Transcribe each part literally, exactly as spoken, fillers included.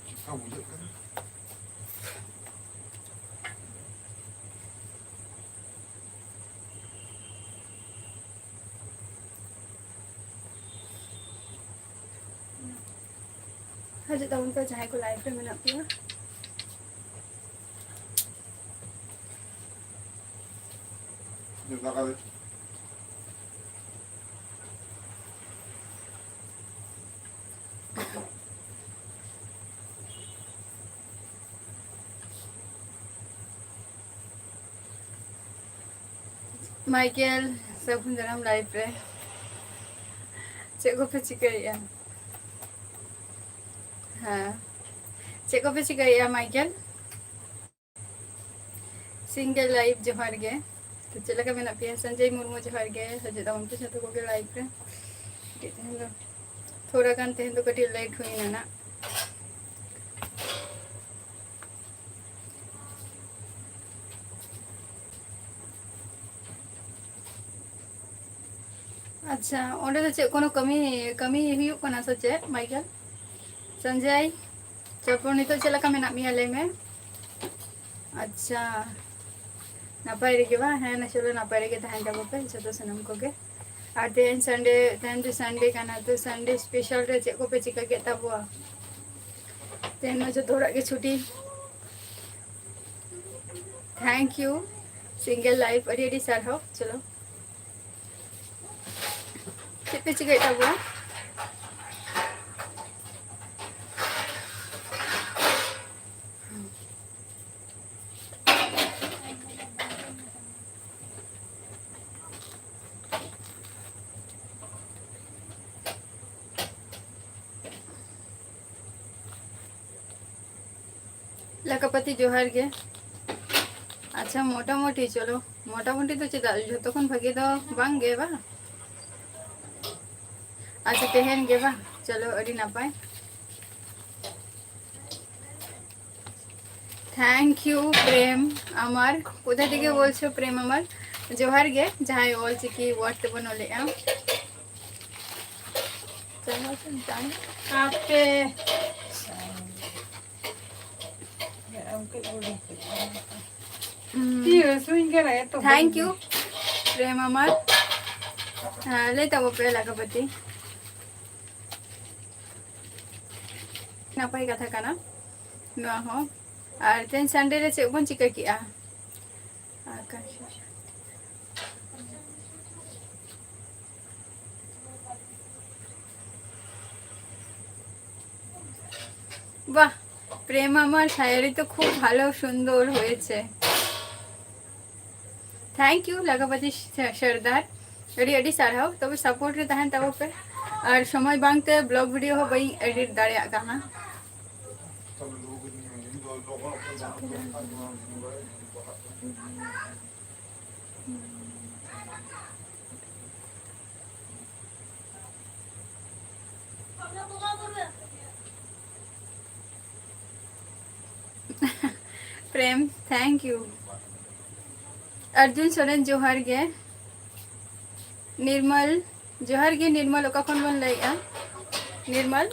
ᱪᱮᱫᱠᱟ ᱵᱩᱡᱷᱟᱹᱜ ᱠᱟᱱᱟ? ᱦᱤᱡᱩᱜ ᱛᱟᱵᱚᱱ ᱯᱮ ᱡᱟᱦᱟᱸᱭ ᱠᱚ live ᱨᱮ ᱢᱮᱱᱟᱜ ᱯᱮᱭᱟ᱾ ᱢᱟᱭᱠᱮᱞ, ᱥᱟᱹᱜᱩᱱ ᱫᱟᱨᱟᱢ live ᱨᱮ᱾ ᱪᱮᱫ ᱠᱚᱯᱮ ᱪᱤᱠᱟᱹᱭᱮᱫᱼᱟ? ᱦᱮᱸ, ᱪᱮᱫ ᱠᱚᱯᱮ ᱪᱤᱠᱟᱹᱭᱮᱫᱼᱟ ᱢᱟᱭᱠᱮᱞ? Single live, ᱡᱚᱦᱟᱨ ᱜᱮ᱾ ᱛᱚ, ᱪᱮᱫ ᱞᱮᱠᱟ ᱢᱮᱱᱟᱜ ᱯᱮᱭᱟ? ᱥᱚᱧᱡᱚᱭ ᱢᱩᱨᱢᱩ, ᱡᱚᱦᱟᱨ ᱜᱮ᱾ ᱦᱤᱡᱩᱜ ᱛᱟᱵᱚᱱ ᱯᱮ ᱡᱷᱚᱛᱚ ᱠᱚᱜᱮ live ᱨᱮ᱾ ᱠᱟᱹᱴᱤᱡ ᱛᱮᱦᱮᱧ ᱫᱚ ᱛᱷᱚᱲᱟ ᱜᱟᱱ, ᱛᱮᱦᱮᱧ ᱫᱚ ᱠᱟᱹᱴᱤᱡ late ᱦᱩᱭ ᱮᱱᱟ ᱱᱟᱜ᱾ ᱟᱪᱪᱷᱟ, ᱚᱸᱰᱮ ᱫᱚ ᱪᱮᱫ ᱠᱳᱱᱳ ᱠᱟᱹᱢᱤ, ᱠᱟᱹᱢᱤ ᱦᱩᱭᱩᱜ ᱠᱟᱱᱟ ᱥᱮ ᱪᱮᱫ, ᱢᱟᱭᱠᱮᱞ? ᱥᱚᱧᱡᱚᱭ, ᱛᱟᱨᱯᱚᱨ ᱱᱤᱛᱚᱜ ᱪᱮᱫ ᱞᱮᱠᱟ ᱢᱮᱱᱟᱜ ᱢᱮᱭᱟ, ᱞᱟᱹᱭ ᱢᱮ? ᱟᱪᱪᱷᱟ, ᱱᱟᱯᱟᱭ ᱨᱮᱜᱮ ᱵᱟᱝ? ᱦᱮᱸ, ᱪᱚᱞᱚ, ᱱᱟᱯᱟᱭ ᱨᱮᱜᱮ ᱛᱟᱦᱮᱱ ᱛᱟᱵᱚ ᱯᱮ ᱡᱚᱛᱚ ᱥᱟᱱᱟᱢ ᱠᱚᱜᱮ᱾ ᱟᱨ ᱛᱮᱦᱮᱧ Sunday, ᱛᱮᱦᱮᱧ ᱫᱚ Sunday ᱠᱟᱱᱟ, ᱛᱚ Sunday special ᱨᱮ ᱪᱮᱫ ᱠᱚᱯᱮ ᱪᱤᱠᱟᱹ ᱠᱮᱫ ᱛᱟᱵᱚᱣᱟ? ᱛᱮᱦᱮᱧ ᱢᱟ ᱡᱚᱛᱚ ᱦᱚᱲᱟᱜ ᱜᱮ ᱪᱷᱩᱴᱤ᱾ Thank you, Single Life, ᱟᱹᱰᱤ ᱟᱹᱰᱤ ᱥᱟᱨᱦᱟᱣ᱾ ᱪᱚᱞᱚ, ᱪᱮᱫ ᱯᱮ ᱪᱤᱠᱟᱹᱭᱮᱫ ᱛᱟᱵᱚᱣᱟ? ᱞᱟᱠᱟᱯᱟᱛᱤ, ᱡᱚᱦᱟᱨ ᱜᱮ᱾ ᱟᱪᱪᱷᱟ, ᱢᱚᱴᱟᱢᱩᱴᱤ, ᱪᱚᱞᱚ, ᱢᱚᱴᱟᱢᱩᱴᱤ ᱫᱚ ᱪᱮᱫᱟᱜ, ᱡᱷᱚᱛᱚ ᱠᱷᱚᱱ ᱵᱷᱟᱜᱮ ᱫᱚ ᱵᱟᱝ ᱜᱮ, ᱵᱟᱝ? ᱟᱪᱪᱷᱟ, ᱛᱮᱦᱮᱧ ᱜᱮ, ᱵᱟᱝ? ᱪᱚᱞᱚ, ᱟᱹᱰᱤ ᱱᱟᱯᱟᱭ᱾ Thank you, ᱯᱨᱮᱢ ᱟᱢᱟᱨ᱾ ᱠᱳᱛᱷᱟ ᱛᱷᱮᱠᱮ ᱵᱚᱞᱪᱷᱚ, ᱯᱨᱮᱢ ᱟᱢᱟᱨ? ᱡᱚᱦᱟᱨ ᱜᱮ, ᱡᱟᱦᱟᱸᱭ ᱚᱞ ᱪᱤᱠᱤ word ᱛᱮᱵᱚᱱ ᱚᱞᱮᱜᱼᱟ᱾ ᱟᱯᱮ ᱛᱤ ᱦᱟᱹᱥᱩᱧ ᱠᱟᱱᱟ, ᱮᱛᱚ ᱛᱷᱮᱝᱠ ᱭᱩ, ᱯᱨᱮᱢ ᱟᱢᱟᱨ᱾ ᱦᱮᱸ, ᱞᱟᱹᱭ ᱛᱟᱵᱚ ᱯᱮ ᱞᱟᱠᱷᱟᱯᱟᱛᱤ᱾ ᱱᱟᱯᱟᱭ ᱠᱟᱛᱷᱟ ᱠᱟᱱᱟ ᱱᱚᱣᱟ ᱦᱚᱸ᱾ ᱟᱨ ᱛᱮᱦᱮᱧ ᱥᱟᱱᱰᱮ ᱨᱮ ᱪᱮᱫ ᱵᱚᱱ ᱪᱤᱠᱟᱹ ᱠᱮᱜᱼᱟ? ᱟᱠᱟᱥ᱾ বাহ, প্রেম আমার শাড়ি তো খুব ভালো, সুন্দর হয়েছে। থ্যাংক ᱭᱩ ᱞᱟᱠᱷᱟᱯᱟᱛᱤ ᱥᱚᱨᱫᱟᱨ, ᱟᱹᱰᱤ ᱟᱹᱰᱤ ᱥᱟᱨᱦᱟᱣ᱾ ᱛᱚᱵᱮ ᱥᱟᱯᱳᱨᱴ ᱨᱮ ᱛᱟᱦᱮᱱ ᱛᱟᱵᱚ ᱯᱮ, ᱟᱨ ᱥᱚᱢᱚᱭ ᱵᱟᱝᱛᱮ ᱵᱞᱚᱜ ᱵᱷᱤᱰᱤᱭᱳ ᱦᱚᱸ ᱵᱟᱹᱧ ᱮᱰᱤᱴ ᱫᱟᱲᱮᱭᱟᱜ ᱠᱟᱱᱟ᱾ ᱯᱨᱮᱢ, ᱛᱷᱮᱝᱠ ᱭᱩ᱾ ᱟᱨᱡᱩᱱ ᱥᱚᱨᱮᱱ, ᱡᱚᱦᱟᱨ ᱜᱮ᱾ ᱱᱤᱨᱢᱚᱞ, ᱡᱚᱦᱟᱨ ᱜᱮ ᱱᱤᱨᱢᱚᱞ, ᱚᱠᱟ ᱠᱷᱚᱱ ᱵᱚᱱ ᱞᱟᱹᱭᱮᱜᱼᱟ? ᱱᱤᱨᱢᱚᱞ᱾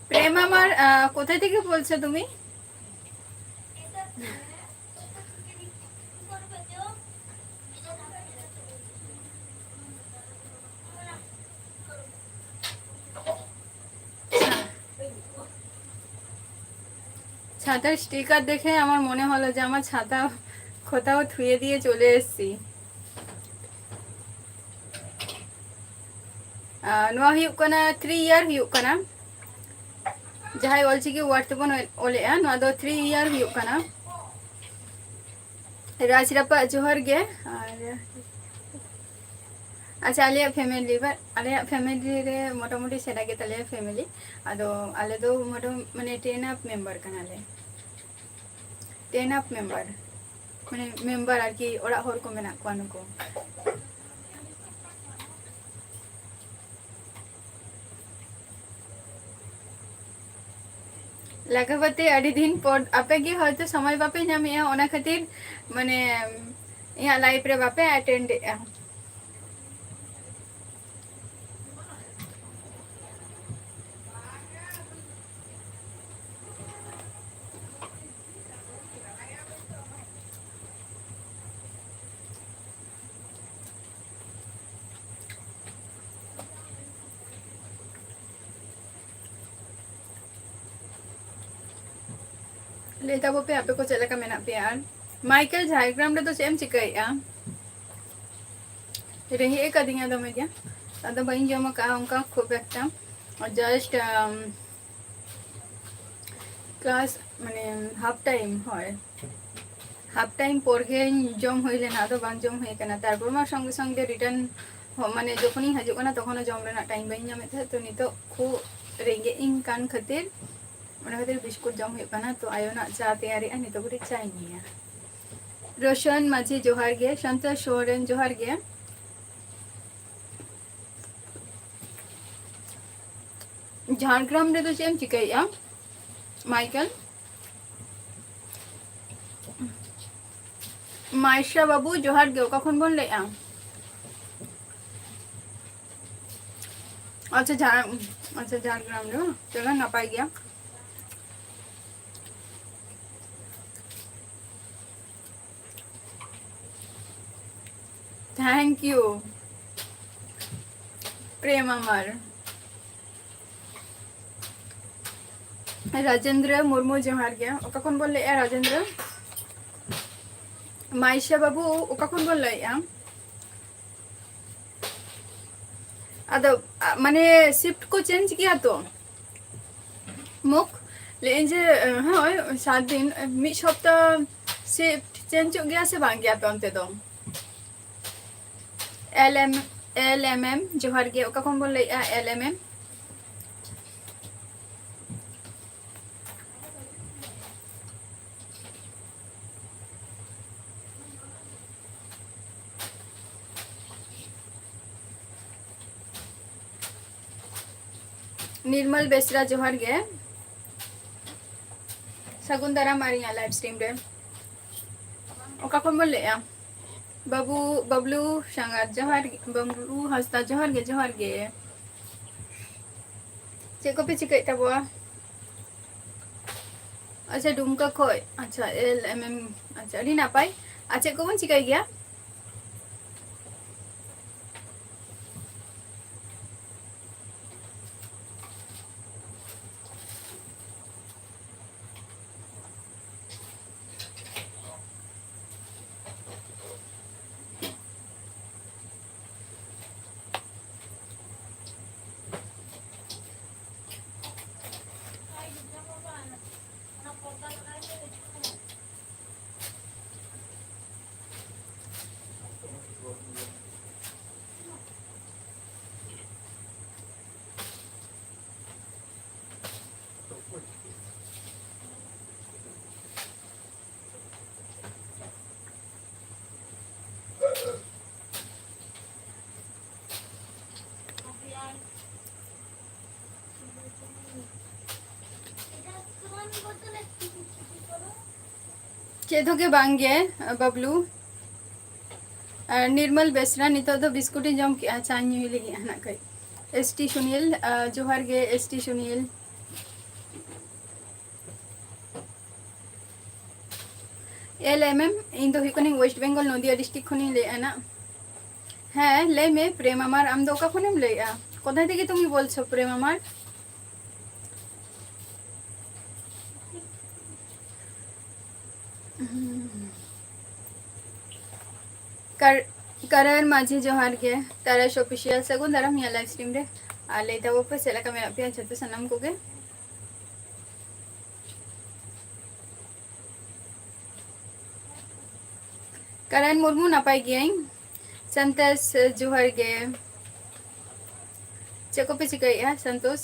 প্রেম আমার, আহ, কোথায় থেকে বলছো তুমি? ছাতার স্টিকার দেখে আমার মনে হলো যে আমার ছাতা কোথাও থুয়ে দিয়ে চলে এসেছি। ᱟᱨ ᱱᱚᱣᱟ ᱦᱩᱭᱩᱜ ᱠᱟᱱᱟ ᱛᱷᱨᱤ ᱤᱭᱟᱨ ᱦᱩᱭᱩᱜ ᱠᱟᱱᱟ, ᱡᱟᱦᱟᱸᱭ ᱚᱞᱪᱤᱠᱤ ᱣᱟᱨᱰ ᱛᱮᱵᱚᱱ ᱚᱞᱮᱜᱼᱟ, ᱱᱚᱣᱟ ᱫᱚ ᱛᱷᱨᱤ ᱤᱭᱟᱨ ᱦᱩᱭᱩᱜ ᱠᱟᱱᱟ᱾ ᱨᱟᱡᱽ ᱨᱟᱯᱟᱜ ᱡᱚᱦᱟᱨ ᱜᱮ᱾ ᱟᱨ ᱟᱪᱪᱷᱟ, ᱟᱞᱮᱭᱟᱜ ᱯᱷᱮᱢᱮᱞᱤ ᱵᱟ-, ᱟᱞᱮᱭᱟᱜ ᱯᱷᱮᱢᱮᱞᱤ ᱨᱮ ᱢᱚᱴᱟᱢᱩᱴᱤ ᱥᱮᱬᱟ ᱜᱮᱛᱟᱞᱮᱭᱟ ᱯᱷᱮᱢᱮᱞᱤ᱾ ᱟᱫᱚ ᱟᱞᱮ ᱫᱚ ᱢᱚᱴᱟ-, ᱢᱟᱱᱮ ᱴᱮᱱ ᱟᱯ ᱢᱮᱢᱵᱟᱨ ᱠᱟᱱᱟᱞᱮ᱾ ᱴᱮᱱ ᱟᱯ ᱢᱮᱢᱵᱟᱨ, ᱢᱟᱱᱮ ᱢᱮᱢᱵᱟᱨ ᱟᱨᱠᱤ, ᱚᱲᱟᱜ ᱦᱚᱲ ᱠᱚ ᱢᱮᱱᱟᱜ ᱠᱚᱣᱟ ᱱᱩᱠᱩ᱾ ᱞᱟᱜᱟᱵᱟᱛᱮ ᱟᱹᱰᱤ ᱫᱤᱱ ᱯᱚᱨ, ᱟᱯᱮ ᱜᱮ ᱦᱚᱭᱛᱚ ᱥᱚᱢᱚᱭ ᱵᱟᱯᱮ ᱧᱟᱢᱮᱜᱼᱟ, ᱚᱱᱟ ᱠᱷᱟᱹᱛᱤᱨ ᱢᱟᱱᱮ ᱤᱧᱟᱹᱜ live ᱨᱮ ᱵᱟᱯᱮ attend ᱮᱜᱼᱟ᱾ ᱞᱟᱹᱭ ᱛᱟᱵᱚ ᱯᱮ, ᱟᱯᱮ ᱠᱚ ᱪᱮᱫ ᱞᱮᱠᱟ ᱢᱮᱱᱟᱜ ᱯᱮᱭᱟ? ᱟᱨ ᱢᱟᱭᱠᱮᱞ, ᱡᱷᱟᱲᱜᱨᱟᱢ ᱨᱮᱫᱚ ᱪᱮᱫ ᱮᱢ ᱪᱤᱠᱟᱹᱭᱮᱫᱼᱟ? ᱨᱮᱸᱜᱮᱡ ᱟᱠᱟᱫᱤᱧᱟ ᱫᱚᱢᱮ ᱜᱮ, ᱟᱫᱚ ᱵᱟᱹᱧ ᱡᱚᱢ ᱟᱠᱟᱫᱼᱟ ᱚᱱᱠᱟ ᱠᱷᱩᱵ ᱮᱠᱴᱟ, just, ᱟᱢ, class ᱢᱟᱱᱮ half time, ᱦᱳᱭ, half time ᱯᱚᱨ ᱜᱮᱧ ᱡᱚᱢ ᱦᱩᱭ ᱞᱮᱱᱟ, ᱟᱫᱚ ᱵᱟᱝ ᱡᱚᱢ ᱦᱩᱭ ᱟᱠᱟᱱᱟ᱾ ᱛᱟᱨᱯᱚᱨ ᱢᱟ ᱥᱚᱸᱜᱮ ᱥᱚᱸᱜᱮ return ᱦᱚᱸ, ᱢᱟᱱᱮ ᱡᱚᱠᱷᱚᱱᱤᱧ ᱦᱤᱡᱩᱜ ᱠᱟᱱᱟ ᱛᱚᱠᱷᱚᱱ ᱦᱚᱸ ᱡᱚᱢ ᱨᱮᱱᱟᱜ time ᱵᱟᱹᱧ ᱧᱟᱢᱮᱫ ᱛᱟᱦᱮᱸᱫ᱾ ᱛᱚ ᱱᱤᱛᱚᱜ ᱠᱷᱩᱵ ᱨᱮᱸᱜᱮᱡ ᱤᱧ ᱠᱟᱱ ᱠᱷᱟᱹᱛᱤᱨ, ᱚᱱᱟ ᱠᱷᱟᱹᱛᱤᱨ ᱵᱤᱥᱠᱩᱴ ᱡᱚᱢ ᱦᱩᱭᱩᱜ ᱠᱟᱱᱟ᱾ ᱛᱚ ᱟᱭᱳ ᱱᱟᱜ ᱪᱟ ᱛᱮᱭᱟᱨᱮᱜᱼᱟ, ᱱᱤᱛᱚᱜ ᱠᱟᱹᱴᱤᱡ ᱪᱟᱧ ᱧᱩᱭᱟ᱾ ᱨᱳᱥᱚᱱ ᱢᱟᱹᱡᱷᱤ ᱡᱚᱦᱟᱨ ᱜᱮ, ᱥᱚᱱᱛᱳᱥ ᱥᱚᱨᱮᱱ ᱡᱚᱦᱟᱨ ᱜᱮ᱾ ᱡᱷᱟᱲᱜᱨᱟᱢ ᱨᱮᱫᱚ ᱪᱮᱫ ᱮᱢ ᱪᱤᱠᱟᱹᱭᱮᱫᱼᱟ ᱢᱟᱭᱠᱮᱞ? ᱢᱟᱭᱥᱟ ᱵᱟᱹᱵᱩ ᱡᱚᱦᱟᱨ ᱜᱮ, ᱚᱠᱟ ᱠᱷᱚᱱ ᱵᱚᱱ ᱞᱟᱹᱭᱮᱫᱼᱟ? ᱟᱪᱪᱷᱟ, ᱡᱷᱟᱲ-, ᱟᱪᱪᱷᱟ, ᱡᱷᱟᱲᱜᱨᱟᱢ ᱨᱮ ᱵᱟᱝ? ᱪᱚᱞᱚ, ᱱᱟᱯᱟᱭ ᱜᱮᱭᱟ᱾ Thank you, ᱯᱨᱮᱢ ᱟᱢᱟᱨ᱾ ᱨᱟᱡᱮᱱᱫᱨᱚ ᱢᱩᱨᱢᱩ ᱡᱚᱦᱟᱨ ᱜᱮ᱾ ᱚᱠᱟ ᱠᱷᱚᱱ ᱵᱚᱱ ᱞᱟᱹᱭᱮᱫᱼᱟ ᱨᱟᱡᱮᱱᱫᱨᱚ? ᱢᱟᱭᱥᱟ ᱵᱟᱹᱵᱩ, ᱚᱠᱟ ᱠᱷᱚᱱ ᱵᱚᱱ ᱞᱟᱹᱭᱮᱫᱼᱟ? ᱟᱫᱚ, ᱟ, ᱢᱟᱱᱮ shift ᱠᱚ change ᱜᱮᱭᱟ ᱛᱚ? ᱢᱩᱠ, ᱞᱟᱹᱭᱟᱹᱧ ᱡᱮ, ᱦᱳᱭ, ᱥᱟᱛ ᱫᱤᱱ, ᱢᱤᱫ ᱥᱚᱯᱛᱟ shift changeᱚᱜ ᱜᱮᱭᱟ ᱥᱮ ᱵᱟᱝ ᱜᱮᱭᱟ ᱟᱯᱮ ᱚᱱᱛᱮ ᱫᱚ? L M, L M M ᱡᱚᱦᱟᱨ ᱜᱮ, ᱚᱠᱟ ᱠᱷᱚᱱ ᱵᱚᱱ ᱞᱟᱹᱭᱮᱫᱼᱟ L M M? ᱱᱤᱨᱢᱚᱞ ᱵᱮᱥᱨᱟ ᱡᱚᱦᱟᱨ ᱜᱮ᱾ ᱥᱟᱹᱜᱩᱱ ᱫᱟᱨᱟᱢ ᱟᱨ ᱤᱧᱟᱹᱜ live stream ᱨᱮ᱾ ᱚᱠᱟ ᱠᱷᱚᱱ ᱵᱚᱱ ᱞᱟᱹᱭᱮᱜᱼᱟ? ᱵᱟᱹᱵᱩ, ᱵᱟᱵᱞᱩ ᱥᱟᱸᱜᱟᱛ, ᱡᱚᱦᱟᱨ ᱜᱮ᱾ ᱵᱟᱵᱞᱩ ᱦᱟᱸᱥᱫᱟ, ᱡᱚᱦᱟᱨ ᱜᱮ, ᱡᱚᱦᱟᱨ ᱜᱮ᱾ ᱪᱮᱫ ᱠᱚᱯᱮ ᱪᱤᱠᱟᱹᱭᱮᱫ ᱛᱟᱵᱚᱣᱟ? ᱟᱪᱪᱷᱟ, ᱰᱩᱢᱠᱟ ᱠᱷᱚᱡ᱾ ᱟᱪᱪᱷᱟ, ᱮᱞ ᱮᱢ ᱮᱢ᱾ ᱟᱪᱪᱷᱟ, ᱟᱹᱰᱤ ᱱᱟᱯᱟᱭ᱾ ᱟᱨ ᱪᱮᱫ ᱠᱚᱵᱚᱱ ᱪᱤᱠᱟᱹᱭ ᱜᱮᱭᱟ? ᱪᱮᱫ ᱦᱚᱸ ᱜᱮ ᱵᱟᱝ ᱜᱮ, ᱵᱟᱵᱞᱩ᱾ ᱟᱨ ᱱᱤᱨᱢᱚᱞ ᱵᱮᱥᱨᱟ ᱱᱤᱛᱚᱜ ᱫᱚ ᱵᱤᱥᱠᱩᱴ ᱤᱧ ᱡᱚᱢ ᱠᱮᱜᱼᱟ, ᱪᱟᱧ ᱧᱩᱭ ᱞᱟᱹᱜᱤᱫ ᱦᱟᱸᱜ ᱠᱟᱹᱡ᱾ ᱮᱥ ᱴᱤ ᱥᱩᱱᱤᱞ, ᱟᱨ ᱡᱚᱦᱟᱨ ᱜᱮ S T Sunil. L M M, ᱤᱧ ᱫᱚ ᱦᱩᱭᱩᱜ ᱠᱟᱹᱱᱟᱹᱧ West Bengal, ᱱᱚᱫᱤᱭᱟ district ᱠᱷᱚᱱᱤᱧ ᱞᱟᱹᱭᱮᱫᱼᱟ ᱱᱟᱜ᱾ ᱦᱮᱸ, ᱞᱟᱹᱭ ᱢᱮ ᱯᱨᱮᱢ ᱟᱢᱟᱨ, ᱟᱢ ᱫᱚ ᱚᱠᱟ ᱠᱷᱚᱱᱮᱢ ᱞᱟᱹᱭᱮᱫᱼᱟ? কোথায় থেকে তুমি বলছো প্রেম আমার? ᱠᱟᱨ-, ᱠᱟᱨᱟᱨ ᱢᱟᱹᱡᱷᱤ ᱡᱚᱦᱟᱨ ᱜᱮ, ᱛᱟᱨᱟᱥ ᱚᱯᱷᱤᱥᱤᱭᱟᱞ ᱥᱟᱹᱜᱩᱱ ᱫᱟᱨᱟᱢ ᱱᱤᱭᱟᱹ live stream ᱨᱮ᱾ ᱟᱨ ᱞᱟᱹᱭ ᱛᱟᱵᱚ ᱯᱮ ᱪᱮᱫ ᱞᱮᱠᱟ ᱢᱮᱱᱟᱜ ᱯᱮᱭᱟ ᱡᱷᱚᱛᱚ ᱥᱟᱱᱟᱢ ᱠᱚᱜᱮ᱾ ᱠᱟᱨᱟᱱ ᱢᱩᱨᱢᱩ, ᱱᱟᱯᱟᱭ ᱜᱤᱭᱟᱹᱧ᱾ ᱥᱟᱱᱛᱟᱥ, ᱡᱚᱦᱟᱨ ᱜᱮ᱾ ᱪᱮᱫ ᱠᱚᱯᱮ ᱪᱤᱠᱟᱹᱭᱮᱫᱼᱟ, ᱥᱟᱱᱛᱳᱥ?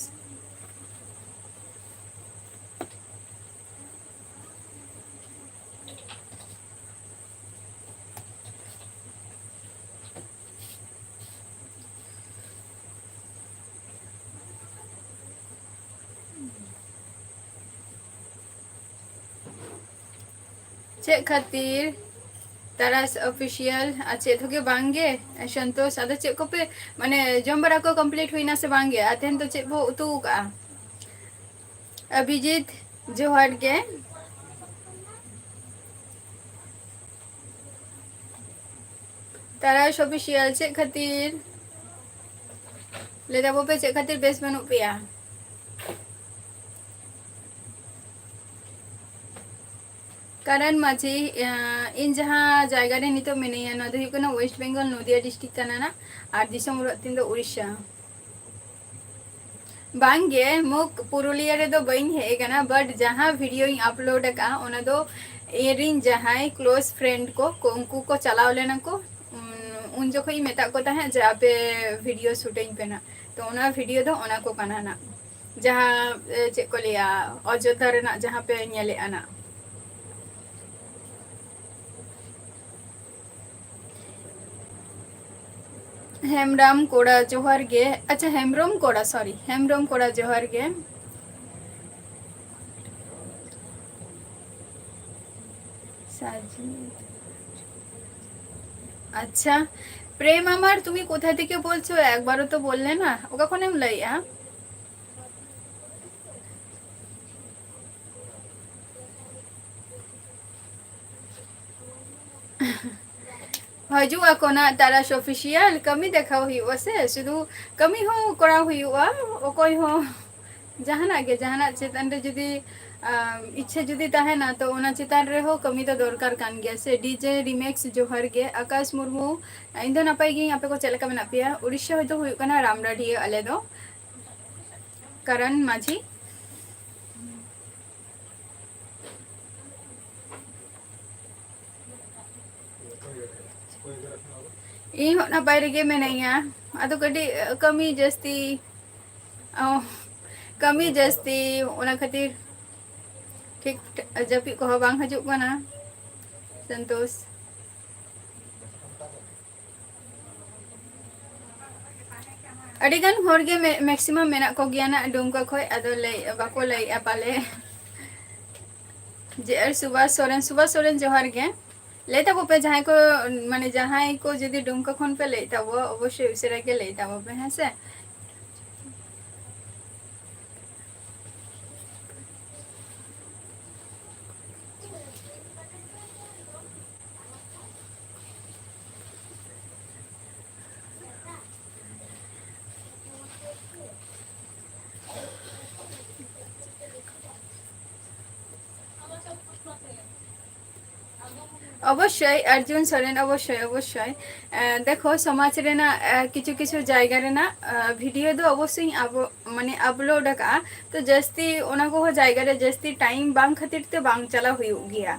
ᱪᱮᱫ ᱠᱷᱟᱹᱛᱤᱨ? ᱛᱟᱨᱟᱥ ᱚᱯᱷᱤᱥᱤᱭᱟᱞ, ᱟᱨ ᱪᱮᱫ ᱦᱚᱸᱜᱮ ᱵᱟᱝ ᱜᱮ᱾ ᱥᱚᱱᱛᱳᱥ, ᱟᱫᱚ ᱪᱮᱫ ᱠᱚᱯᱮ, ᱢᱟᱱᱮ, ᱡᱚᱢ ᱵᱟᱲᱟ ᱠᱚ ᱠᱚᱢᱯᱞᱤᱴ ᱦᱩᱭᱱᱟ ᱥᱮ ᱵᱟᱝ ᱜᱮ? ᱟᱨ ᱛᱮᱦᱮᱧ ᱫᱚ ᱪᱮᱫ ᱵᱚ ᱩᱛᱩ ᱟᱠᱟᱜᱼᱟ? ᱚᱵᱷᱤᱡᱤᱛ, ᱡᱚᱦᱟᱨ ᱜᱮ᱾ ᱛᱟᱨᱟᱥ ᱚᱯᱷᱤᱥᱤᱭᱟᱞ, ᱪᱮᱫ ᱠᱷᱟᱹᱛᱤᱨ? ᱞᱟᱹᱭ ᱫᱟᱵᱚ ᱯᱮ ᱪᱮᱫ ᱠᱷᱟᱹᱛᱤᱨ ᱵᱮᱥ ᱵᱟᱹᱱᱩᱜ ᱯᱮᱭᱟ? ᱠᱟᱨᱟᱱ ᱢᱟᱹᱡᱷᱤ, ᱮᱸ, ᱤᱧ ᱡᱟᱦᱟᱸ ᱡᱟᱭᱜᱟ ᱨᱮ ᱱᱤᱛᱚᱜ ᱢᱤᱱᱟᱹᱧᱟ, ᱱᱚᱣᱟ ᱫᱚ ᱦᱩᱭᱩᱜ ᱠᱟᱱᱟ ᱳᱭᱮᱥᱴ ᱵᱮᱝᱜᱚᱞ, ᱱᱚᱫᱤᱭᱟ ᱰᱤᱥᱴᱨᱤᱠᱴ ᱠᱟᱱᱟ ᱱᱟᱜ, ᱟᱨ ᱫᱤᱥᱚᱢ ᱚᱲᱟᱜ ᱛᱤᱧ ᱫᱚ ᱩᱲᱤᱥᱥᱟ᱾ ᱵᱟᱝ ᱜᱮ, ᱢᱩᱠ ᱯᱩᱨᱩᱞᱤᱭᱟᱹ ᱨᱮᱫᱚ ᱵᱟᱹᱧ ᱦᱮᱡ ᱟᱠᱟᱱᱟ, but ᱡᱟᱦᱟᱸ ᱵᱷᱤᱰᱤᱭᱳᱧ ᱟᱯᱞᱳᱰ ᱟᱠᱟᱫᱼᱟ, ᱚᱱᱟ ᱫᱚ ᱤᱧᱨᱮᱱ ᱡᱟᱦᱟᱸᱭ ᱠᱞᱳᱡᱽ ᱯᱷᱨᱮᱱᱰ ᱠᱚ, ᱠᱚ, ᱩᱱᱠᱩ ᱠᱚ ᱪᱟᱞᱟᱣ ᱞᱮᱱᱟ ᱠᱚ᱾ ᱩᱱ, ᱩᱱ ᱡᱚᱠᱷᱚᱡ ᱤᱧ ᱢᱮᱛᱟᱜ ᱠᱚ ᱛᱟᱦᱮᱸᱫ ᱡᱮ, "ᱟᱯᱮ ᱵᱷᱤᱰᱤᱭᱳ ᱥᱩᱴᱟᱹᱧ ᱯᱮ ᱱᱟᱜ", ᱛᱚ ᱚᱱᱟ ᱵᱷᱤᱰᱤᱭᱳ ᱫᱚ ᱚᱱᱟ ᱠᱚ ᱠᱟᱱᱟ ᱱᱟᱜ, ᱡᱟᱦᱟᱸ, ᱮ, ᱪᱮᱫ ᱠᱚ ᱞᱟᱹᱭᱟ, ᱚᱡᱳᱫᱽᱫᱷᱟ ᱨᱮᱱᱟᱜ ᱡᱟᱦᱟᱸ ᱯᱮ ᱧᱮᱞᱮᱫᱼᱟ ᱱᱟᱜ᱾ ᱦᱮᱢᱵᱨᱚᱢ ᱠᱚᱲᱟ ᱡᱚᱦᱟᱨ ᱜᱮ᱾ ᱟᱪᱪᱷᱟ, ᱦᱮᱢᱵᱨᱚᱢ ᱠᱚᱲᱟ, sorry, ᱦᱮᱢᱵᱨᱚᱢ ᱠᱚᱲᱟ ᱡᱚᱦᱟᱨ ᱜᱮ᱾ ᱥᱟᱡᱤᱫ, ᱟᱪᱪᱷᱟ, প্রেম আমার, তুমি কোথা থেকে বলছো? একবারও তো বললে না, ᱚᱠᱟ ᱠᱷᱚᱱᱮᱢ ᱞᱟᱹᱭᱮᱜᱼᱟ? ᱦᱤᱡᱩᱜ ᱟᱠᱚ ᱱᱟᱜ ᱛᱟᱨᱟᱥ ᱚᱯᱷᱤᱥᱤᱭᱟᱞ, ᱠᱟᱹᱢᱤ ᱫᱮᱠᱷᱟᱣ ᱦᱩᱭᱩᱜᱼᱟ ᱥᱮ, ᱥᱩᱫᱷᱩ ᱠᱟᱹᱢᱤ ᱦᱚᱸ ᱠᱚᱨᱟᱣ ᱦᱩᱭᱩᱜᱼᱟ, ᱚᱠᱚᱭ ᱦᱚᱸ ᱡᱟᱦᱟᱱᱟᱜ ᱜᱮ, ᱡᱟᱦᱟᱱᱟᱜ ᱪᱮᱛᱟᱱ ᱨᱮ ᱡᱩᱫᱤ, ᱟᱢ, ᱤᱪᱪᱷᱟᱹ ᱡᱩᱫᱤ ᱛᱟᱦᱮᱱᱟ, ᱛᱚ ᱚᱱᱟ ᱪᱮᱛᱟᱱ ᱨᱮᱦᱚᱸ ᱠᱟᱹᱢᱤ ᱫᱚ ᱫᱚᱨᱠᱟᱨ ᱠᱟᱱ ᱜᱮᱭᱟ ᱥᱮ᱾ ᱰᱤᱡᱮ ᱨᱤᱢᱮᱠᱥ, ᱡᱚᱦᱟᱨ ᱜᱮ᱾ ᱟᱠᱟᱥ ᱢᱩᱨᱢᱩ, ᱤᱧ ᱫᱚ ᱱᱟᱯᱟᱭ ᱜᱤᱭᱟᱹᱧ, ᱟᱯᱮ ᱠᱚ ᱪᱮᱫ ᱞᱮᱠᱟ ᱢᱮᱱᱟᱜ ᱯᱮᱭᱟ? ᱩᱲᱤᱥᱥᱟ ᱦᱚᱭᱛᱳ ᱦᱩᱭᱩᱜ ᱠᱟᱱᱟ ᱨᱟᱢᱰᱟᱰᱤᱭᱟᱹ ᱟᱞᱮ ᱫᱚ᱾ ᱠᱟᱨᱟᱱ ᱢᱟᱹᱡᱷᱤ᱾ ᱤᱧ ᱦᱚᱸ ᱱᱟᱯᱟᱭ ᱨᱮᱜᱮ ᱢᱮᱱᱟᱹᱧᱟ, ᱟᱫᱚ ᱠᱟᱹᱴᱤᱡ ᱠᱟᱹᱢᱤ ᱡᱟᱹᱥᱛᱤ, ᱚ, ᱠᱟᱹᱢᱤ ᱡᱟᱹᱥᱛᱤ, ᱚᱱᱟ ᱠᱷᱟᱹᱛᱤᱨ ᱴᱷᱤᱠ ᱡᱟᱹᱯᱤᱫ ᱠᱚᱦᱚᱸ ᱵᱟᱝ ᱦᱤᱡᱩᱜ ᱠᱟᱱᱟ᱾ ᱥᱚᱱᱛᱳᱥ᱾ ᱟᱹᱰᱤ ᱜᱟᱱ ᱦᱚᱲ ᱜᱮ ᱢᱮ-, maximum ᱢᱮᱱᱟᱜ ᱠᱚᱜᱮᱭᱟ ᱱᱟᱜ ᱰᱩᱢᱠᱟ ᱠᱷᱚᱡ, ᱟᱫᱚ ᱞᱟᱹᱭ, ᱵᱟᱠᱚ ᱞᱟᱹᱭᱮᱜᱼᱟ ᱯᱟᱞᱮ᱾ ᱟᱨ ᱥᱩᱵᱷᱟᱥ ᱥᱚᱨᱮᱱ, ᱥᱩᱵᱷᱟᱥ ᱥᱚᱨᱮᱱ, ᱡᱚᱦᱟᱨ ᱜᱮ᱾ ᱞᱟᱹᱭ ᱛᱟᱵᱚ ᱯᱮ, ᱡᱟᱦᱟᱸᱭ ᱠᱚ, ᱢᱟᱱᱮ, ᱡᱟᱦᱟᱸᱭ ᱠᱚ ᱡᱩᱫᱤ ᱰᱩᱢᱠᱟ ᱠᱷᱚᱱ ᱯᱮ ᱞᱟᱹᱭ ᱛᱟᱵᱚ, ᱚᱵᱚᱥᱥᱳᱭ ᱩᱥᱟᱹᱨᱟ ᱜᱮ ᱞᱟᱹᱭ ᱛᱟᱵᱚ ᱯᱮ, ᱦᱮᱸ ᱥᱮ? ᱚᱵᱚᱥᱥᱳᱭ, ᱚᱨᱡᱩᱱ ᱥᱚᱨᱮᱱ, ᱚᱵᱚᱥᱥᱳᱭ, ᱚᱵᱚᱥᱥᱳᱭ᱾ ᱮ, ᱫᱮᱠᱷᱚ, ᱥᱚᱢᱟᱡᱽ ᱨᱮᱱᱟᱜ, ᱮ, ᱠᱤᱪᱷᱩ ᱠᱤᱪᱷᱩ ᱡᱟᱭᱜᱟ ᱨᱮᱱᱟᱜ, ᱮ, ᱵᱷᱤᱰᱤᱭᱳ ᱫᱚ ᱚᱵᱚᱥᱥᱳᱭ ᱟᱵᱚ, ᱢᱟᱱᱮ, ᱟᱯᱞᱳᱰ ᱟᱠᱟᱜᱼᱟ᱾ ᱛᱚ, ᱡᱟᱹᱥᱛᱤ ᱚᱱᱟ ᱠᱚᱦᱚᱸ ᱡᱟᱭᱜᱟ ᱨᱮ ᱡᱟᱹᱥᱛᱤ ᱴᱟᱭᱤᱢ ᱵᱟᱝ ᱠᱷᱟᱹᱛᱤᱨ ᱛᱮ ᱵᱟᱝ ᱪᱟᱞᱟᱣ ᱦᱩᱭᱩᱜ ᱜᱮᱭᱟ᱾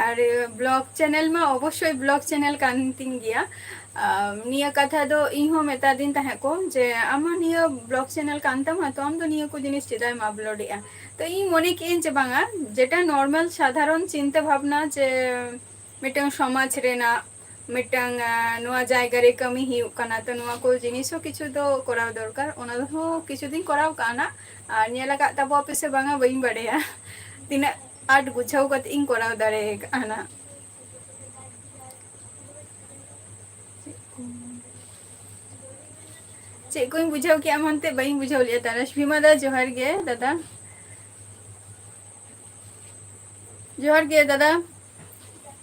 ᱟᱨ ᱵᱞᱚᱜ ᱪᱮᱱᱮᱞ ᱢᱟ ᱚᱵᱚᱥᱥᱳᱭ ᱵᱞᱚᱜ ᱪᱮᱱᱮᱞ ᱠᱟᱱ ᱛᱤᱧ ᱜᱮᱭᱟ᱾ ᱟᱨ ᱱᱤᱭᱟᱹ ᱠᱟᱛᱷᱟ ᱫᱚ ᱤᱧ ᱦᱚᱸ ᱢᱮᱛᱟ ᱫᱤᱧ ᱛᱟᱦᱮᱸ ᱠᱚ ᱡᱮ, "ᱟᱢ ᱢᱟ ᱱᱤᱭᱟᱹ ᱵᱞᱚᱜ ᱪᱮᱱᱮᱞ ᱠᱟᱱ ᱛᱟᱢᱟ, ᱛᱚ ᱟᱢ ᱫᱚ ᱱᱤᱭᱟᱹ ᱠᱚ ᱡᱤᱱᱤᱥ ᱪᱮᱫᱟᱜ ᱮᱢ ᱟᱯᱞᱳᱰᱮᱜᱼᱟ?" ᱛᱚ ᱤᱧ ᱢᱚᱱᱮ ᱠᱮᱜᱼᱟᱹᱧ ᱡᱮ ᱵᱟᱝᱟ, ᱡᱮᱴᱟ ᱱᱚᱨᱢᱟᱞ ᱥᱟᱫᱷᱟᱨᱚᱱ ᱪᱤᱱᱛᱟᱹ ᱵᱷᱟᱵᱽᱱᱟ, ᱡᱮ ᱢᱤᱫᱴᱟᱝ ᱥᱚᱢᱟᱡᱽ ᱨᱮᱱᱟᱜ ᱢᱤᱫᱴᱟᱝ, ᱟᱸ, ᱱᱚᱣᱟ ᱡᱟᱭᱜᱟ ᱨᱮ ᱠᱟᱹᱢᱤ ᱦᱩᱭᱩᱜ ᱠᱟᱱᱟ, ᱛᱚ ᱱᱚᱣᱟ ᱠᱚ ᱡᱤᱱᱤᱥ ᱦᱚᱸ ᱠᱤᱪᱷᱩ ᱫᱚ ᱠᱚᱨᱟᱣ ᱫᱚᱨᱠᱟᱨ᱾ ᱚᱱᱟ ᱦᱚᱸ ᱠᱤᱪᱷᱩ ᱫᱤᱱ ᱠᱚᱨᱟᱣ ᱠᱟᱜᱼᱟ ᱱᱟᱜ, ᱟᱨ ᱧᱮᱞ ᱟᱠᱟᱫ ᱛᱟᱵᱚ ᱟᱯᱮ ᱥᱮ ᱵᱟᱝᱟ ᱵᱟᱹᱧ ᱵᱟᱰᱟᱭᱟ, ᱛᱤᱱᱟᱹᱜ ᱟᱸᱴ ᱜᱩᱪᱷᱟᱹᱣ ᱠᱟᱛᱮ ᱤᱧ ᱠᱚᱨᱟᱣ ᱫᱟᱲᱮ ᱟᱠᱟᱫᱼᱟ ᱱᱟᱜ᱾ ᱪᱮᱫ ᱠᱚ, ᱪᱮᱫ ᱠᱚᱧ ᱵᱩᱡᱷᱟᱹᱣ ᱠᱮᱜᱼᱟ ᱢᱮᱱᱛᱮ ᱵᱟᱹᱧ ᱵᱩᱡᱷᱟᱹᱣ ᱞᱮᱜᱼᱟ᱾ ᱛᱟᱨᱟᱥ ᱵᱷᱤᱢᱟ ᱫᱟ, ᱡᱚᱦᱟᱨ ᱜᱮ ᱫᱟᱫᱟ᱾ ᱡᱚᱦᱟᱨ ᱜᱮ ᱫᱟᱫᱟ᱾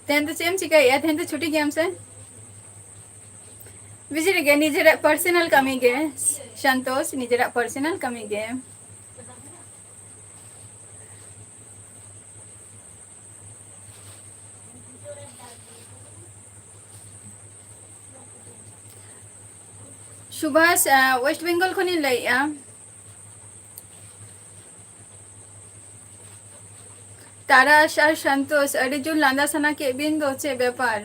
ᱛᱮᱦᱮᱧ ᱫᱚ ᱪᱮᱫ ᱮᱢ ᱪᱤᱠᱟᱹᱭᱮᱫᱼᱟ? ᱛᱮᱦᱮᱧ ᱫᱚ ᱪᱷᱩᱴᱤ ᱜᱮᱭᱟᱢ ᱥᱮ? ᱵᱤᱡᱤ ᱨᱮᱜᱮ, ᱱᱤᱡᱮᱨᱟᱜ ᱯᱟᱨᱥᱚᱱᱟᱞ ᱠᱟᱹᱢᱤ ᱜᱮ, ᱥᱟᱱᱛᱳᱥ, ᱱᱤᱡᱮᱨᱟᱜ ᱯᱟᱨᱥᱚᱱᱟᱞ ᱠᱟᱹᱢᱤ ᱜᱮ᱾ ᱥᱩᱵᱷᱟᱥ, ᱟᱸ, ᱳᱭᱮᱥᱴ ᱵᱮᱝᱜᱚᱞ ᱠᱷᱚᱱᱤᱧ ᱞᱟᱹᱭᱮᱫᱼᱟ᱾ ᱛᱟᱨᱟᱥ ᱟᱨ ᱥᱟᱱᱛᱳᱥ, ᱟᱹᱰᱤ ᱡᱳᱨ ᱞᱟᱸᱫᱟ ᱥᱟᱱᱟ ᱠᱮᱫ ᱵᱤᱱ ᱫᱚ, ᱪᱮᱫ ᱵᱮᱯᱟᱨ?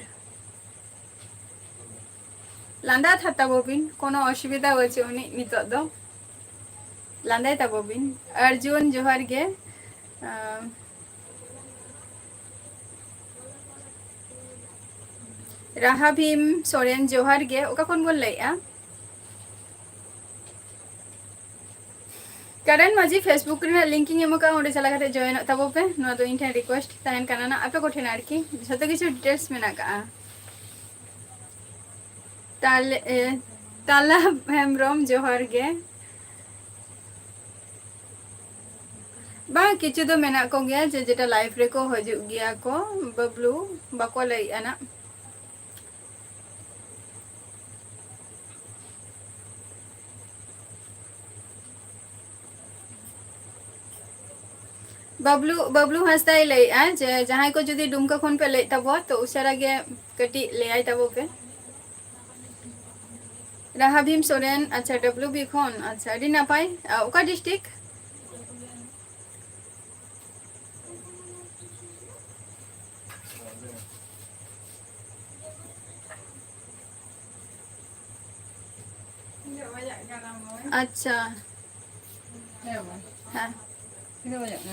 ᱞᱟᱸᱫᱟ ᱛᱷᱟ ᱛᱟᱵᱚ ᱵᱤᱱ, ᱠᱳᱱᱳ ᱚᱥᱩᱵᱤᱫᱷᱟ ᱵᱟᱹᱪᱩᱜ ᱟᱹᱱᱤᱡ ᱱᱤᱛᱚᱜ ᱫᱚ᱾ ᱞᱟᱸᱫᱟᱭ ᱛᱟᱵᱚ ᱵᱤᱱ᱾ ᱟᱨᱡᱩᱱ, ᱡᱚᱦᱟᱨ ᱜᱮ᱾ ᱟᱸ, ᱨᱟᱦᱟ ᱵᱷᱤᱢ ᱥᱚᱨᱮᱱ, ᱡᱚᱦᱟᱨ ᱜᱮ᱾ ᱚᱠᱟ ᱠᱷᱚᱱ ᱵᱚᱱ ᱞᱟᱹᱭᱮᱫᱼᱟ? ᱠᱟᱨᱮᱱ ᱢᱟᱹᱡᱷᱤ Facebook ᱨᱮᱱᱟᱜ link ᱤᱧ ᱮᱢ ᱟᱠᱟᱫᱼᱟ, ᱚᱸᱰᱮ ᱪᱟᱞᱟᱣ ᱠᱟᱛᱮ joinᱚᱜ ᱛᱟᱵᱚ ᱯᱮ᱾ ᱱᱚᱣᱟ ᱫᱚ ᱤᱧ ᱴᱷᱮᱱ request ᱛᱟᱦᱮᱱ ᱠᱟᱱᱟ ᱱᱟ, ᱟᱯᱮ ᱠᱚᱴᱷᱮᱱ ᱟᱨᱠᱤ, ᱡᱷᱚᱛᱚ ᱠᱤᱪᱷᱩ details ᱢᱮᱱᱟᱜ ᱟᱠᱟᱫᱼᱟ᱾ ᱛᱟᱞᱮ ᱮ, ᱛᱟᱞᱟ ᱦᱮᱢᱵᱨᱚᱢ, ᱡᱚᱦᱟᱨ ᱜᱮ᱾ ᱵᱟᱝ, ᱠᱤᱪᱷᱩ ᱫᱚ ᱢᱮᱱᱟᱜ ᱠᱚᱜᱮᱭᱟ ᱡᱮ ᱡᱮᱴᱟ live ᱨᱮᱠᱚ ᱦᱤᱡᱩᱜ ᱜᱮᱭᱟ ᱠᱚ᱾ ᱵᱟᱹᱵᱞᱩ ᱵᱟᱠᱚ ᱞᱟᱹᱭᱮᱫᱼᱟ ᱱᱟᱜ᱾ ᱵᱟᱵᱞᱩ, ᱵᱟᱵᱞᱩ ᱦᱟᱸᱥᱫᱟᱭ ᱞᱟᱹᱭᱮᱫᱼᱟ ᱡᱮ ᱡᱟᱦᱟᱸᱭ ᱠᱚ ᱡᱩᱫᱤ ᱰᱩᱢᱠᱟ ᱠᱷᱚᱱ ᱯᱮ ᱞᱟᱹᱭᱮᱫ ᱛᱟᱵᱚᱣᱟ, ᱛᱚ ᱩᱥᱟᱹᱨᱟ ᱜᱮ ᱠᱟᱹᱴᱤᱡ ᱞᱟᱹᱭᱟᱭ ᱛᱟᱵᱚ ᱯᱮ᱾ ᱨᱟᱦᱟ ᱵᱷᱤᱢ ᱥᱚᱨᱮᱱ, ᱟᱪᱪᱷᱟ, W B ᱠᱷᱚᱱ, ᱟᱪᱪᱷᱟ, ᱟᱹᱰᱤ ᱱᱟᱯᱟᱭ᱾ ᱟ, ᱚᱠᱟ district? ᱟᱪᱪᱷᱟ᱾ ᱦᱮᱸ᱾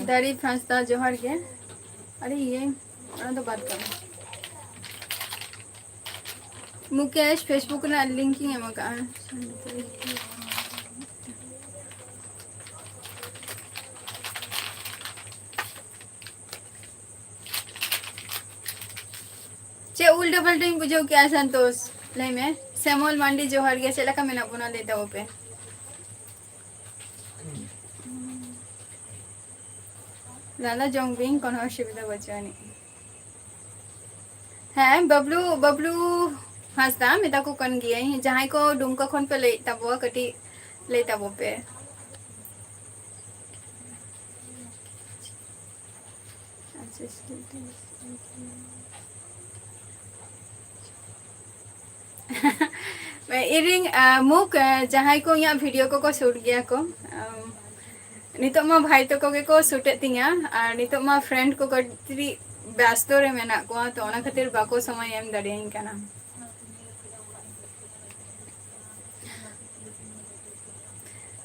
ᱫᱟᱨᱤᱯ ᱦᱟᱸᱥᱫᱟ, ᱡᱚᱦᱟᱨ ᱜᱮ᱾ ᱟᱨᱮ ᱤᱭᱟᱹ, ᱚᱱᱟ ᱫᱚ ᱵᱟᱫ ᱠᱟᱜ ᱢᱮ᱾ ᱢᱩᱠᱮᱥ, Facebook ᱨᱮᱱᱟᱜ link ᱤᱧ ᱮᱢ ᱟᱠᱟᱫᱼᱟ᱾ ᱪᱮᱫ ᱩᱞᱴᱟᱹ ᱯᱟᱞᱴᱟᱧ ᱵᱩᱡᱷᱟᱹᱣ ᱠᱮᱜᱼᱟ ᱥᱟᱱᱛᱳᱥ? ᱞᱟᱹᱭ ᱢᱮ᱾ ᱥᱮᱢᱚᱞ ᱢᱟᱱᱰᱤ, ᱡᱚᱦᱟᱨ ᱜᱮ, ᱪᱮᱫ ᱞᱮᱠᱟ ᱢᱮᱱᱟᱜ ᱵᱚᱱᱟ ᱞᱟᱹᱭ ᱛᱟᱵᱚ ᱯᱮ᱾ ᱞᱟᱸᱫᱟ ᱡᱚᱝ ᱵᱤᱱ, ᱠᱳᱱᱳ ᱚᱥᱩᱵᱤᱫᱷᱟ ᱵᱟᱹᱪᱩᱜ ᱟᱹᱱᱤᱡ᱾ ᱦᱮᱸ, ᱵᱟᱵᱞᱩ, ᱵᱟᱵᱞᱩ ᱦᱟᱸᱥᱫᱟ ᱢᱮᱛᱟ ᱠᱚ ᱠᱟᱱ ᱜᱤᱭᱟᱹᱧ, ᱡᱟᱦᱟᱸᱭ ᱠᱚ ᱰᱩᱢᱠᱟ ᱠᱷᱚᱱ ᱯᱮ ᱞᱟᱹᱭᱮᱫ ᱛᱟᱵᱚᱣᱟ, ᱠᱟᱹᱴᱤᱡ ᱞᱟᱹᱭ ᱛᱟᱵᱚ ᱯᱮ᱾ ᱤᱧᱨᱮᱱ, ᱟ, ᱢᱩᱠ, ᱟ, ᱡᱟᱦᱟᱸᱭ ᱠᱚ ᱤᱧᱟᱹᱜ video ᱠᱚᱠᱚ shoot ᱜᱮᱭᱟ ᱠᱚ, ᱟᱢ, ᱱᱤᱛᱚᱜ ᱢᱟ ᱵᱷᱟᱭ ᱛᱟᱠᱚ ᱜᱮᱠᱚ shoot ᱮᱫ ᱛᱤᱧᱟ, ᱟᱨ ᱱᱤᱛᱚᱜ ᱢᱟ friend ᱠᱚ ᱠᱟᱹᱴᱤᱡ ᱵᱮᱥᱛᱚ ᱨᱮ ᱢᱮᱱᱟᱜ ᱠᱚᱣᱟ, ᱛᱚ ᱚᱱᱟ ᱠᱷᱟᱹᱛᱤᱨ ᱵᱟᱠᱚ ᱥᱚᱢᱚᱭ ᱮᱢ ᱫᱟᱲᱮᱭᱟᱹᱧ ᱠᱟᱱᱟ᱾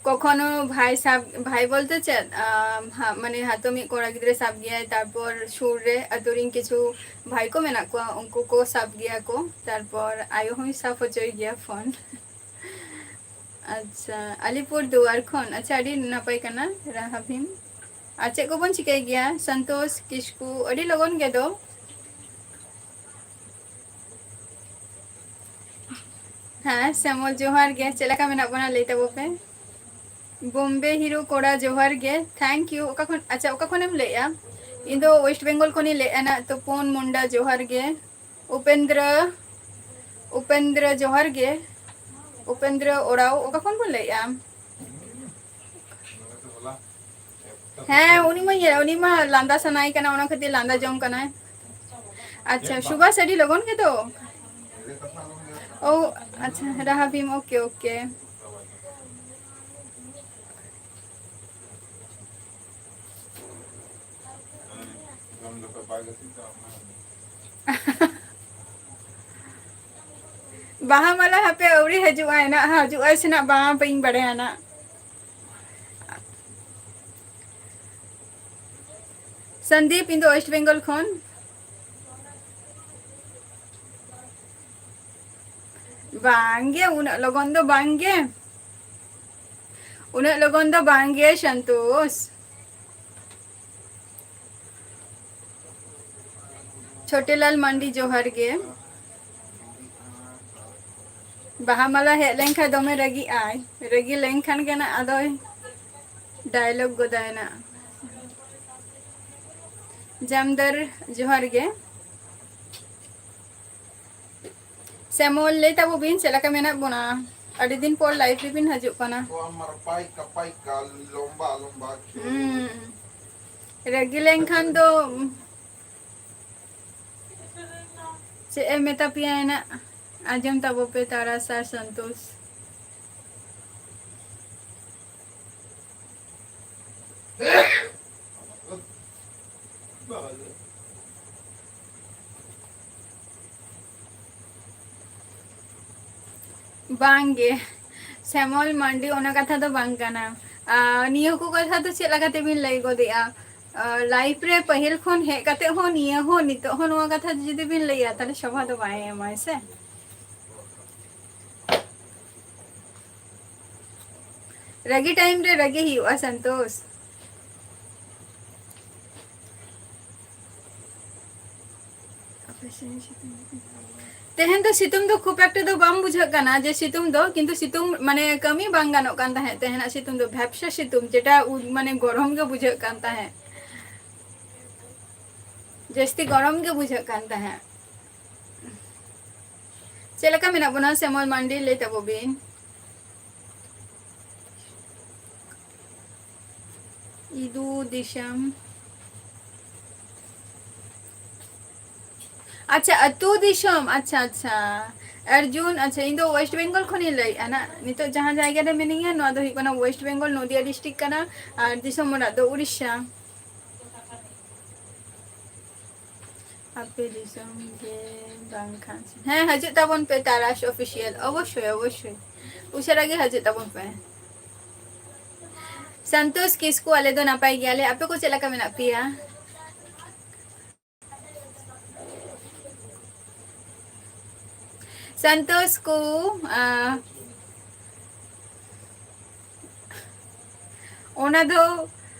ᱠᱚᱠᱷᱚᱱᱳ ᱵᱷᱟᱭ ᱥᱟᱵ, ᱵᱷᱟᱭ ᱵᱚᱞᱛᱮ ᱪᱮᱫ, ᱟᱢ, ᱦᱟ-, ᱢᱟᱱᱮ ᱦᱟᱛᱚᱢᱤᱡ ᱠᱚᱲᱟ ᱜᱤᱫᱽᱨᱟᱹ ᱥᱟᱵ ᱜᱮᱭᱟᱭ, ᱛᱟᱨᱯᱚᱨ ᱥᱩᱨ ᱨᱮ ᱟᱹᱛᱩ ᱨᱤᱱ ᱠᱤᱪᱷᱩ ᱵᱷᱟᱭ ᱠᱚ ᱢᱮᱱᱟᱜ ᱠᱚᱣᱟ, ᱩᱱᱠᱩ ᱠᱚ ᱥᱟᱵ ᱜᱮᱭᱟ ᱠᱚ, ᱛᱟᱨᱯᱚᱨ ᱟᱭᱳ ᱦᱚᱸᱭ ᱥᱟᱵ ᱦᱚᱪᱚᱭ ᱜᱮᱭᱟ phone᱾ ᱟᱪᱪᱷᱟ, ᱟᱞᱤᱯᱩᱨ ᱫᱩᱣᱟᱨ ᱠᱷᱚᱱ᱾ ᱟᱪᱪᱷᱟ, ᱟᱹᱰᱤ ᱱᱟᱯᱟᱭ ᱠᱟᱱᱟ, ᱨᱟᱦᱟ ᱵᱷᱤᱢ᱾ ᱟᱨ ᱪᱮᱫ ᱠᱚᱵᱚᱱ ᱪᱤᱠᱟᱹᱭ ᱜᱮᱭᱟ? ᱥᱚᱱᱛᱳᱥ ᱠᱤᱥᱠᱩ, ᱟᱹᱰᱤ ᱞᱚᱜᱚᱱ ᱜᱮ ᱫᱚ᱾ ᱦᱮᱸ, ᱥᱮᱢᱚᱞ ᱡᱚᱦᱟᱨ ᱜᱮ, ᱪᱮᱫ ᱞᱮᱠᱟ ᱢᱮᱱᱟᱜ ᱵᱚᱱᱟ ᱞᱟᱹᱭ ᱛᱟᱵᱚ ᱯᱮ᱾ ᱵᱚᱢᱵᱮ ᱦᱤᱨᱳ ᱠᱚᱲᱟ ᱡᱚᱦᱟᱨ ᱜᱮ, thank you᱾ ᱚᱠᱟ ᱠᱷᱚᱱ, ᱟᱪᱪᱷᱟ, ᱚᱠᱟ ᱠᱷᱚᱱᱮᱢ ᱞᱟᱹᱭᱮᱜᱼᱟ? ᱤᱧ ᱫᱚ ᱳᱭᱮᱥᱴ ᱵᱮᱝᱜᱚᱞ ᱠᱷᱚᱱᱤᱧ ᱞᱟᱹᱭᱮᱜᱼᱟ ᱱᱟᱜ, ᱛᱩᱯᱩᱱ ᱢᱩᱱᱰᱟ ᱡᱚᱦᱟᱨ ᱜᱮ᱾ ᱩᱯᱮᱱᱫᱨᱚ, ᱩᱯᱮᱱᱫᱨᱚ ᱡᱚᱦᱟᱨ ᱜᱮ᱾ ᱩᱯᱮᱱᱫᱨᱚ ᱚᱲᱟᱣ, ᱚᱠᱟ ᱠᱷᱚᱱ ᱵᱚᱱ ᱞᱟᱹᱭᱮᱜᱼᱟ? ᱦᱮᱸ, ᱩᱱᱤ ᱢᱟ ᱤᱭᱟᱹ, ᱩᱱᱤ ᱢᱟ ᱞᱟᱸᱫᱟ ᱥᱟᱱᱟᱭᱮ ᱠᱟᱱᱟ, ᱚᱱᱟ ᱠᱷᱟᱹᱛᱤᱨ ᱞᱟᱸᱫᱟ ᱡᱚᱝ ᱠᱟᱱᱟᱭ᱾ ᱟᱪᱪᱷᱟ, ᱥᱩᱵᱷᱟᱥ ᱟᱹᱰᱤ ᱞᱚᱜᱚᱱ ᱜᱮᱛᱚ᱾ ᱳ, ᱟᱪᱪᱷᱟ, ᱨᱟᱦᱟ ᱵᱷᱤᱢ, okay, okay᱾ ᱵᱟᱦᱟ ᱢᱟᱞᱟ ᱦᱟᱯᱮ ᱟᱹᱣᱨᱤ ᱦᱤᱡᱩᱜᱼᱟ, ᱱᱟᱜ ᱦᱤᱡᱩᱜᱼᱟᱭ ᱥᱮ ᱱᱟᱜ ᱵᱟᱝ, ᱵᱟᱹᱧ ᱵᱟᱲᱟᱭᱟ ᱱᱟᱜ᱾ ᱥᱚᱱᱫᱤᱯ, ᱤᱧ ᱫᱚ ᱳᱭᱮᱥᱴ ᱵᱮᱝᱜᱚᱞ ᱠᱷᱚᱱ᱾ ᱵᱟᱝᱜᱮ, ᱩᱱᱟᱹᱜ ᱞᱚᱜᱚᱱ ᱫᱚ ᱵᱟᱝᱜᱮ, ᱩᱱᱟᱹᱜ ᱞᱚᱜᱚᱱ ᱫᱚ ᱵᱟᱝᱜᱮ ᱥᱚᱱᱛᱳᱥ᱾ ᱪᱷᱳᱴᱮᱞᱟᱞ ᱢᱟᱱᱰᱤ, ᱡᱚᱦᱟᱨ ᱜᱮ᱾ ᱵᱟᱦᱟ ᱢᱟᱞᱟ ᱦᱮᱡ ᱞᱮᱱᱠᱷᱟᱱ ᱫᱚᱢᱮ ᱨᱟᱹᱜᱤᱜ ᱟᱭ, ᱨᱟᱹᱜᱤ ᱞᱮᱱᱠᱷᱟᱱ ᱜᱮ ᱱᱟᱜ ᱟᱫᱚᱭ ᱰᱟᱭᱞᱚᱜ ᱜᱚᱫᱟᱭ ᱱᱟᱜ᱾ ᱡᱟᱢᱫᱟᱨ, ᱡᱚᱦᱟᱨ ᱜᱮ᱾ ᱥᱮᱢᱚᱞ, ᱞᱟᱹᱭ ᱛᱟᱵᱚ ᱵᱤᱱ ᱪᱮᱫ ᱞᱮᱠᱟ ᱢᱮᱱᱟᱜ ᱵᱚᱱᱟ? ᱟᱹᱰᱤ ᱫᱤᱱ ᱯᱚᱨ ᱞᱟᱭᱤᱵᱷ ᱨᱮᱵᱤᱱ ᱦᱤᱡᱩᱜ ᱠᱟᱱᱟ᱾ ᱦᱩᱸ᱾ ᱨᱟᱹᱜᱤ ᱞᱮᱱᱠᱷᱟᱱ ᱫᱚ ᱪᱮᱫ ᱮ ᱢᱮᱛᱟ ᱯᱮᱭᱟ ᱱᱟᱜ, ᱟᱸᱡᱚᱢ ᱛᱟᱵᱚ ᱯᱮ ᱛᱟᱨᱟᱥ ᱟᱨ ᱥᱚᱱᱛᱳᱥ᱾ ᱵᱟᱝᱜᱮ, ᱥᱮᱢᱚᱞ ᱢᱟᱱᱰᱤ ᱚᱱᱟ ᱠᱟᱛᱷᱟ ᱫᱚ ᱵᱟᱝ ᱠᱟᱱᱟ᱾ ᱟᱨ ᱱᱤᱭᱟᱹ ᱠᱚ ᱠᱟᱛᱷᱟ ᱫᱚ ᱪᱮᱫ ᱞᱮᱠᱟᱛᱮ ᱵᱤᱱ ᱞᱟᱹᱭ ᱜᱚᱫᱮᱜᱼᱟ? ᱟᱨ ᱞᱟᱭᱤᱯᱷ ᱨᱮ ᱯᱟᱹᱦᱤᱞ ᱠᱷᱚᱱ ᱦᱮᱡ ᱠᱟᱛᱮ ᱦᱚᱸ ᱱᱤᱭᱟᱹ ᱦᱚᱸ ᱱᱤᱛᱚᱜ ᱦᱚᱸ ᱱᱚᱣᱟ ᱠᱟᱛᱷᱟ ᱡᱩᱫᱤ ᱵᱤᱱ ᱞᱟᱹᱭᱟ, ᱛᱟᱦᱞᱮ ᱥᱚᱵᱷᱟ ᱫᱚ ᱵᱟᱭ ᱮᱢᱟᱭ ᱥᱮ᱾ ᱨᱟᱹᱜᱤ time ᱨᱮ ᱨᱟᱹᱜᱤ ᱦᱩᱭᱩᱜᱼᱟ, ᱥᱟᱱᱛᱳᱥ᱾ ᱛᱮᱦᱮᱧ ᱫᱚ ᱥᱤᱛᱩᱝ ᱫᱚ ᱠᱷᱩᱵ ᱮᱠᱴᱟ ᱫᱚ ᱵᱟᱝ ᱵᱩᱡᱷᱟᱹᱜ ᱠᱟᱱᱟ, ᱡᱮ ᱥᱤᱛᱩᱝ ᱫᱚ, ᱠᱤᱱᱛᱩ ᱥᱤᱛᱩᱝ, ᱢᱟᱱᱮ, ᱠᱟᱹᱢᱤ ᱵᱟᱝ ᱜᱟᱱᱚᱜ ᱠᱟᱱ ᱛᱟᱦᱮᱸᱫ ᱛᱮᱦᱮᱧᱟᱜ ᱥᱤᱛᱩᱝ ᱫᱚ, ᱵᱷᱮᱯᱥᱟ ᱥᱤᱛᱩᱝ, ᱡᱮᱴᱟ ᱩ-, ᱢᱟᱱᱮ, ᱜᱚᱨᱚᱢ ᱜᱮ ᱵᱩᱡᱷᱟᱹᱜ ᱠᱟᱱ ᱛᱟᱦᱮᱸᱫ, ᱡᱟᱹᱥᱛᱤ ᱜᱚᱨᱚᱢ ᱜᱮ ᱵᱩᱡᱷᱟᱹᱜ ᱠᱟᱱ ᱛᱟᱦᱮᱸᱫ᱾ ᱪᱮᱫ ᱞᱮᱠᱟ ᱢᱮᱱᱟᱜ ᱵᱚᱱᱟ, ᱥᱮᱢᱚᱞ ᱢᱟᱱᱰᱤ, ᱞᱟᱹᱭ ᱛᱟᱵᱚ ᱵᱤᱱ᱾ ᱤᱫᱩ ᱫᱤᱥᱚᱢ᱾ ᱟᱪᱪᱷᱟ, ᱟᱹᱛᱩ ᱫᱤᱥᱚᱢ, ᱟᱪᱪᱷᱟ, ᱟᱪᱪᱷᱟ᱾ ᱚᱨᱡᱩᱱ, ᱟᱪᱪᱷᱟ, ᱤᱧ ᱫᱚ West Bengal ᱠᱷᱚᱱᱤᱧ ᱞᱟᱹᱭᱮᱫᱼᱟ ᱱᱟᱜ᱾ ᱱᱤᱛᱚᱜ ᱡᱟᱦᱟᱸ ᱡᱟᱭᱜᱟ ᱨᱮ ᱢᱤᱱᱟᱹᱧᱟ, ᱱᱚᱣᱟ ᱫᱚ ᱦᱩᱭᱩᱜ ᱠᱟᱱᱟ West Bengal, ᱱᱚᱫᱤᱭᱟ district ᱠᱟᱱᱟ, ᱟᱨ ᱫᱤᱥᱚᱢ ᱚᱲᱟᱜ ᱫᱚ ᱩᱲᱤᱥᱥᱟ᱾ ᱟᱯᱮ ᱫᱤᱥᱚᱢ ᱜᱮ ᱵᱟᱝᱠᱷᱟᱱ, ᱦᱮᱸ, ᱦᱤᱡᱩᱜ ᱛᱟᱵᱚᱱ ᱯᱮ ᱛᱟᱨᱟᱥ official, ᱚᱵᱚᱥᱥᱳᱭ, ᱚᱵᱚᱥᱥᱳᱭ, ᱩᱥᱟᱹᱨᱟ ᱜᱮ ᱦᱤᱡᱩᱜ ᱛᱟᱵᱚᱱ ᱯᱮ᱾ ᱥᱚᱱᱛᱳᱥ ᱠᱤᱥᱠᱩ, ᱟᱞᱮ ᱫᱚ ᱱᱟᱯᱟᱭ ᱜᱮᱭᱟᱞᱮ, ᱟᱯᱮ ᱠᱚ ᱪᱮᱫ ᱞᱮᱠᱟ ᱢᱮᱱᱟᱜ ᱯᱮᱭᱟ? ᱥᱚᱱᱛᱳᱥ ᱠᱚ, ᱟᱸ, ᱚᱱᱟ ᱫᱚ,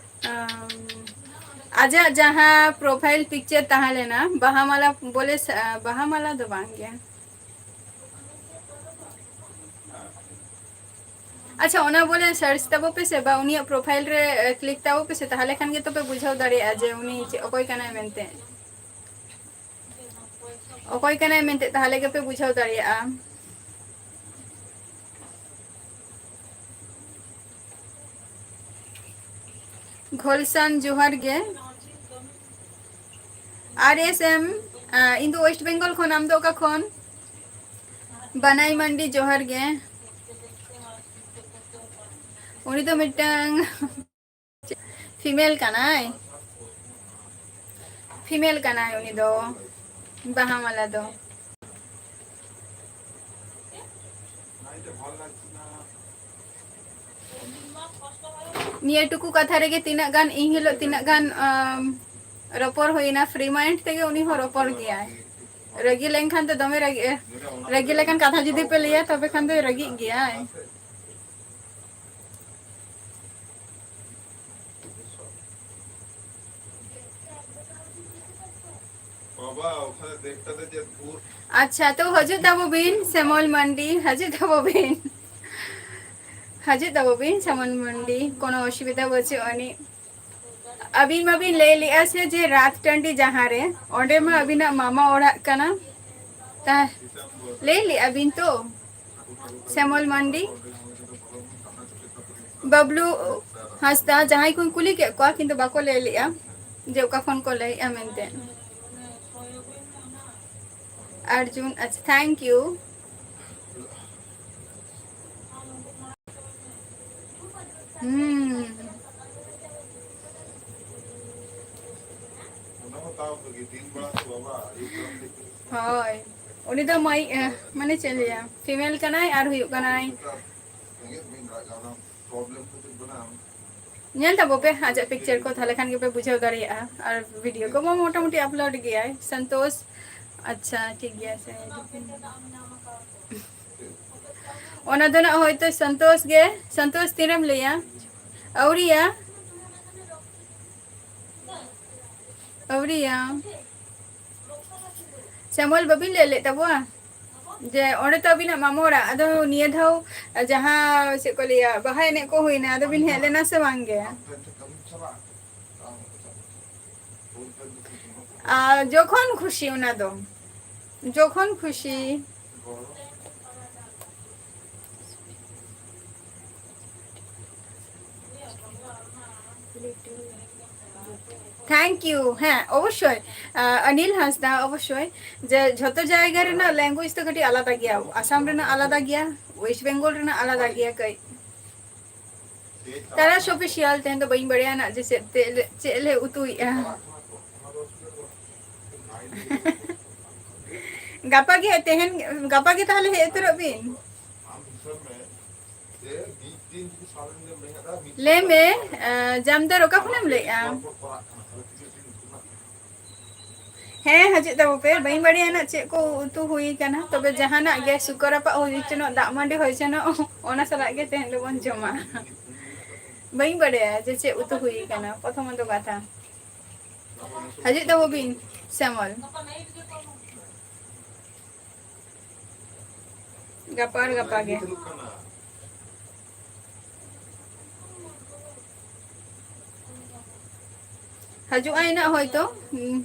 ᱟᱢ, ᱟᱡᱟᱜ ᱡᱟᱦᱟᱸ profile picture ᱛᱟᱦᱮᱸ ᱞᱮᱱᱟ, ᱵᱟᱦᱟ ᱢᱟᱞᱟ ᱵᱚᱞᱮ ᱥᱟ-, ᱵᱟᱦᱟ ᱢᱟᱞᱟ ᱫᱚ ᱵᱟᱝ ᱜᱮ᱾ ᱟᱪᱪᱷᱟ, ᱚᱱᱟ ᱵᱚᱞᱮ search ᱛᱟᱵᱚ ᱯᱮ ᱥᱮ, ᱵᱟ ᱩᱱᱤᱭᱟᱜ profile ᱨᱮ, ᱮ, click ᱛᱟᱵᱚ ᱯᱮ ᱥᱮ, ᱛᱟᱦᱚᱞᱮ ᱠᱷᱟᱱ ᱜᱮᱛᱚ ᱯᱮ ᱵᱩᱡᱷᱟᱹᱣ ᱫᱟᱲᱮᱭᱟᱜᱼᱟ ᱡᱮ ᱩᱱᱤ ᱪᱮᱫ, ᱚᱠᱚᱭ ᱠᱟᱱᱟᱭ ᱢᱮᱱᱛᱮ᱾ ᱚᱠᱚᱭ ᱠᱟᱱᱟᱭ ᱢᱮᱱᱛᱮ ᱛᱟᱦᱚᱞᱮ ᱜᱮᱯᱮ ᱵᱩᱡᱷᱟᱹᱣ ᱫᱟᱲᱮᱭᱟᱜᱼᱟ᱾ ᱜᱷᱳᱞᱥᱟᱱ ᱡᱚᱦᱟᱨ ᱜᱮ᱾ R S M, ᱟᱸ, ᱤᱧ ᱫᱚ West Bengal ᱠᱷᱚᱱ, ᱟᱢ ᱫᱚ ᱚᱠᱟ ᱠᱷᱚᱱ? ᱵᱟᱱᱟᱭ ᱢᱟᱱᱰᱤ ᱡᱚᱦᱟᱨ ᱜᱮ᱾ ᱩᱱᱤ ᱫᱚ ᱢᱤᱫᱴᱟᱝ female ᱠᱟᱱᱟᱭ, female ᱠᱟᱱᱟᱭ ᱩᱱᱤ ᱫᱚ, ᱵᱟᱦᱟ ᱢᱟᱞᱟ ᱫᱚ᱾ ᱱᱤᱭᱟᱹ ᱴᱩᱠᱩ ᱠᱟᱛᱷᱟ ᱨᱮᱜᱮ ᱛᱤᱱᱟᱹᱜ ᱜᱟᱱ ᱤᱧ ᱦᱤᱞᱳᱜ ᱛᱤᱱᱟᱹᱜ ᱜᱟᱱ, ᱟᱢ, ᱨᱚᱯᱚᱲ ᱦᱩᱭᱱᱟ, free mind ᱛᱮᱜᱮ ᱩᱱᱤ ᱦᱚᱸ ᱨᱚᱯᱚᱲ ᱜᱮᱭᱟᱭ᱾ ᱨᱟᱹᱜᱤ ᱞᱮᱱᱠᱷᱟᱱ ᱫᱚ ᱫᱚᱢᱮ ᱨᱟᱹᱜᱤ, ᱨᱟᱹᱜᱤ ᱞᱮᱠᱟᱱ ᱠᱟᱛᱷᱟ ᱡᱩᱫᱤ ᱯᱮ ᱞᱟᱹᱭᱟ, ᱛᱚᱵᱮ ᱠᱷᱟᱱ ᱫᱚᱭ ᱨᱟᱹᱜᱤᱜ ᱜᱮᱭᱟᱭ᱾ ᱟᱪᱪᱷᱟ, ᱛᱚ ᱦᱤᱡᱩᱜ ᱛᱟᱵᱚ ᱵᱤᱱ ᱥᱮᱢᱚᱞ ᱢᱟᱱᱰᱤ, ᱦᱤᱡᱩᱜ ᱛᱟᱵᱚ ᱵᱤᱱ᱾ ᱦᱤᱡᱩᱜ ᱛᱟᱵᱚ ᱵᱤᱱ ᱥᱮᱢᱚᱞ ᱢᱟᱱᱰᱤ, ᱠᱳᱱᱳ ᱚᱥᱩᱵᱤᱫᱷᱟ ᱵᱟᱹᱪᱩᱜ ᱟᱹᱱᱤᱡ᱾ ᱟᱹᱵᱤᱱ ᱢᱟᱵᱤᱱ ᱞᱟᱹᱭ ᱞᱮᱜᱼᱟ ᱥᱮ ᱡᱮ ᱨᱟᱛ ᱴᱟᱺᱰᱤ ᱡᱟᱦᱟᱸ ᱨᱮ, ᱚᱸᱰᱮ ᱢᱟ ᱟᱹᱵᱤᱱᱟᱜ ᱢᱟᱢᱟ ᱚᱲᱟᱜ ᱠᱟᱱᱟ᱾ ᱛᱟ-, ᱞᱟᱹᱭ ᱞᱮᱜᱼᱟ ᱵᱤᱱ ᱛᱚ, ᱥᱮᱢᱚᱞ ᱢᱟᱱᱰᱤ, ᱵᱟᱵᱞᱩ ᱦᱟᱸᱥᱫᱟ, ᱡᱟᱦᱟᱸᱭ ᱠᱚᱧ ᱠᱩᱞᱤ ᱠᱮᱫ ᱠᱚᱣᱟ, ᱠᱤᱱᱛᱩ ᱵᱟᱠᱚ ᱞᱟᱹᱭ ᱞᱮᱜᱼᱟ ᱡᱮ ᱚᱠᱟ ᱠᱷᱚᱱ ᱠᱚ ᱞᱟᱹᱭᱮᱜᱼᱟ ᱢᱮᱱᱛᱮ᱾ ᱟᱨᱡᱩᱱ, ᱟᱪᱪᱷᱟ, thank you. ᱦᱩᱸ᱾ ᱦᱳᱭ, ᱩᱱᱤ ᱫᱚ ᱢᱟᱹᱭ, ᱮ, ᱢᱟᱱᱮ ᱪᱮᱫ ᱤᱧ ᱞᱟᱹᱭᱟ, female ᱠᱟᱱᱟᱭ ᱟᱨ ᱦᱩᱭᱩᱜ ᱠᱟᱱᱟᱭ, ᱧᱮᱞ ᱛᱟᱵᱚ ᱯᱮ ᱟᱡᱟᱜ picture ᱠᱚ, ᱛᱟᱦᱞᱮ ᱠᱷᱟᱱ ᱜᱮᱯᱮ ᱵᱩᱡᱷᱟᱹᱣ ᱫᱟᱲᱮᱭᱟᱜᱼᱟ᱾ ᱟᱨ video ᱠᱚ ᱢᱟ ᱢᱚᱴᱟᱢᱩᱴᱤ upload ᱜᱮᱭᱟᱭ ᱥᱚᱱᱛᱳᱥ᱾ ᱟᱪᱪᱷᱟ, ᱴᱷᱤᱠ ᱜᱮᱭᱟ ᱥᱮ᱾ ᱚᱱᱟ ᱫᱚ ᱱᱟᱜ ᱦᱚᱭᱛᱳ ᱥᱚᱱᱛᱳᱥ ᱜᱮ᱾ ᱥᱚᱱᱛᱳᱥ, ᱛᱤᱨᱮᱢ ᱞᱟᱹᱭᱟ? ᱟᱹᱣᱨᱤᱭᱟ, ᱟᱹᱣᱨᱤᱭᱟ᱾ ᱥᱮᱢᱚᱞ ᱵᱟᱹᱵᱤᱱ ᱞᱟᱹᱭ ᱞᱮᱫ ᱛᱟᱵᱚᱣᱟ? ᱡᱮ ᱚᱸᱰᱮ ᱛᱚ ᱟᱹᱵᱤᱱᱟᱜ ᱢᱟᱢᱚ ᱚᱲᱟᱜ, ᱟᱫᱚ ᱱᱤᱭᱟᱹ ᱫᱷᱟᱣ ᱡᱟᱦᱟᱸ ᱪᱮᱫ ᱠᱚ ᱞᱟᱹᱭᱟ, ᱵᱟᱦᱟ ᱮᱱᱮᱡ ᱠᱚ ᱦᱩᱭᱱᱟ, ᱟᱫᱚ ᱵᱤᱱ ᱦᱮᱡ ᱞᱮᱱᱟ ᱥᱮ ᱵᱟᱝ ᱜᱮ? ᱟᱨ ᱡᱚᱠᱷᱚᱱ ᱠᱷᱩᱥᱤ ᱚᱱᱟ ᱫᱚ, ᱡᱚᱠᱷᱚᱱ ᱠᱷᱩᱥᱤ᱾ Thank you. ᱦᱮᱸ, ᱚᱵᱚᱥᱥᱳᱭ, ᱟᱸ, ᱚᱱᱤᱞ ᱦᱟᱸᱥᱫᱟ, ᱚᱵᱚᱥᱥᱳᱭ, ᱡᱮ ᱡᱷᱚᱛᱚ ᱡᱟᱭᱜᱟ ᱨᱮᱱᱟᱜ language ᱫᱚ ᱠᱟᱹᱴᱤᱡ ᱟᱞᱟᱫᱟ ᱜᱮᱭᱟ᱾ ᱟᱥᱟᱢ ᱨᱮᱱᱟᱜ ᱟᱞᱟᱫᱟ ᱜᱮᱭᱟ, West Bengal ᱨᱮᱱᱟᱜ ᱟᱞᱟᱫᱟ ᱜᱮᱭᱟ ᱠᱟᱹᱡ᱾ ᱛᱟᱨᱟᱥ Official, ᱛᱮᱦᱮᱧ ᱫᱚ ᱵᱟᱹᱧ ᱵᱟᱲᱟᱭᱟ ᱱᱟᱜ ᱡᱮ ᱪᱮᱫ ᱛᱮ-, ᱪᱮᱫ ᱞᱮ ᱩᱛᱩᱭᱮᱫᱼᱟ᱾ ᱜᱟᱯᱟ ᱜᱮ, ᱛᱮᱦᱮᱧ, ᱜᱟᱯᱟ ᱜᱮ ᱛᱟᱦᱞᱮ ᱦᱮᱡ ᱩᱛᱟᱹᱨᱚᱜ ᱵᱤᱱ᱾ ᱞᱟᱹᱭ ᱢᱮ, ᱟᱸ, ᱡᱟᱢᱫᱟᱨ, ᱚᱠᱟ ᱠᱷᱚᱱᱮᱢ ᱞᱟᱹᱭᱮᱫᱼᱟ? ᱦᱮᱸ, ᱦᱤᱡᱩᱜ ᱛᱟᱵᱚ ᱯᱮ᱾ ᱵᱟᱹᱧ ᱵᱟᱲᱟᱭᱟ ᱱᱟᱜ ᱪᱮᱫ ᱠᱚ ᱩᱛᱩ ᱦᱩᱭ ᱠᱟᱱᱟ, ᱛᱚᱵᱮ ᱡᱟᱦᱟᱱᱟᱜ ᱜᱮ, ᱥᱩᱠᱟᱹ ᱨᱟᱯᱟᱜ ᱦᱩᱭ ᱦᱚᱪᱚᱱᱚᱜ, ᱫᱟᱜ ᱢᱟᱹᱰᱤ ᱦᱩᱭ ᱦᱚᱪᱚᱱᱚᱜ, ᱚᱱᱟ ᱥᱟᱞᱟᱜ ᱜᱮ ᱛᱮᱦᱮᱧ ᱫᱚᱵᱚᱱ ᱡᱚᱢᱟ᱾ ᱵᱟᱹᱧ ᱵᱟᱲᱟᱭᱟ ᱡᱮ ᱪᱮᱫ ᱩᱛᱩ ᱦᱩᱭ ᱠᱟᱱᱟ, ᱯᱨᱚᱛᱷᱚᱢᱚᱛᱚ ᱠᱟᱛᱷᱟ᱾ ᱦᱤᱡᱩᱜ ᱛᱟᱵᱚ ᱵᱤᱱ᱾ ᱥᱮᱢᱚᱞ᱾ ᱜᱟᱯᱟ ᱟᱨ ᱜᱟᱯᱟ ᱜᱮ᱾ ᱦᱤᱡᱩᱜ ᱟᱭ ᱱᱟᱜ ᱦᱚᱭᱛᱚ᱾ ᱦᱩᱸ᱾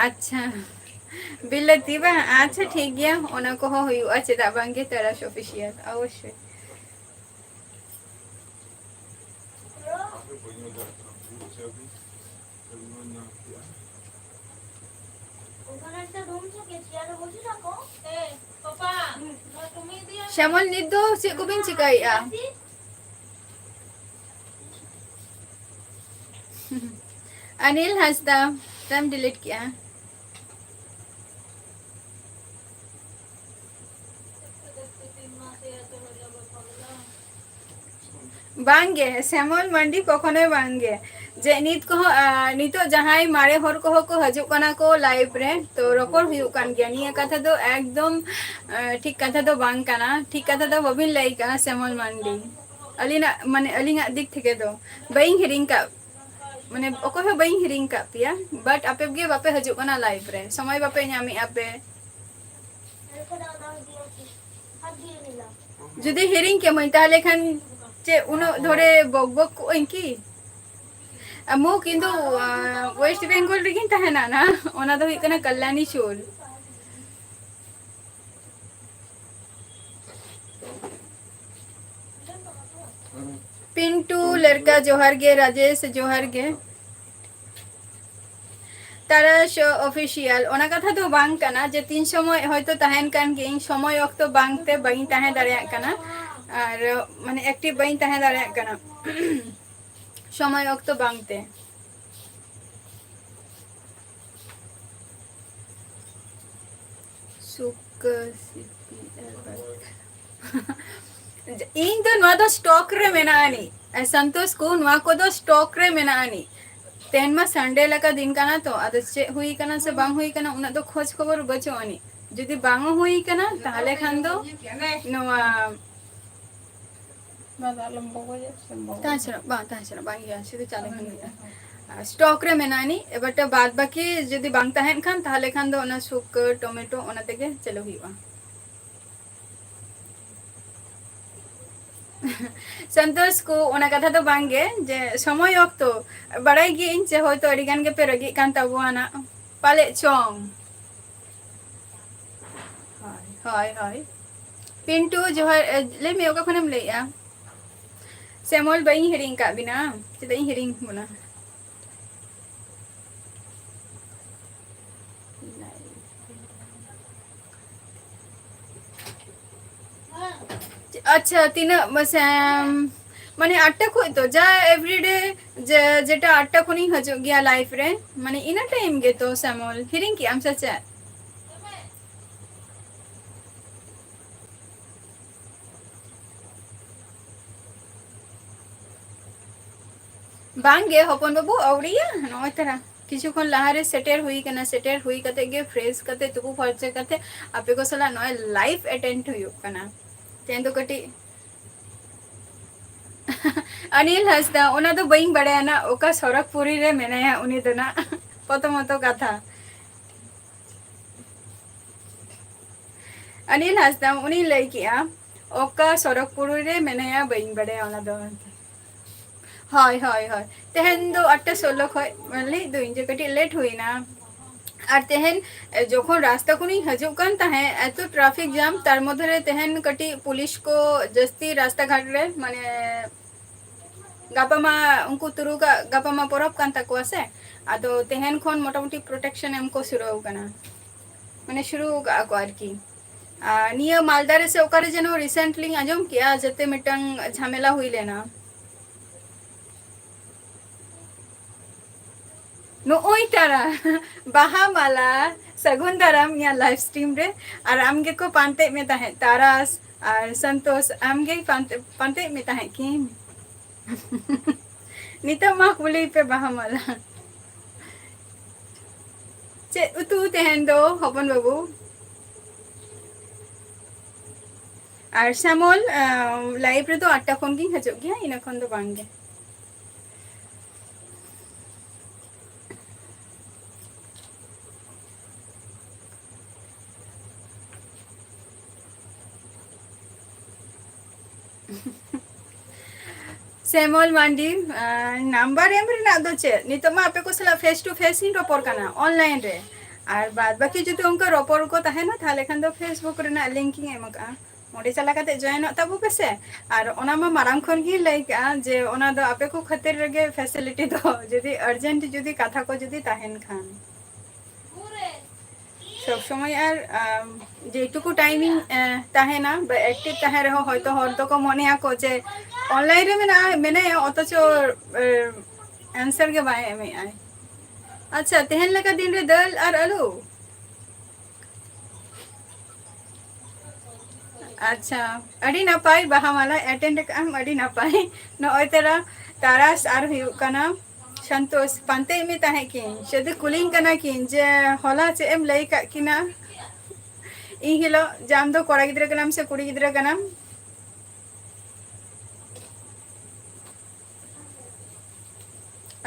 ᱟᱪᱪᱷᱟ, ᱵᱤᱞᱟᱹᱛᱤ ᱵᱟᱝ? ᱟᱪᱪᱷᱟ, ᱴᱷᱤᱠ ᱜᱮᱭᱟ, ᱚᱱᱟ ᱠᱚᱦᱚᱸ ᱦᱩᱭᱩᱜᱼᱟ, ᱪᱮᱫᱟᱜ ᱵᱟᱝ ᱜᱮ, ᱛᱟᱨᱟᱥ ᱚᱯᱷᱤᱥᱤᱭᱟᱞ, ᱚᱵᱚᱥᱥᱳᱭ᱾ শ্যামল, ᱱᱤᱛ ᱫᱚ ᱪᱮᱫ ᱠᱚᱵᱤᱱ ᱪᱤᱠᱟᱹᱭᱮᱫᱼᱟ? ᱚᱱᱤᱞ ᱦᱟᱸᱥᱫᱟ, ᱪᱮᱫᱟᱜ ᱮᱢ ᱰᱤᱞᱤᱴ ᱠᱮᱜᱼᱟ? ᱵᱟᱝᱜᱮ, ᱥᱮᱢᱚᱞ ᱢᱟᱱᱰᱤ ᱠᱚᱠᱷᱚᱱᱳᱭ ᱵᱟᱝᱜᱮ᱾ ᱡᱮ ᱱᱤᱛ ᱠᱚᱦᱚᱸ, ᱟ, ᱱᱤᱛᱚᱜ ᱡᱟᱦᱟᱸᱭ ᱢᱟᱨᱮ ᱦᱚᱲ ᱠᱚᱦᱚᱸ ᱠᱚ ᱦᱤᱡᱩᱜ ᱠᱟᱱᱟ ᱠᱚ ᱞᱟᱭᱤᱵᱷ ᱨᱮ, ᱛᱚ ᱨᱚᱯᱚᱲ ᱦᱩᱭᱩᱜ ᱠᱟᱱ ᱜᱮᱭᱟ᱾ ᱱᱤᱭᱟᱹ ᱠᱟᱛᱷᱟ ᱫᱚ ᱮᱠᱫᱚᱢ, ᱟ, ᱴᱷᱤᱠ ᱠᱟᱛᱷᱟ ᱫᱚ ᱵᱟᱝ ᱠᱟᱱᱟ, ᱴᱷᱤᱠ ᱠᱟᱛᱷᱟ ᱫᱚ ᱵᱟᱹᱵᱤᱱ ᱞᱟᱹᱭ ᱠᱟᱜᱼᱟ ᱥᱮᱢᱚᱞ ᱢᱟᱱᱰᱤ᱾ ᱟᱹᱞᱤᱧᱟᱜ, ᱢᱟᱱᱮ, ᱟᱹᱞᱤᱧᱟᱜ ᱫᱤᱠ ᱛᱷᱮᱠᱮ ᱫᱚ ᱵᱟᱹᱧ ᱦᱤᱲᱤᱧ ᱠᱟᱜ, ᱢᱟᱱᱮ, ᱚᱠᱚᱭ ᱦᱚᱸ ᱵᱟᱹᱧ ᱦᱤᱲᱤᱧ ᱠᱟᱜ ᱯᱮᱭᱟ, but ᱟᱯᱮ ᱜᱮ ᱵᱟᱯᱮ ᱦᱤᱡᱩᱜ ᱠᱟᱱᱟ ᱞᱟᱭᱤᱵᱷ ᱨᱮ, ᱥᱚᱢᱚᱭ ᱵᱟᱯᱮ ᱧᱟᱢᱮᱜᱼᱟ ᱯᱮ᱾ ᱡᱩᱫᱤ ᱦᱤᱲᱤᱧ ᱠᱮᱢᱟᱹᱧ, ᱛᱟᱦᱞᱮ ᱠᱷᱟᱱ ᱪᱮᱫ ᱩᱱᱟᱹᱜ ᱫᱷᱚᱨᱮ ᱵᱚᱠ ᱵᱚᱠ ᱠᱚᱜ ᱟᱹᱧ ᱠᱤ? ᱟᱢ ᱦᱚᱸ ᱠᱤᱱᱛᱩ, ᱟᱸ, ᱳᱭᱮᱥᱴ ᱵᱮᱝᱜᱚᱞ ᱨᱮᱜᱤᱧ ᱛᱟᱦᱮᱱᱟ ᱱᱟ, ᱚᱱᱟ ᱫᱚ ᱦᱩᱭᱩᱜ ᱠᱟᱱᱟ ᱠᱟᱞᱞᱟᱱᱤ ᱥᱩᱨ᱾ ᱯᱤᱱᱴᱩ ᱞᱮᱨᱠᱟ ᱡᱚᱦᱟᱨ ᱜᱮ, ᱨᱟᱡᱮᱥ ᱡᱚᱦᱟᱨ ᱜᱮ᱾ ᱛᱟᱨᱟᱥ ᱚᱯᱷᱤᱥᱤᱭᱟᱞ, ᱚᱱᱟ ᱠᱟᱛᱷᱟ ᱫᱚ ᱵᱟᱝ ᱠᱟᱱᱟ ᱡᱮ ᱛᱤᱱ ᱥᱚᱢᱚᱭ ᱦᱚᱭᱛᱳ ᱛᱟᱦᱮᱱ ᱠᱟᱱ ᱜᱤᱭᱟᱹᱧ, ᱥᱚᱢᱚᱭ ᱚᱠᱛᱚ ᱵᱟᱝᱛᱮ ᱵᱟᱹᱧ ᱛᱟᱦᱮᱸ ᱫᱟᱲᱮᱭᱟᱜ ᱠᱟᱱᱟ, ᱟᱨ ᱢᱟᱱᱮ ᱮᱠᱴᱤᱵᱷ ᱵᱟᱹᱧ ᱛᱟᱦᱮᱸ ᱫᱟᱲᱮᱭᱟᱜ ᱠᱟᱱᱟ ᱥᱚᱢᱚᱭ ᱚᱠᱛᱚ ᱵᱟᱝᱛᱮ᱾ ᱥᱩᱠ ᱥᱤᱯᱤ ᱟᱨ ᱵᱟᱛ᱾ ᱤᱧ ᱫᱚ ᱱᱚᱣᱟ ᱫᱚ ᱥᱴᱚᱠ ᱨᱮ ᱢᱮᱱᱟᱜ ᱟᱹᱱᱤᱡ᱾ ᱥᱚᱱᱛᱳᱥ ᱠᱚ, ᱱᱚᱣᱟ ᱠᱚᱫᱚ ᱥᱴᱚᱠ ᱨᱮ ᱢᱮᱱᱟᱜ ᱟᱹᱱᱤᱡ᱾ ᱛᱮᱦᱮᱧ ᱢᱟ ᱥᱟᱱᱰᱮ ᱞᱮᱠᱟ ᱫᱤᱱ ᱠᱟᱱᱟ ᱛᱚ, ᱟᱫᱚ ᱪᱮᱫ ᱦᱩᱭ ᱠᱟᱱᱟ ᱥᱮ ᱵᱟᱝ ᱦᱩᱭ ᱠᱟᱱᱟ, ᱩᱱᱟᱹᱜ ᱫᱚ ᱠᱷᱚᱡᱽ ᱠᱷᱚᱵᱚᱨ ᱵᱟᱹᱪᱩᱜ ᱟᱹᱱᱤᱡ᱾ ᱡᱩᱫᱤ ᱵᱟᱝ ᱦᱩᱭ ᱠᱟᱱᱟ, ᱛᱟᱦᱚᱞᱮ ᱠᱷᱟᱱ ᱫᱚ ᱱᱚᱣᱟ ᱵᱟᱝ, ᱫᱟᱜ ᱞᱮᱢ ᱵᱚᱜᱚᱡᱟ ᱥᱮᱢ ᱵᱚᱜᱚᱡᱟ? ᱛᱟᱦᱮᱸ ᱦᱚᱪᱚᱱᱚᱜ, ᱵᱟᱝ, ᱛᱟᱦᱮᱸ ᱦᱚᱪᱚᱱᱚᱜ, ᱵᱟᱝ ᱤᱭᱟᱹ, ᱥᱩᱫᱷᱩ ᱪᱟᱞᱮ ᱠᱷᱟᱱ ᱦᱩᱭᱩᱜᱼᱟ᱾ ᱟᱨ stock ᱨᱮ ᱢᱮᱱᱟᱜᱼᱟ ᱱᱤ, but ᱵᱟᱫ ᱵᱟᱹᱠᱤ ᱡᱩᱫᱤ ᱵᱟᱝ ᱛᱟᱦᱮᱱ ᱠᱷᱟᱱ, ᱛᱟᱦᱚᱞᱮ ᱠᱷᱟᱱ ᱫᱚ ᱚᱱᱟ ᱥᱩᱠ, ᱴᱚᱢᱮᱴᱳ, ᱚᱱᱟ ᱛᱮᱜᱮ ᱪᱟᱹᱞᱩ ᱦᱩᱭᱩᱜᱼᱟ᱾ ᱥᱚᱱᱛᱳᱥ ᱠᱚ, ᱚᱱᱟ ᱠᱟᱛᱷᱟ ᱫᱚ ᱵᱟᱝ ᱜᱮ, ᱡᱮ ᱥᱚᱢᱚᱭ ᱚᱠᱛᱚ, ᱵᱟᱲᱟᱭ ᱜᱤᱭᱟᱹᱧ ᱡᱮ ᱦᱚᱭᱛᱳ ᱟᱹᱰᱤ ᱜᱟᱱ ᱜᱮᱯᱮ ᱨᱟᱹᱜᱤᱜ ᱠᱟᱱ ᱛᱟᱵᱚᱣᱟ ᱱᱟᱜ, ᱯᱟᱞᱮᱫ ᱪᱚᱝ᱾ ᱦᱳᱭ, ᱦᱳᱭ, ᱦᱳᱭ᱾ ᱯᱤᱱᱴᱩ, ᱡᱚᱦᱟᱨ, ᱮ, ᱞᱟᱹᱭ ᱢᱮ, ᱚᱠᱟ ᱠᱷᱚᱱᱮᱢ ᱞᱟᱹᱭᱮᱜᱼᱟ? ᱥᱮᱢᱚᱞ, ᱵᱟᱹᱧ ᱦᱤᱲᱤᱧ ᱠᱟᱜ ᱵᱤᱱᱟ, ᱪᱮᱫᱟᱜ ᱤᱧ ᱦᱤᱲᱤᱧ ᱵᱚᱱᱟ? ᱟᱪᱪᱷᱟ, ᱛᱤᱱᱟᱹᱜ ᱢᱟᱥᱮ, ᱢᱟᱱᱮ ᱟᱴᱴᱟ ᱠᱷᱚᱡ ᱛᱚ ᱡᱟ everyday ᱡᱮ, ᱡᱮᱴᱟ ᱟᱴᱴᱟ ᱠᱷᱚᱱᱤᱧ ᱦᱤᱡᱩᱜ ᱜᱮᱭᱟ live ᱨᱮ, ᱢᱟᱱᱮ ᱤᱱᱟᱹ time ᱜᱮᱛᱚ ᱥᱮᱢᱚᱞ, ᱦᱤᱲᱤᱧ ᱠᱮᱜ ᱟᱢ ᱥᱮ ᱪᱮᱫ? ᱵᱟᱝ ᱜᱮ ᱦᱚᱯᱚᱱ ᱵᱟᱹᱵᱩ, ᱟᱹᱣᱲᱤᱭᱟ, ᱱᱚᱜᱼᱚᱭ ᱛᱟᱨᱟ ᱠᱤᱪᱷᱩ ᱠᱷᱚᱱ ᱞᱟᱦᱟ ᱨᱮ ᱥᱮᱴᱮᱨ ᱦᱩᱭ ᱠᱟᱱᱟ, ᱥᱮᱴᱮᱨ ᱦᱩᱭ ᱠᱟᱛᱮ ᱜᱮ fresh ᱠᱟᱛᱮ, ᱛᱩᱯᱩ ᱯᱷᱟᱨᱪᱟ ᱠᱟᱛᱮ ᱟᱯᱮ ᱠᱚ ᱥᱟᱞᱟᱜ ᱱᱚᱜᱼᱚᱭ live attend ᱦᱩᱭᱩᱜ ᱠᱟᱱᱟ᱾ ᱛᱮᱦᱮᱧ ᱫᱚ ᱠᱟᱹᱴᱤᱡ ᱚᱱᱤᱞ ᱦᱟᱸᱥᱫᱟ, ᱚᱱᱟ ᱫᱚ ᱵᱟᱹᱧ ᱵᱟᱲᱟᱭᱟ ᱱᱟ, ᱚᱠᱟ ᱥᱚᱨᱚᱜᱽᱯᱩᱨᱤ ᱨᱮ ᱢᱮᱱᱟᱭᱟ ᱩᱱᱤ ᱫᱚ ᱱᱟ, ᱯᱨᱚᱛᱷᱚᱢᱚᱛᱚ ᱠᱟᱛᱷᱟ᱾ ᱚᱱᱤᱞ ᱦᱟᱸᱥᱫᱟ, ᱩᱱᱤ ᱞᱟᱹᱭ ᱠᱮᱜᱼᱟ, ᱚᱠᱟ ᱥᱚᱨᱚᱜᱽᱯᱩᱨᱤ ᱨᱮ ᱢᱮᱱᱟᱭᱟ, ᱵᱟᱹᱧ ᱵᱟᱲᱟᱭᱟ ᱚᱱᱟ ᱫᱚ᱾ ᱦᱳᱭ, ᱦᱳᱭ, ᱦᱳᱭ, ᱛᱮᱦᱮᱧ ᱫᱚ ᱟᱴᱴᱟ ᱥᱳᱞᱞᱳ ᱠᱷᱚᱡ, ᱞᱟᱹᱭ ᱫᱟᱹᱧ ᱡᱮ ᱠᱟᱹᱴᱤᱡ late ᱦᱩᱭᱱᱟ᱾ ᱟᱨ ᱛᱮᱦᱮᱧ, ᱮ, ᱡᱚᱠᱷᱚᱱ ᱨᱟᱥᱛᱟ ᱠᱷᱚᱱᱤᱧ ᱦᱤᱡᱩᱜ ᱠᱟᱱ ᱛᱟᱦᱮᱸᱫ, ᱮᱛᱚ traffic jam, ᱛᱟᱨ ᱢᱚᱫᱽᱫᱷᱮ ᱨᱮ ᱛᱮᱦᱮᱧ ᱠᱟᱹᱴᱤᱡ ᱯᱩᱞᱤᱥ ᱠᱚ ᱡᱟᱹᱥᱛᱤ ᱨᱟᱥᱛᱟ ᱜᱷᱟᱴ ᱨᱮ, ᱢᱟᱱᱮ, ᱜᱟᱯᱟ ᱢᱟ ᱩᱱᱠᱩ ᱛᱩᱨᱩᱠᱟᱜ ᱜᱟᱯᱟ ᱢᱟ ᱯᱚᱨᱚᱵᱽ ᱠᱟᱱ ᱛᱟᱠᱚᱣᱟ ᱥᱮ, ᱟᱫᱚ ᱛᱮᱦᱮᱧ ᱠᱷᱚᱱ ᱢᱚᱴᱟᱢᱩᱴᱤ protection ᱮᱢ ᱠᱚ ᱥᱩᱨᱩ ᱟᱠᱟᱱᱟ, ᱢᱟᱱᱮ ᱥᱩᱨᱩ ᱟᱠᱟᱜᱼᱟ ᱠᱚ ᱟᱨᱠᱤ᱾ ᱟᱨ ᱱᱤᱭᱟᱹ ᱢᱟᱞᱫᱟ ᱨᱮ ᱥᱮ ᱚᱠᱟᱨᱮ ᱡᱮᱱᱚ recently ᱟᱸᱡᱚᱢ ᱠᱮᱜᱼᱟ, ᱡᱟᱛᱮ ᱢᱤᱫᱴᱟᱝ ᱡᱷᱟᱢᱮᱞᱟ ᱦᱩᱭ ᱞᱮᱱᱟ᱾ ᱱᱚᱜᱼᱚᱭ ᱛᱟᱨᱟ, ᱵᱟᱦᱟ ᱢᱟᱞᱟ, ᱥᱟᱹᱜᱩᱱ ᱫᱟᱨᱟᱢ ᱤᱧᱟᱹᱜ live stream ᱨᱮ᱾ ᱟᱨ ᱟᱢ ᱜᱮᱠᱚ ᱯᱟᱱᱛᱮᱜ ᱢᱮ ᱛᱟᱦᱮᱸᱫ, ᱛᱟᱨᱟᱥ ᱟᱨ ᱥᱚᱱᱛᱳᱥ, ᱟᱢ ᱜᱮᱭ ᱯᱟᱱᱛᱮ, ᱯᱟᱱᱛᱮᱜ ᱢᱮ ᱛᱟᱦᱮᱸᱫ ᱠᱤᱱ᱾ ᱱᱤᱛᱚᱜ ᱢᱟ ᱠᱩᱞᱤᱭ ᱯᱮ ᱵᱟᱦᱟ ᱢᱟᱞᱟ᱾ ᱪᱮᱫ ᱩᱛᱩ ᱛᱮᱦᱮᱧ ᱫᱚ, ᱦᱚᱯᱚᱱ ᱵᱟᱹᱵᱩ? ᱟᱨ ᱥᱮᱢᱚᱞ, ᱟᱸ, live ᱨᱮᱫᱚ ᱟᱴ ᱴᱟ ᱠᱷᱚᱱ ᱜᱤᱧ ᱦᱤᱡᱩᱜ ᱜᱮᱭᱟ, ᱤᱱᱟᱹ ᱠᱷᱚᱱ ᱫᱚ ᱵᱟᱝ ᱜᱮ᱾ ᱥᱮᱢᱚᱞ ᱢᱟᱱᱰᱤ, ᱟᱸ, number ᱮᱢ ᱨᱮᱱᱟᱜ ᱫᱚ ᱪᱮᱫ? ᱱᱤᱛᱚᱜ ᱢᱟ ᱟᱯᱮ ᱠᱚ ᱥᱟᱞᱟᱜ face to face ᱤᱧ ᱨᱚᱯᱚᱲ ᱠᱟᱱᱟ, online ᱨᱮ᱾ ᱟᱨ ᱵᱟᱫ ᱵᱟᱹᱠᱤ ᱡᱩᱫᱤ ᱚᱱᱠᱟ ᱨᱚᱯᱚᱲ ᱠᱚ ᱛᱟᱦᱮᱱᱟ, ᱛᱟᱦᱞᱮ ᱠᱷᱟᱱ ᱫᱚ Facebook ᱨᱮᱱᱟᱜ link ᱤᱧ ᱮᱢ ᱟᱠᱟᱜᱼᱟ᱾ ᱚᱸᱰᱮ ᱪᱟᱞᱟᱣ ᱠᱟᱛᱮ joinᱚᱜ ᱛᱟᱵᱚ ᱯᱮᱥᱮ᱾ ᱟᱨ ᱚᱱᱟ ᱢᱟ ᱢᱟᱲᱟᱝ ᱠᱷᱚᱱ ᱜᱤᱧ ᱞᱟᱹᱭ ᱠᱟᱜᱼᱟ ᱡᱮ ᱚᱱᱟ ᱫᱚ ᱟᱯᱮ ᱠᱚ ᱠᱷᱟᱹᱛᱤᱨ ᱨᱮᱜᱮ facility ᱫᱚ, ᱡᱩᱫᱤ urgent ᱡᱩᱫᱤ ᱠᱟᱛᱷᱟ ᱠᱚ ᱡᱩᱫᱤ ᱛᱟᱦᱮᱱ ᱠᱷᱟᱱ᱾ ᱥᱚᱵ ᱥᱚᱢᱚᱭ ᱟᱨ, ᱟᱢ, ᱡᱮᱴᱩᱠᱩ time ᱤᱧ, ᱮ, ᱛᱟᱦᱮᱱᱟ, ᱵᱟ active ᱛᱟᱦᱮᱸ ᱨᱮᱦᱚᱸ ᱦᱚᱭᱛᱚ ᱦᱚᱲ ᱫᱚᱠᱚ ᱢᱚᱱᱮᱭᱟᱠᱚ ᱡᱮ online ᱨᱮ ᱢᱮᱱᱟᱜᱼᱟ, ᱢᱮᱱᱟᱭᱟ, ᱚᱛᱷᱚᱪᱚ, ᱮ, answer ᱜᱮ ᱵᱟᱭ ᱮᱢᱮᱜᱼᱟᱭ᱾ ᱟᱪᱪᱷᱟ, ᱛᱮᱦᱮᱧ ᱞᱮᱠᱟ ᱫᱤᱱ ᱨᱮ ᱫᱟᱹᱞ ᱟᱨ ᱟᱹᱞᱩ? ᱟᱪᱪᱷᱟ, ᱟᱹᱰᱤ ᱱᱟᱯᱟᱭ, ᱵᱟᱦᱟ ᱢᱟᱞᱟ attend ᱠᱟᱜ ᱟᱢ, ᱟᱹᱰᱤ ᱱᱟᱯᱟᱭ᱾ ᱱᱚᱜᱼᱚᱭ ᱛᱚᱨᱟ ᱛᱟᱨᱟᱥ ᱟᱨ ᱦᱩᱭᱩᱜ ᱠᱟᱱᱟ ᱥᱚᱱᱛᱳᱥ, ᱯᱟᱱᱛᱮᱭᱮᱫ ᱢᱮ ᱛᱟᱦᱮᱸ ᱠᱤᱱ, ᱥᱩᱫᱷᱩ ᱠᱩᱞᱤᱧ ᱠᱟᱱᱟ ᱠᱤᱱ ᱡᱮ ᱦᱚᱞᱟ ᱪᱮᱫ ᱮᱢ ᱞᱟᱹᱭ ᱠᱟᱜ ᱠᱤᱱᱟ ᱤᱧ ᱦᱤᱞᱳᱜ, ᱡᱮ ᱟᱢ ᱫᱚ ᱠᱚᱲᱟ ᱜᱤᱫᱽᱨᱟᱹ ᱠᱟᱱᱟᱢ ᱥᱮ ᱠᱩᱲᱤ ᱜᱤᱫᱽᱨᱟᱹ ᱠᱟᱱᱟᱢ?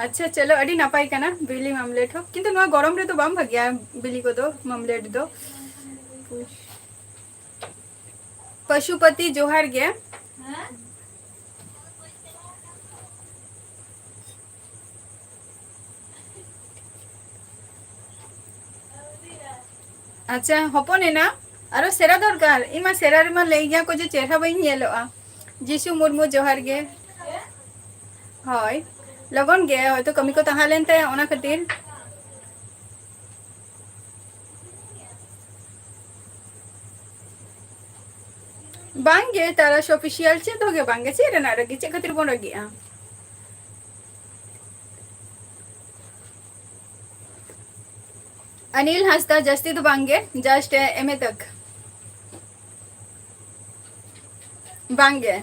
ᱟᱪᱪᱷᱟ, ᱪᱚᱞᱚ, ᱟᱹᱰᱤ ᱱᱟᱯᱟᱭ ᱠᱟᱱᱟ ᱵᱤᱞᱤ ᱢᱟᱢᱞᱮᱴ ᱦᱚᱸ, ᱠᱤᱱᱛᱩ ᱱᱚᱣᱟ ᱜᱚᱨᱚᱢ ᱨᱮᱫᱚ ᱵᱟᱝ ᱵᱷᱟᱜᱮᱭᱟ ᱵᱤᱞᱤ ᱠᱚᱫᱚ, ᱢᱟᱢᱞᱮᱴ ᱫᱚ᱾ ᱯᱚᱥᱩᱯᱚᱛᱤ, ᱡᱚᱦᱟᱨ ᱜᱮ᱾ ᱟᱪᱪᱷᱟ, ᱦᱚᱯᱚᱱ ᱮᱱᱟ, ᱟᱨᱚ ᱥᱮᱨᱟ ᱫᱚᱨᱠᱟᱨ᱾ ᱤᱧ ᱢᱟ ᱥᱮᱨᱟ ᱨᱮᱢᱟ ᱞᱟᱹᱭ ᱜᱮᱭᱟ ᱠᱚ ᱡᱮ ᱪᱮᱦᱨᱟ ᱵᱟᱹᱧ ᱧᱮᱞᱚᱜᱼᱟ᱾ ᱡᱤᱥᱩ ᱢᱩᱨᱢᱩ, ᱡᱚᱦᱟᱨ ᱜᱮ᱾ ᱦᱳᱭ, ᱞᱚᱜᱚᱱ ᱜᱮ ᱦᱚᱭᱛᱚ ᱠᱟᱹᱢᱤ ᱠᱚ ᱛᱟᱦᱮᱸ ᱞᱮᱱ ᱛᱟᱭᱟ, ᱚᱱᱟ ᱠᱷᱟᱹᱛᱤᱨ᱾ ᱵᱟᱝᱜᱮ, ᱛᱟᱨᱟᱥ ᱚᱯᱷᱤᱥᱤᱭᱟᱞ ᱪᱮᱫ ᱦᱚᱸ ᱜᱮ ᱵᱟᱝᱜᱮ᱾ ᱪᱮᱫ ᱨᱮᱱᱟᱜ ᱨᱟᱹᱜᱤ? ᱪᱮᱫ ᱠᱷᱟᱹᱛᱤᱨ ᱵᱚᱱ ᱨᱟᱹᱜᱤᱜᱼᱟ? ᱟᱱᱤᱞ ᱦᱟᱸᱥᱫᱟ, ᱡᱟᱹᱥᱛᱤ ᱫᱚ ᱵᱟᱝᱜᱮ, just ᱮᱢ ᱮ ᱛᱟᱠ᱾ ᱵᱟᱝᱜᱮ,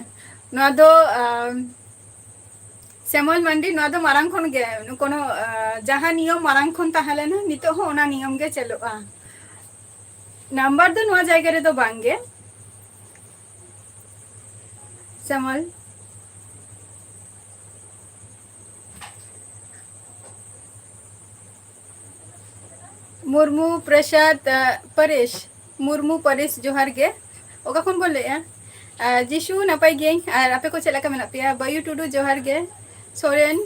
ᱱᱚᱣᱟ ᱫᱚ, ᱟᱢ, ᱥᱮᱢᱚᱞ ᱢᱟᱱᱰᱤ, ᱱᱚᱣᱟ ᱫᱚ ᱢᱟᱨᱟᱝ ᱠᱷᱚᱱ ᱜᱮ, ᱠᱳᱱᱳ, ᱟ, ᱡᱟᱦᱟᱸ ᱱᱤᱭᱚᱢ ᱢᱟᱨᱟᱝ ᱠᱷᱚᱱ ᱛᱟᱦᱮᱸ ᱞᱮᱱᱟ, ᱱᱤᱛᱚᱜ ᱦᱚᱸ ᱚᱱᱟ ᱱᱤᱭᱚᱢ ᱜᱮ ᱪᱟᱹᱞᱩᱜᱼᱟ᱾ ᱱᱟᱢᱵᱟᱨ ᱫᱚ ᱱᱚᱣᱟ ᱡᱟᱭᱜᱟ ᱨᱮᱫᱚ ᱵᱟᱝ ᱜᱮ᱾ ᱥᱟᱢᱟᱞ ᱢᱩᱨᱢᱩ, ᱯᱨᱚᱥᱟᱫᱽ, ᱟᱸ, ᱯᱚᱨᱮᱥ, ᱢᱩᱨᱢᱩ ᱯᱚᱨᱮᱥ, ᱡᱚᱦᱟᱨ ᱜᱮ᱾ ᱚᱠᱟ ᱠᱷᱚᱱ ᱵᱚᱱ ᱞᱟᱹᱭᱮᱜᱼᱟ? ᱟᱸ, ᱡᱤᱥᱩ, ᱱᱟᱯᱟᱭ ᱜᱤᱭᱟᱹᱧ᱾ ᱟᱨ ᱟᱯᱮ ᱠᱚ ᱪᱮᱫ ᱞᱮᱠᱟ ᱢᱮᱱᱟᱜ ᱯᱮᱭᱟ? ᱵᱟᱭᱩ ᱴᱩᱰᱩ, ᱡᱚᱦᱟᱨ ᱜᱮ᱾ ᱥᱚᱨᱮᱱ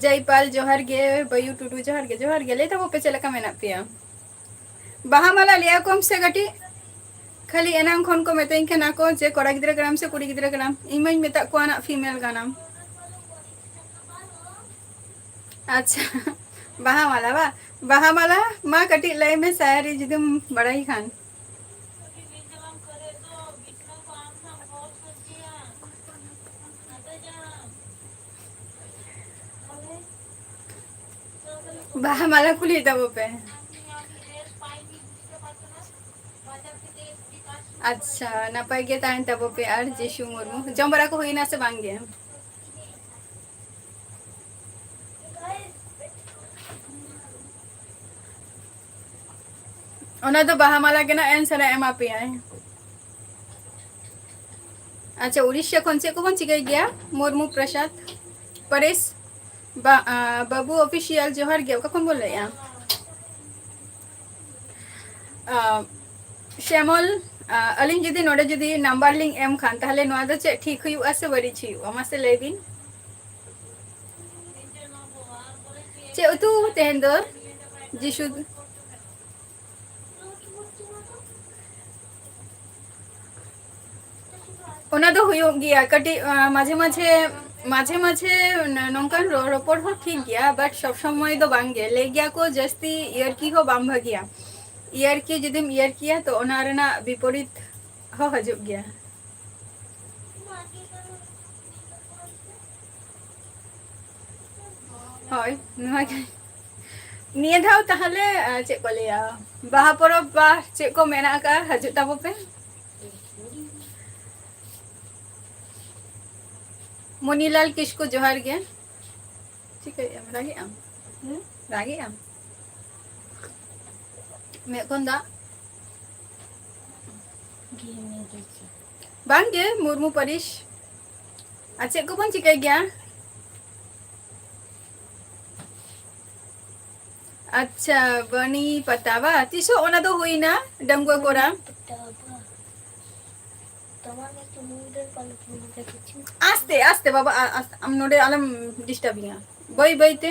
ᱡᱟᱭᱯᱟᱞ, ᱡᱚᱦᱟᱨ ᱜᱮ᱾ ᱵᱟᱭᱩ ᱴᱩᱰᱩ, ᱡᱚᱦᱟᱨ ᱜᱮ, ᱡᱚᱦᱟᱨ ᱜᱮ᱾ ᱞᱟᱹᱭ ᱛᱟᱵᱚ ᱯᱮ ᱪᱮᱫ ᱞᱮᱠᱟ ᱢᱮᱱᱟᱜ ᱯᱮᱭᱟ? ᱵᱟᱦᱟ ᱢᱟᱞᱟ ᱞᱟᱹᱭᱟ ᱠᱚᱢ ᱥᱮ ᱠᱟᱹᱴᱤᱡ᱾ ᱠᱷᱟᱹᱞᱤ ᱮᱱᱟᱝ ᱠᱷᱚᱱ ᱠᱚ ᱢᱮᱛᱟᱹᱧ ᱠᱟᱱᱟ ᱠᱚ ᱡᱮ ᱠᱚᱲᱟ ᱜᱤᱫᱽᱨᱟᱹ ᱠᱟᱱᱟᱢ ᱥᱮ ᱠᱩᱲᱤ ᱜᱤᱫᱽᱨᱟᱹ ᱠᱟᱱᱟᱢ᱾ ᱤᱧ ᱢᱟᱧ ᱢᱮᱛᱟᱜ ᱠᱚᱣᱟ ᱱᱟᱜ female ᱠᱟᱱᱟᱢ᱾ ᱟᱪᱪᱷᱟ, ᱵᱟᱦᱟ ᱢᱟᱞᱟ ᱵᱟ? ᱵᱟᱦᱟ ᱢᱟᱞᱟ ᱢᱟ ᱠᱟᱹᱴᱤᱡ ᱞᱟᱹᱭ ᱢᱮ, ᱥᱟᱭᱟᱨᱤ ᱡᱩᱫᱤᱢ ᱵᱟᱲᱟᱭ ᱠᱷᱟᱱ᱾ ᱵᱟᱦᱟ ᱢᱟᱞᱟ ᱠᱩᱞᱤ ᱛᱟᱵᱚ ᱯᱮ᱾ ᱟᱪᱪᱷᱟ, ᱱᱟᱯᱟᱭ ᱜᱮ ᱛᱟᱦᱮᱱ ᱛᱟᱵᱚ ᱯᱮ ᱟᱨ ᱡᱤᱥᱩ ᱢᱩᱨᱢᱩ᱾ ᱡᱚᱢ ᱵᱟᱲᱟ ᱠᱚ ᱦᱩᱭᱱᱟ ᱥᱮ ᱵᱟᱝ ᱜᱮ? ᱚᱱᱟ ᱫᱚ ᱵᱟᱦᱟ ᱢᱟᱞᱟ ᱜᱮ ᱱᱟᱜ ᱮᱱ ᱥᱮᱱᱟ ᱮᱢᱟ ᱯᱮᱭᱟᱭ᱾ ᱟᱪᱪᱷᱟ, ᱩᱲᱤᱥᱥᱟ ᱠᱷᱚᱱ ᱪᱮᱫ ᱠᱚᱵᱚᱱ ᱪᱤᱠᱟᱹᱭ ᱜᱮᱭᱟ? ᱢᱩᱨᱢᱩ ᱯᱨᱚᱥᱟᱫᱽ, ᱯᱚᱨᱮᱥ, ᱵᱟ-, ᱟ, ᱵᱟᱹᱵᱩ ᱚᱯᱷᱤᱥᱤᱭᱟᱞ, ᱡᱚᱦᱟᱨ ᱜᱮ᱾ ᱚᱠᱟ ᱠᱷᱚᱱ ᱵᱚᱱ ᱞᱟᱹᱭᱮᱜᱼᱟ? ᱟ, ᱥᱮᱢᱚᱞ, ᱟ, ᱟᱹᱞᱤᱧ ᱡᱩᱫᱤ ᱱᱚᱰᱮ ᱡᱩᱫᱤ ᱱᱟᱢᱵᱟᱨ ᱞᱤᱧ ᱮᱢ ᱠᱷᱟᱱ, ᱛᱟᱦᱞᱮ ᱱᱚᱣᱟ ᱫᱚ ᱪᱮᱫ ᱴᱷᱤᱠ ᱦᱩᱭᱩᱜᱼᱟ ᱥᱮ ᱵᱟᱹᱲᱤᱡ ᱦᱩᱭᱩᱜᱼᱟ? ᱢᱟᱥᱮ ᱞᱟᱹᱭ ᱵᱤᱱ᱾ ᱪᱮᱫ ᱩᱛᱩ ᱛᱮᱦᱮᱧ ᱫᱚ? ᱡᱤᱥᱩ᱾ ᱚᱱᱟ ᱫᱚ ᱦᱩᱭᱩᱜ ᱜᱮᱭᱟ ᱠᱟᱹᱴᱤᱡ, ᱟᱸ, ᱢᱟᱡᱷᱮ ᱢᱟᱡᱷᱮ, ᱢᱟᱡᱷᱮ ᱢᱟᱡᱷᱮ ᱱᱚ-, ᱱᱚᱝᱠᱟᱱ ᱨᱚ-, ᱨᱚᱯᱚᱲ ᱦᱚᱸ ᱴᱷᱤᱠ ᱜᱮᱭᱟ, but ᱥᱚᱵ ᱥᱚᱢᱚᱭ ᱫᱚ ᱵᱟᱝ ᱜᱮ᱾ ᱞᱟᱹᱭ ᱜᱮᱭᱟ ᱠᱚ ᱡᱟᱹᱥᱛᱤ ᱤᱭᱟᱹᱨᱠᱤ ᱦᱚᱸ ᱵᱟᱝ ᱵᱷᱟᱹᱜᱤᱭᱟ᱾ ᱤᱭᱟᱹᱨᱠᱤ ᱡᱩᱫᱤᱢ ᱤᱭᱟᱹᱨᱠᱤᱭᱟ ᱛᱚ ᱚᱱᱟ ᱨᱮᱱᱟᱜ ᱵᱤᱯᱚᱨᱤᱛ ᱦᱚᱸ ᱦᱤᱡᱩᱜ ᱜᱮᱭᱟ᱾ ᱦᱳᱭ, ᱱᱚᱣᱟ ᱜᱮ᱾ ᱱᱤᱭᱟᱹ ᱫᱷᱟᱣ ᱛᱟᱦᱞᱮ, ᱟ, ᱪᱮᱫ ᱠᱚ ᱞᱟᱹᱭᱟ, ᱵᱟᱦᱟ ᱯᱚᱨᱚᱵᱽ ᱵᱟ ᱪᱮᱫ ᱠᱚ ᱢᱮᱱᱟᱜ ᱟᱠᱟᱫᱼᱟ, ᱦᱤᱡᱩᱜ ᱛᱟᱵᱚ ᱯᱮ᱾ ᱢᱚᱱᱤᱞᱟᱞ ᱠᱤᱥᱠᱩ, ᱡᱚᱦᱟᱨ ᱜᱮ᱾ ᱪᱤᱠᱟᱹᱭᱮᱫ ᱟᱢ? ᱨᱟᱜᱮᱫ ᱟᱢ? ᱦᱩᱸ? ᱨᱟᱜᱮᱫ ᱟᱢ? ᱢᱮᱫ ᱠᱷᱚᱱ ᱫᱟᱜ? ᱵᱟᱝᱜᱮ, ᱢᱩᱨᱢᱩ ᱯᱟᱹᱨᱤᱥ᱾ ᱟᱨ ᱪᱮᱫ ᱠᱚᱵᱚᱱ ᱪᱤᱠᱟᱹᱭ ᱜᱮᱭᱟ? ᱟᱪᱪᱷᱟ, ᱵᱟᱹᱱᱤ ᱯᱟᱛᱟ ᱵᱟ, ᱛᱤᱥᱚᱜ ᱚᱱᱟ ᱫᱚ ᱦᱩᱭᱱᱟ, ᱰᱟᱺᱜᱩᱣᱟᱹ ᱠᱚᱲᱟ? ᱟᱥᱛᱮ ᱟᱥᱛᱮ ᱵᱟᱵᱟ, ᱟ-, ᱟᱥ-, ᱟᱢ ᱱᱚᱰᱮ ᱟᱞᱚᱢ ᱰᱤᱥᱴᱟᱵᱤᱧᱟ, ᱵᱟᱹᱭ ᱵᱟᱹᱭ ᱛᱮ᱾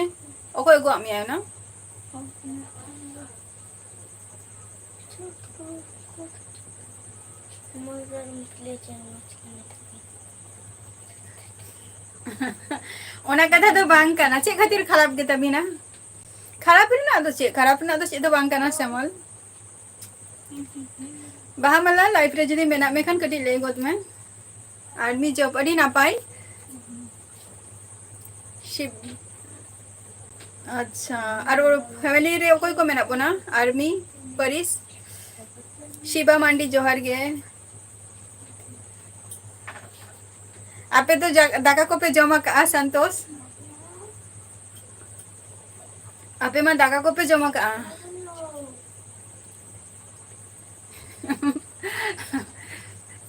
ᱚᱠᱚᱭ ᱟᱹᱜᱩᱣᱟᱜ ᱢᱮᱭᱟ ᱚᱱᱟ? ᱚᱱᱟ ᱠᱟᱛᱷᱟ ᱫᱚ ᱵᱟᱝ ᱠᱟᱱᱟ᱾ ᱪᱮᱫ ᱠᱷᱟᱹᱛᱤᱨ ᱠᱷᱟᱨᱟᱯ ᱜᱮ ᱛᱟᱵᱤᱱᱟ? ᱠᱷᱟᱨᱟᱯ ᱨᱮᱱᱟᱜ ᱫᱚ ᱪᱮᱫ? ᱠᱷᱟᱨᱟᱯ ᱨᱮᱱᱟᱜ ᱫᱚ ᱪᱮᱫ ᱫᱚ ᱵᱟᱝ ᱠᱟᱱᱟ, ᱥᱮᱢᱚᱞ᱾ ᱵᱟᱦᱟ ᱢᱟᱞᱟ, live ᱨᱮ ᱡᱩᱫᱤ ᱢᱮᱱᱟᱜ ᱢᱮ ᱠᱷᱟᱱ ᱠᱟᱹᱴᱤᱡ ᱞᱟᱹᱭ ᱜᱚᱫ ᱢᱮ᱾ ᱟᱨᱢᱤ ᱡᱚᱵ, ᱟᱹᱰᱤ ᱱᱟᱯᱟᱭ᱾ ᱥᱤᱵ-, ᱟᱪᱪᱷᱟ, ᱟᱨ family ᱨᱮ ᱚᱠᱚᱭ ᱠᱚ ᱢᱮᱱᱟᱜ ᱵᱚᱱᱟ? ᱟᱨᱢᱤ, ᱯᱟᱹᱨᱤᱥ, ᱥᱤᱵᱟ ᱢᱟᱱᱰᱤ, ᱡᱚᱦᱟᱨ ᱜᱮ᱾ ᱟᱯᱮ ᱫᱚ ᱡᱟ-, ᱫᱟᱠᱟ ᱠᱚᱯᱮ ᱡᱚᱢ ᱟᱠᱟᱜᱼᱟ, ᱥᱟᱱᱛᱳᱥ? ᱟᱯᱮ ᱢᱟ ᱫᱟᱠᱟ ᱠᱚᱯᱮ ᱡᱚᱢ ᱟᱠᱟᱜᱼᱟ᱾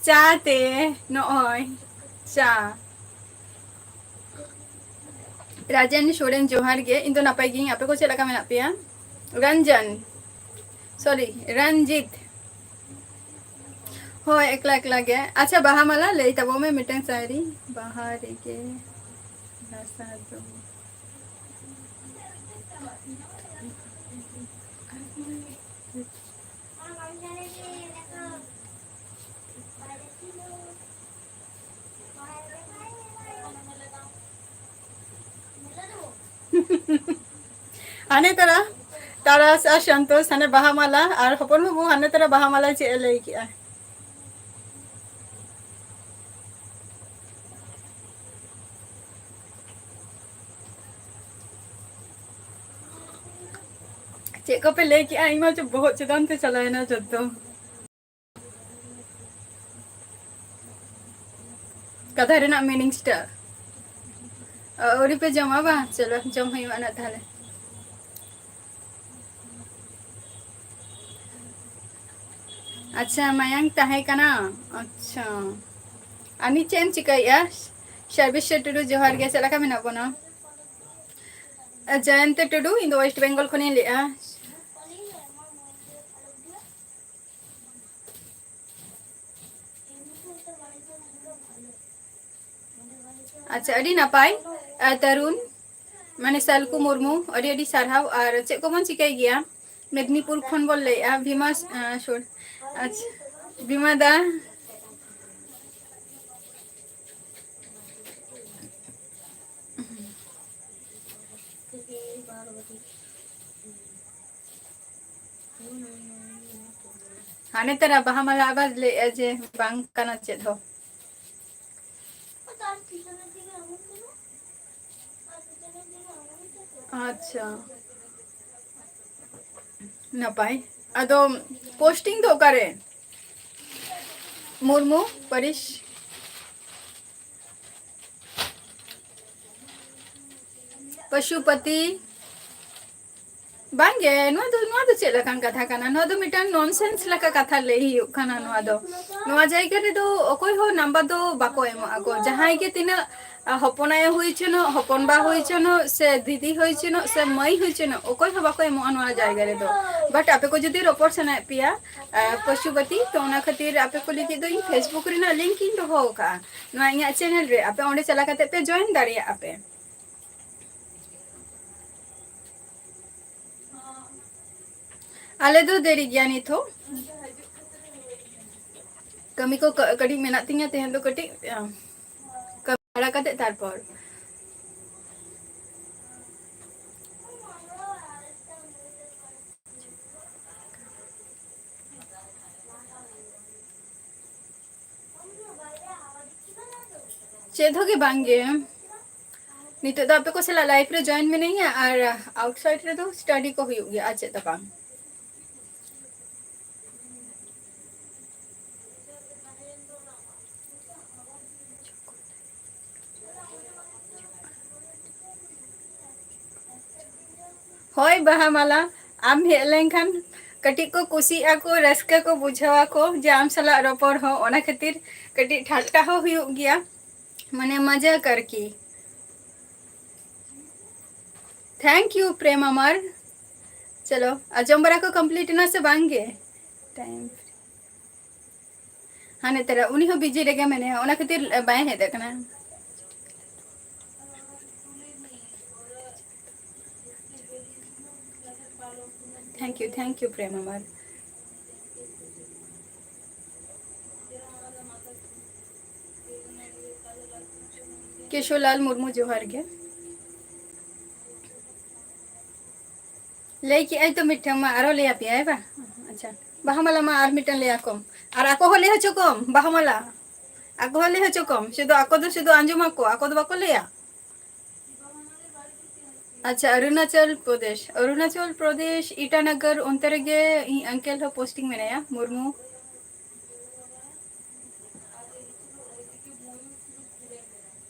ᱪᱟ ᱛᱮ, ᱱᱚᱜᱼᱚᱭ ᱪᱟ᱾ ᱨᱟᱡᱮᱱ ᱥᱚᱨᱮᱱ, ᱡᱚᱦᱟᱨ ᱜᱮ᱾ ᱤᱧ ᱫᱚ ᱱᱟᱯᱟᱭ ᱜᱤᱭᱟᱹᱧ, ᱟᱯᱮ ᱠᱚ ᱪᱮᱫ ᱞᱮᱠᱟ ᱢᱮᱱᱟᱜ ᱯᱮᱭᱟ? ᱨᱚᱧᱡᱚᱱ, sorry, ᱨᱚᱧᱡᱤᱛ᱾ ᱦᱳᱭ, ᱮᱠᱞᱟ ᱮᱠᱞᱟ ᱜᱮ᱾ ᱟᱪᱪᱷᱟ, ᱵᱟᱦᱟ ᱢᱟᱞᱟ ᱞᱟᱹᱭ ᱛᱟᱵᱚᱱ ᱢᱮ ᱢᱤᱫᱴᱟᱝ ᱥᱟᱭᱨᱤ᱾ ᱵᱟᱦᱟ ᱨᱮᱜᱮ ᱵᱷᱟᱥᱟ ᱫᱚ᱾ ᱦᱟᱱᱮ ᱛᱟᱨᱟ ᱛᱟᱨᱟᱥ ᱟᱨ ᱥᱚᱱᱛᱳᱥ, ᱦᱟᱱᱮ ᱵᱟᱦᱟ ᱢᱟᱞᱟ, ᱟᱨ ᱦᱚᱯᱚᱱ ᱵᱟᱹᱵᱩ ᱦᱟᱱᱮ ᱛᱟᱨᱟ ᱵᱟᱦᱟ ᱢᱟᱞᱟ ᱪᱮᱫ ᱮ ᱞᱟᱹᱭ ᱠᱮᱜᱼᱟ? ᱪᱮᱫ ᱠᱚᱯᱮ ᱞᱟᱹᱭ ᱠᱮᱜᱼᱟ? ᱤᱧ ᱢᱟ ᱪᱚ ᱵᱚᱦᱚᱜ ᱪᱮᱛᱟᱱ ᱛᱮ ᱪᱟᱞᱟᱣᱮᱱᱟ ᱡᱚᱛᱚ᱾ ᱠᱟᱛᱷᱟ ᱨᱮᱱᱟᱜ meanings ᱴᱟᱜ᱾ ᱚ, ᱟᱹᱣᱨᱤ ᱯᱮ ᱡᱚᱢᱟ ᱵᱟᱝ? ᱪᱚᱞᱚ, ᱡᱚᱢ ᱦᱩᱭᱩᱜᱼᱟ ᱱᱟᱜ ᱛᱟᱦᱞᱮ᱾ ᱟᱪᱪᱷᱟ, ᱢᱟᱭᱟᱝ ᱛᱟᱦᱮᱸ ᱠᱟᱱᱟ᱾ ᱟᱪᱪᱷᱟ, ᱟᱨ ᱱᱤᱛ ᱪᱮᱫ ᱮᱢ ᱪᱤᱠᱟᱹᱭᱮᱜᱼᱟ? ᱥᱟᱨᱵᱤᱥ ᱴᱩᱰᱩ, ᱡᱚᱦᱟᱨ ᱜᱮ, ᱪᱮᱫ ᱞᱮᱠᱟ ᱢᱮᱱᱟᱜ ᱵᱚᱱᱟ? ᱡᱚᱭᱚᱱᱛᱤ ᱴᱩᱰᱩ, ᱤᱧ ᱫᱚ ᱳᱭᱮᱥᱴ ᱵᱮᱝᱜᱚᱞ ᱠᱷᱚᱱᱤᱧ ᱞᱟᱹᱭᱮᱜᱼᱟ᱾ ᱟᱪᱪᱷᱟ, ᱟᱹᱰᱤ ᱱᱟᱯᱟᱭ᱾ ᱟᱨ ᱛᱟᱨᱩᱱ, ᱢᱟᱱᱮ ᱥᱟᱞᱠᱩ ᱢᱩᱨᱢᱩ, ᱟᱹᱰᱤ ᱟᱹᱰᱤ ᱥᱟᱨᱦᱟᱣ᱾ ᱟᱨ ᱪᱮᱫ ᱠᱚᱵᱚᱱ ᱪᱤᱠᱟᱹᱭ ᱜᱮᱭᱟ? ᱢᱮᱫᱽᱱᱤᱯᱩᱨ ᱠᱷᱚᱱ ᱵᱚᱱ ᱞᱟᱹᱭᱮᱜᱼᱟ᱾ ᱵᱷᱤᱢᱟ, ᱟᱸ, ᱥᱩᱨ, ᱟᱪᱪᱷᱟ, ᱵᱷᱤᱢᱟ ᱫᱟ᱾ ᱦᱟᱱᱮ ᱛᱟᱨᱟ ᱵᱟᱦᱟ ᱢᱟᱞᱟ ᱟᱵᱟᱨ ᱞᱟᱹᱭᱮᱜᱼᱟ ᱡᱮ ᱵᱟᱝ ᱠᱟᱱᱟ ᱪᱮᱫ ᱦᱚᱸ᱾ ᱟᱪᱪᱷᱟ, ᱱᱟᱯᱟᱭ᱾ ᱟᱫᱚ posting ᱫᱚ ᱚᱠᱟᱨᱮ? ᱢᱩᱨᱢᱩ ᱯᱟᱹᱨᱤᱥ᱾ ᱯᱚᱥᱩᱯᱚᱛᱤ᱾ ᱵᱟᱝᱜᱮ, ᱱᱚᱣᱟ ᱫᱚ, ᱱᱚᱣᱟ ᱫᱚ ᱪᱮᱫ ᱞᱮᱠᱟᱱ ᱠᱟᱛᱷᱟ ᱠᱟᱱᱟ? ᱱᱚᱣᱟ ᱫᱚ ᱢᱤᱫᱴᱟᱝ nonsense ᱞᱮᱠᱟ ᱠᱟᱛᱷᱟ ᱞᱟᱹᱭ ᱦᱩᱭᱩᱜ ᱠᱟᱱᱟ᱾ ᱱᱚᱣᱟ ᱫᱚ, ᱱᱚᱣᱟ ᱡᱟᱭᱜᱟ ᱨᱮᱫᱚ ᱚᱠᱚᱭ ᱦᱚᱸ number ᱫᱚ ᱵᱟᱠᱚ ᱮᱢᱚᱜ ᱟᱠᱚ᱾ ᱡᱟᱦᱟᱸᱭ ᱜᱮ ᱛᱤᱱᱟᱹᱜ, ᱟ, ᱦᱚᱯᱚᱱ ᱟᱭᱳ ᱦᱩᱭ ᱦᱚᱪᱚᱱᱚᱜ, ᱦᱚᱯᱚᱱ ᱵᱟ ᱦᱩᱭ ᱦᱚᱪᱚᱱᱚᱜ, ᱥᱮ ᱫᱤᱫᱤ ᱦᱩᱭ ᱦᱚᱪᱚᱱᱚᱜ, ᱥᱮ ᱢᱟᱹᱭ ᱦᱩᱭ ᱦᱚᱪᱚᱱᱚᱜ, ᱚᱠᱚᱭ ᱦᱚᱸ ᱵᱟᱠᱚ ᱮᱢᱚᱜᱼᱟ ᱱᱚᱣᱟ ᱡᱟᱭᱜᱟ ᱨᱮᱫᱚ᱾ But ᱟᱯᱮ ᱠᱚ ᱡᱩᱫᱤ ᱨᱚᱯᱚᱲ ᱥᱟᱱᱟᱭᱮᱫ ᱯᱮᱭᱟ, ᱟ, ᱯᱚᱥᱩᱯᱚᱛᱤ, ᱛᱚ ᱚᱱᱟ ᱠᱷᱟᱹᱛᱤᱨ ᱟᱯᱮ ᱠᱚ ᱞᱟᱹᱜᱤᱫ ᱫᱚ ᱤᱧ Facebook ᱨᱮᱱᱟᱜ link ᱤᱧ ᱫᱚᱦᱚ ᱟᱠᱟᱫᱼᱟ᱾ ᱱᱚᱣᱟ ᱤᱧᱟᱹᱜ channel ᱨᱮ ᱟᱯᱮ ᱚᱸᱰᱮ ᱪᱟᱞᱟᱣ ᱠᱟᱛᱮ ᱯᱮ join ᱫᱟᱲᱮᱭᱟᱜᱼᱟ ᱯᱮ᱾ ᱟᱞᱮ ᱫᱚ ᱫᱮᱨᱤ ᱜᱮᱭᱟ ᱱᱤᱛ ᱦᱚᱸ᱾ ᱠᱟᱹᱢᱤ ᱠᱚ ᱠᱟᱹ-, ᱠᱟᱹᱴᱤᱡ ᱢᱮᱱᱟᱜ ᱛᱤᱧᱟᱹ ᱛᱮᱦᱮᱧ ᱫᱚ ᱠᱟᱹᱴᱤᱡ, ᱟᱸ, ᱠᱟᱹᱢᱤ ᱵᱟᱲᱟ ᱠᱟᱛᱮ ᱛᱟᱨᱯᱚᱨ᱾ ᱪᱮᱫ ᱦᱚᱸ ᱜᱮ ᱵᱟᱝ ᱜᱮ᱾ ᱱᱤᱛᱚᱜ ᱫᱚ ᱟᱯᱮ ᱠᱚ ᱥᱟᱞᱟᱜ live ᱨᱮ join ᱢᱤᱱᱟᱹᱧᱟ ᱟᱨ outside ᱨᱮᱫᱚ study ᱠᱚ ᱦᱩᱭᱩᱜ ᱜᱮᱭᱟ, ᱟᱨ ᱪᱮᱫ ᱫᱚ ᱵᱟᱝ᱾ ᱦᱳᱭ ᱵᱟᱦᱟ ᱢᱟᱞᱟ, ᱟᱢ ᱦᱮᱡ ᱞᱮᱱᱠᱷᱟᱱ ᱠᱟᱹᱴᱤᱡ ᱠᱚ ᱠᱩᱥᱤᱜ ᱟᱠᱚ, ᱨᱟᱹᱥᱠᱟᱹ ᱠᱚ ᱵᱩᱡᱷᱟᱹᱣ ᱟᱠᱚ ᱡᱮ ᱟᱢ ᱥᱟᱞᱟᱜ ᱨᱚᱯᱚᱲ ᱦᱚᱸ, ᱚᱱᱟ ᱠᱷᱟᱹᱛᱤᱨ ᱠᱟᱹᱴᱤᱡ ᱴᱷᱟᱴᱠᱟ ᱦᱚᱸ ᱦᱩᱭᱩᱜ ᱜᱮᱭᱟ᱾ ᱢᱟᱱᱮ ᱢᱟᱡᱟᱠ ᱟᱨᱠᱤ᱾ Thank you ᱯᱨᱮᱢ ᱟᱢᱟᱨ᱾ ᱪᱚᱞᱚ, ᱟᱨ ᱡᱚᱢ ᱵᱟᱲᱟ ᱠᱚ complete ᱮᱱᱟ ᱥᱮ ᱵᱟᱝ ᱜᱮ? Time ᱦᱟᱱᱮ ᱛᱮᱨᱟ ᱩᱱᱤ ᱦᱚᱸ busy ᱨᱮᱜᱮ ᱢᱮᱱᱟᱭᱟ, ᱚᱱᱟ ᱠᱷᱟᱹᱛᱤᱨ ᱵᱟᱭ ᱦᱮᱡ ᱟᱠᱟᱱᱟ᱾ Thank you, thank you ᱯᱨᱮᱢ ᱟᱢᱟᱨ᱾ ᱠᱮᱥᱚᱞᱟᱞ ᱢᱩᱨᱢᱩ, ᱡᱚᱦᱟᱨ ᱜᱮ᱾ ᱞᱟᱹᱭ ᱠᱮᱜᱼᱟᱭ ᱛᱚ ᱢᱤᱫᱴᱟᱝ ᱢᱟ, ᱟᱨᱚ ᱞᱟᱹᱭ ᱟᱯᱮᱭᱟᱭ ᱵᱟ? ᱟᱪᱪᱷᱟ, ᱵᱟᱦᱟ ᱢᱟᱞᱟ ᱢᱟ ᱟᱨ ᱢᱤᱫᱴᱟᱝ ᱞᱟᱹᱭ ᱟᱠᱚᱢ, ᱟᱨ ᱟᱠᱚ ᱦᱚᱸ ᱞᱟᱹᱭ ᱦᱚᱪᱚ ᱠᱚᱢ ᱵᱟᱦᱟ ᱢᱟᱞᱟ᱾ ᱟᱠᱚ ᱦᱚᱸ ᱞᱟᱹᱭ ᱦᱚᱪᱚ ᱠᱚᱢ, ᱥᱩᱫᱷᱩ ᱟᱠᱚ ᱫᱚ ᱥᱩᱫᱷᱩ ᱟᱸᱡᱚᱢ ᱟᱠᱚ, ᱟᱠᱚ ᱫᱚ ᱵᱟᱠᱚ ᱞᱟᱹᱭᱟ᱾ ᱟᱪᱪᱷᱟ, ᱚᱨᱩᱱᱟᱪᱚᱞ ᱯᱨᱚᱫᱮᱥ, ᱚᱨᱩᱱᱟᱪᱚᱞ ᱯᱨᱚᱫᱮᱥ ᱤᱴᱟᱱᱚᱜᱚᱨ, ᱚᱱᱛᱮ ᱨᱮᱜᱮ ᱤᱧ uncle ᱦᱚᱸ posting ᱢᱮᱱᱟᱭᱟ, ᱢᱩᱨᱢᱩ᱾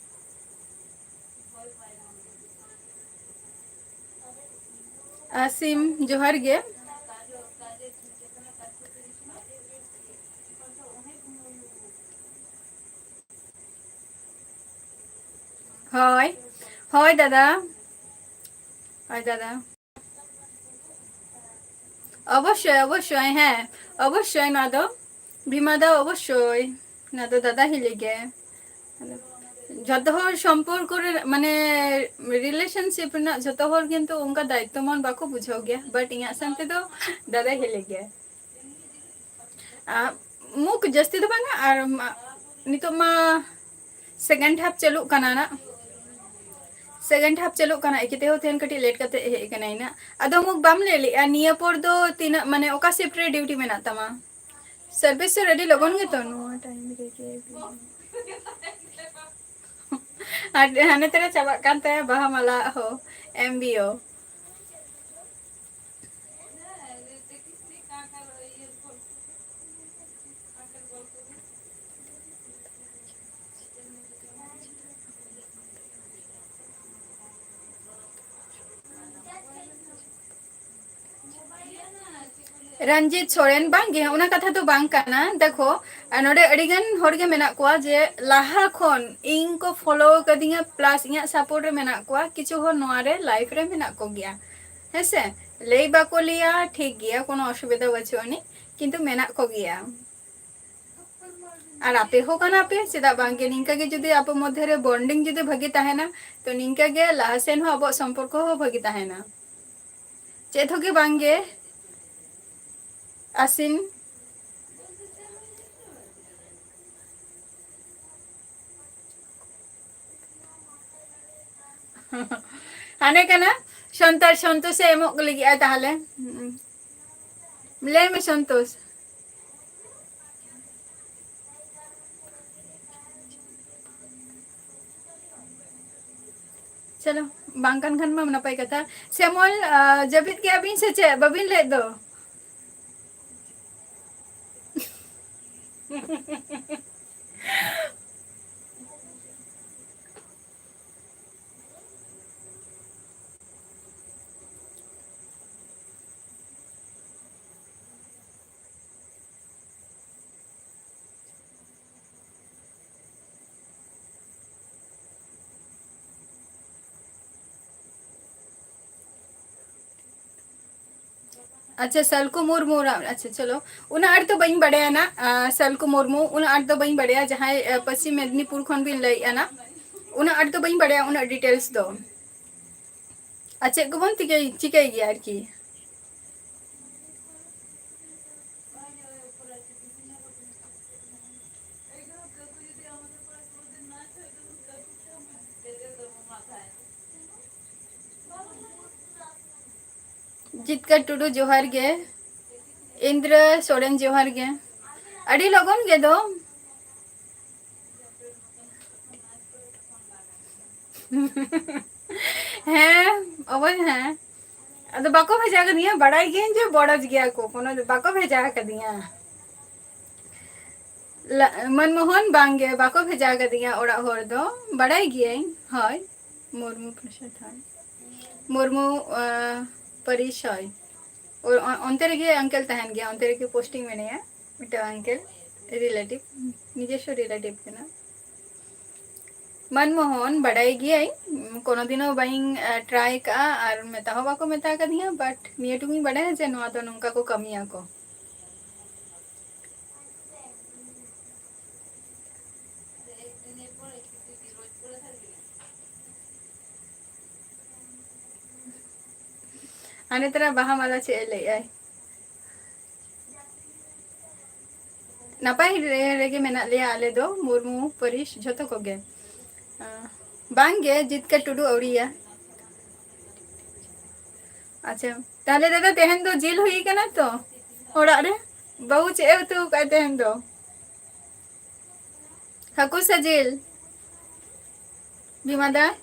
ᱟᱥᱤᱢ, ᱡᱚᱦᱟᱨ ᱜᱮ᱾ ᱦᱳᱭ, ᱦᱳᱭ ᱫᱟᱫᱟ, ᱦᱳᱭ ᱫᱟᱫᱟ᱾ ᱚᱵᱚᱥᱥᱳᱭ, ᱚᱵᱚᱥᱥᱳᱭ, ᱦᱮᱸ, ᱚᱵᱚᱥᱥᱳᱭ, ᱱᱚᱣᱟ ᱫᱚ ᱵᱷᱤᱢᱟ ᱫᱟ, ᱚᱵᱚᱥᱥᱳᱭ, ᱱᱚᱣᱟ ᱫᱚ ᱫᱟᱫᱟ ᱦᱤᱞᱤ ᱜᱮ᱾ ᱡᱷᱚᱛᱚ ᱦᱚᱲ ᱥᱚᱢᱯᱚᱨᱠᱚ ᱨᱮ, ᱢᱟᱱᱮ, relationship ᱨᱮᱱᱟᱜ ᱡᱷᱚᱛᱚ ᱦᱚᱲ ᱠᱤᱱᱛᱩ ᱚᱱᱠᱟ ᱫᱟᱭᱤᱛᱛᱚ ᱢᱚᱱ ᱵᱟᱠᱚ ᱵᱩᱡᱷᱟᱹᱣ ᱜᱮᱭᱟ, but ᱤᱧᱟᱹᱜ ᱥᱮᱱ ᱛᱮᱫᱚ ᱫᱟᱫᱟ ᱦᱤᱞᱤ ᱜᱮ᱾ ᱟᱨ ᱢᱩᱠ ᱡᱟᱹᱥᱛᱤ ᱫᱚ ᱵᱟᱝᱟ, ᱟᱨ ᱢᱟ-, ᱱᱤᱛᱚᱜ ᱢᱟ second half ᱪᱟᱹᱞᱩᱜ ᱠᱟᱱᱟ ᱱᱟᱜ, second half ᱪᱟᱹᱞᱩᱜ ᱠᱟᱱᱟ, ᱮᱠᱮ ᱛᱮᱦᱚᱸ ᱛᱮᱦᱮᱧ ᱠᱟᱹᱴᱤᱡ late ᱠᱟᱛᱮ ᱦᱮᱡ ᱠᱟᱱᱟᱭ ᱱᱟᱜ᱾ ᱟᱫᱚ ᱢᱩᱠ ᱵᱟᱢ ᱞᱟᱹᱭ ᱞᱮᱜᱼᱟ, ᱱᱤᱭᱟᱹ ᱯᱚᱨ ᱫᱚ ᱛᱤᱱᱟᱹᱜ, ᱢᱟᱱᱮ, ᱚᱠᱟ shift ᱨᱮ duty ᱢᱮᱱᱟᱜ ᱛᱟᱢᱟ? Service ᱥᱮ ᱟᱹᱰᱤ ᱞᱚᱜᱚᱱ ᱜᱮᱛᱚ ᱱᱚᱣᱟ time ᱨᱮᱜᱮ᱾ ᱟᱨ ᱦᱟᱱᱮ ᱛᱮᱨᱮ ᱪᱟᱵᱟᱜ ᱠᱟᱱ ᱛᱟᱭᱟ ᱵᱟᱦᱟ ᱢᱟᱞᱟ ᱦᱚᱸ, M B O᱾ Ranjit Soren, ᱵᱟᱝ ᱜᱮ, ᱚᱱᱟ ᱠᱟᱛᱷᱟ ᱫᱚ ᱵᱟᱝ ᱠᱟᱱᱟ᱾ ᱫᱮᱠᱷᱚ, ᱟᱨ ᱱᱚᱰᱮ ᱟᱹᱰᱤ ᱜᱟᱱ ᱦᱚᱲ ᱜᱮ ᱢᱮᱱᱟᱜ ᱠᱚᱣᱟ ᱡᱮ ᱞᱟᱦᱟ ᱠᱷᱚᱱ ᱤᱧ ᱠᱚ follow ᱠᱟᱫᱤᱧᱟ, plus ᱤᱧᱟᱹᱜ support ᱨᱮ ᱢᱮᱱᱟᱜ ᱠᱚᱣᱟ, ᱠᱤᱪᱷᱩ ᱦᱚᱲ ᱱᱚᱣᱟ ᱨᱮ live ᱨᱮ ᱢᱮᱱᱟᱜ ᱠᱚᱜᱮᱭᱟ, ᱦᱮᱸᱥᱮ? ᱞᱟᱹᱭ ᱵᱟᱠᱚ ᱞᱟᱹᱭᱟ, ᱴᱷᱤᱠ ᱜᱮᱭᱟ, ᱠᱳᱱᱳ ᱚᱥᱩᱵᱤᱫᱷᱟ ᱵᱟᱹᱪᱩᱜ ᱟᱹᱱᱤᱡ, ᱠᱤᱱᱛᱩ ᱢᱮᱱᱟᱜ ᱠᱚᱜᱮᱭᱟ᱾ ᱟᱨ ᱟᱯᱮ ᱦᱚᱸ ᱠᱟᱱᱟ ᱯᱮ, ᱪᱮᱫᱟᱜ ᱵᱟᱝ ᱜᱮ? ᱱᱤᱝᱠᱟ ᱜᱮ ᱡᱩᱫᱤ ᱟᱵᱚ ᱢᱚᱫᱽᱫᱷᱮ ᱨᱮ bonding ᱡᱩᱫᱤ ᱵᱷᱟᱹᱜᱤ ᱛᱟᱦᱮᱱᱟ, ᱛᱚ ᱱᱤᱝᱠᱟ ᱜᱮ ᱞᱟᱦᱟ ᱥᱮᱱ ᱦᱚᱸ ᱟᱵᱚᱣᱟᱜ ᱥᱚᱢᱯᱚᱨᱠᱚ ᱦᱚᱸ ᱵᱷᱟᱹᱜᱤ ᱛᱟᱦᱮᱱᱟ᱾ ᱪᱮᱫ ᱦᱚᱸ ᱜᱮ ᱵᱟᱝ ᱜᱮ᱾ ᱟᱥᱤᱱ᱾ ᱦᱟᱱᱮ ᱠᱟᱱᱟ, ᱥᱚᱱᱛᱚᱨ, ᱥᱚᱱᱛᱳᱥᱮ ᱮᱢᱚᱜ ᱞᱟᱹᱜᱤᱫ ᱟᱭ ᱛᱟᱦᱚᱞᱮ᱾ ᱦᱩᱸ᱾ ᱞᱟᱹᱭ ᱢᱮ ᱥᱚᱱᱛᱳᱥ᱾ ᱪᱚᱞᱚ, ᱵᱟᱝ ᱠᱟᱱ ᱠᱷᱟᱱ ᱢᱟ ᱱᱟᱯᱟᱭ ᱠᱟᱛᱷᱟ᱾ ᱥᱮᱢᱚᱞ, ᱟ, ᱡᱟᱹᱯᱤᱫ ᱠᱮᱜᱼᱟ ᱵᱤᱱ ᱥᱮ ᱪᱮᱫ? ᱵᱟᱹᱵᱤᱱ ᱞᱟᱹᱭᱮᱫ ᱫᱚ᱾ ᱟᱪᱪᱷᱟ, ᱥᱟᱞᱠᱩ ᱢᱩᱨᱢᱩ ᱨᱟ-, ᱟᱪᱪᱷᱟ, ᱪᱚᱞᱚ, ᱩᱱᱟᱹᱜ ᱟᱸᱴ ᱫᱚ ᱵᱟᱹᱧ ᱵᱟᱲᱟᱭᱟ ᱱᱟ, ᱟ, ᱥᱟᱞᱠᱩ ᱢᱩᱨᱢᱩ, ᱩᱱᱟᱹᱜ ᱟᱸᱴ ᱫᱚ ᱵᱟᱹᱧ ᱵᱟᱲᱟᱭᱟ, ᱡᱟᱦᱟᱸᱭ, ᱟ, ᱯᱚᱥᱪᱤᱢ ᱢᱮᱫᱽᱱᱤᱯᱩᱨ ᱠᱷᱚᱱ ᱵᱤᱱ ᱞᱟᱹᱭᱮᱫᱼᱟ ᱱᱟ, ᱩᱱᱟᱹᱜ ᱟᱸᱴ ᱫᱚ ᱵᱟᱹᱧ ᱵᱟᱲᱟᱭᱟ, ᱩᱱᱟᱹᱜ details ᱫᱚ᱾ ᱟᱨ ᱪᱮᱫ ᱠᱚᱵᱚᱱ ᱪᱤᱠᱟᱹᱭ, ᱪᱤᱠᱟᱹᱭ ᱜᱮᱭᱟ ᱟᱨᱠᱤ? ᱡᱤᱛᱠᱟᱹᱨ ᱴᱩᱰᱩ, ᱡᱚᱦᱟᱨ ᱜᱮ᱾ ᱤᱱᱫᱨᱚ ᱥᱚᱨᱮᱱ, ᱡᱚᱦᱟᱨ ᱜᱮ᱾ ᱟᱹᱰᱤ ᱞᱚᱜᱚᱱ ᱜᱮ ᱫᱚ᱾ ᱦᱮᱸ, ᱚᱵᱚᱭ, ᱦᱮᱸ᱾ ᱟᱫᱚ ᱵᱟᱠᱚ ᱵᱷᱮᱡᱟ ᱠᱟᱫᱤᱧᱟ, ᱵᱟᱲᱟᱭ ᱜᱤᱭᱟᱹᱧ ᱡᱮ ᱵᱚᱲᱚᱡ ᱜᱮᱭᱟ ᱠᱚ, ᱠᱳᱱᱳ ᱫᱚ ᱵᱟᱠᱚ ᱵᱷᱮᱡᱟ ᱠᱟᱫᱤᱧᱟ᱾ ᱞᱟ-, ᱢᱚᱱᱢᱳᱦᱚᱱ, ᱵᱟᱝ ᱜᱮ, ᱵᱟᱠᱚ ᱵᱷᱮᱡᱟ ᱠᱟᱫᱤᱧᱟ ᱚᱲᱟᱜ ᱦᱚᱲ ᱫᱚ, ᱵᱟᱲᱟᱭ ᱜᱤᱭᱟᱹᱧ, ᱦᱳᱭ᱾ ᱢᱩᱨᱢᱩ ᱯᱨᱚᱥᱟᱫᱽ, ᱦᱳᱭ᱾ ᱢᱩᱨᱢᱩ, ᱟ, ᱯᱚᱨᱤᱥᱚᱭ᱾ ᱚᱱᱛᱮ ᱨᱮᱜᱮ ᱟᱝᱠᱮᱞ ᱛᱟᱦᱮᱱ ᱜᱮᱭᱟ, ᱚᱱᱛᱮ ᱨᱮᱜᱮ ᱯᱳᱥᱴᱤᱝ ᱢᱮᱱᱟᱭᱟ ᱢᱤᱫᱴᱟᱝ ᱟᱝᱠᱮᱞ, ᱨᱤᱞᱮᱴᱤᱵᱷ, ᱱᱤᱡᱮᱥᱣᱚ ᱨᱤᱞᱮᱴᱤᱵᱷ ᱠᱟᱱᱟ᱾ ᱢᱟᱱᱢᱳᱦᱚᱱ ᱵᱟᱰᱟᱭ ᱜᱮᱭᱟᱹᱧ, ᱠᱳᱱᱳ ᱫᱤᱱ ᱦᱚᱸ ᱵᱟᱹᱧ ᱴᱨᱟᱭ ᱠᱟᱜᱼᱟ ᱟᱨ ᱢᱮᱛᱟ ᱦᱚᱸ ᱵᱟᱠᱚ ᱢᱮᱛᱟ ᱟᱠᱟᱫᱤᱧᱟ, but ᱱᱤᱭᱟᱹ ᱴᱩᱠᱩᱧ ᱵᱟᱰᱟᱭᱟ ᱡᱮ ᱱᱚᱣᱟ ᱫᱚ ᱱᱚᱝᱠᱟ ᱠᱚ ᱠᱟᱹᱢᱤᱭᱟᱠᱚ᱾ ᱟᱨ ᱱᱮᱛᱟᱨᱟᱜ ᱵᱟᱦᱟ ᱢᱟᱞᱟ ᱪᱮᱫ ᱮ ᱞᱟᱹᱭᱮᱜᱼᱟᱭ? ᱱᱟᱯᱟᱭ ᱨᱮ-, ᱨᱮᱜᱮ ᱢᱮᱱᱟᱜ ᱞᱮᱭᱟ ᱟᱞᱮ ᱫᱚ, ᱢᱩᱨᱢᱩ ᱯᱟᱹᱨᱤᱥ ᱡᱷᱚᱛᱚ ᱠᱚᱜᱮ᱾ ᱟᱸ, ᱵᱟᱝᱜᱮ, ᱡᱤᱛᱠᱟᱹᱨ ᱴᱩᱰᱩ ᱟᱹᱣᱲᱤᱭᱟ᱾ ᱟᱪᱪᱷᱟ, ᱛᱟᱦᱞᱮ ᱫᱟᱫᱟ, ᱛᱮᱦᱮᱧ ᱫᱚ ᱡᱤᱞ ᱦᱩᱭ ᱠᱟᱱᱟ ᱛᱚ ᱚᱲᱟᱜ ᱨᱮ? ᱵᱟᱹᱦᱩ ᱪᱮᱫ ᱮ ᱩᱛᱩ ᱟᱠᱟᱫ ᱛᱮᱦᱮᱧ ᱫᱚ? ᱦᱟᱹᱠᱩ ᱥᱮ ᱡᱤᱞ? ᱵᱤᱢᱟ ᱫᱟ?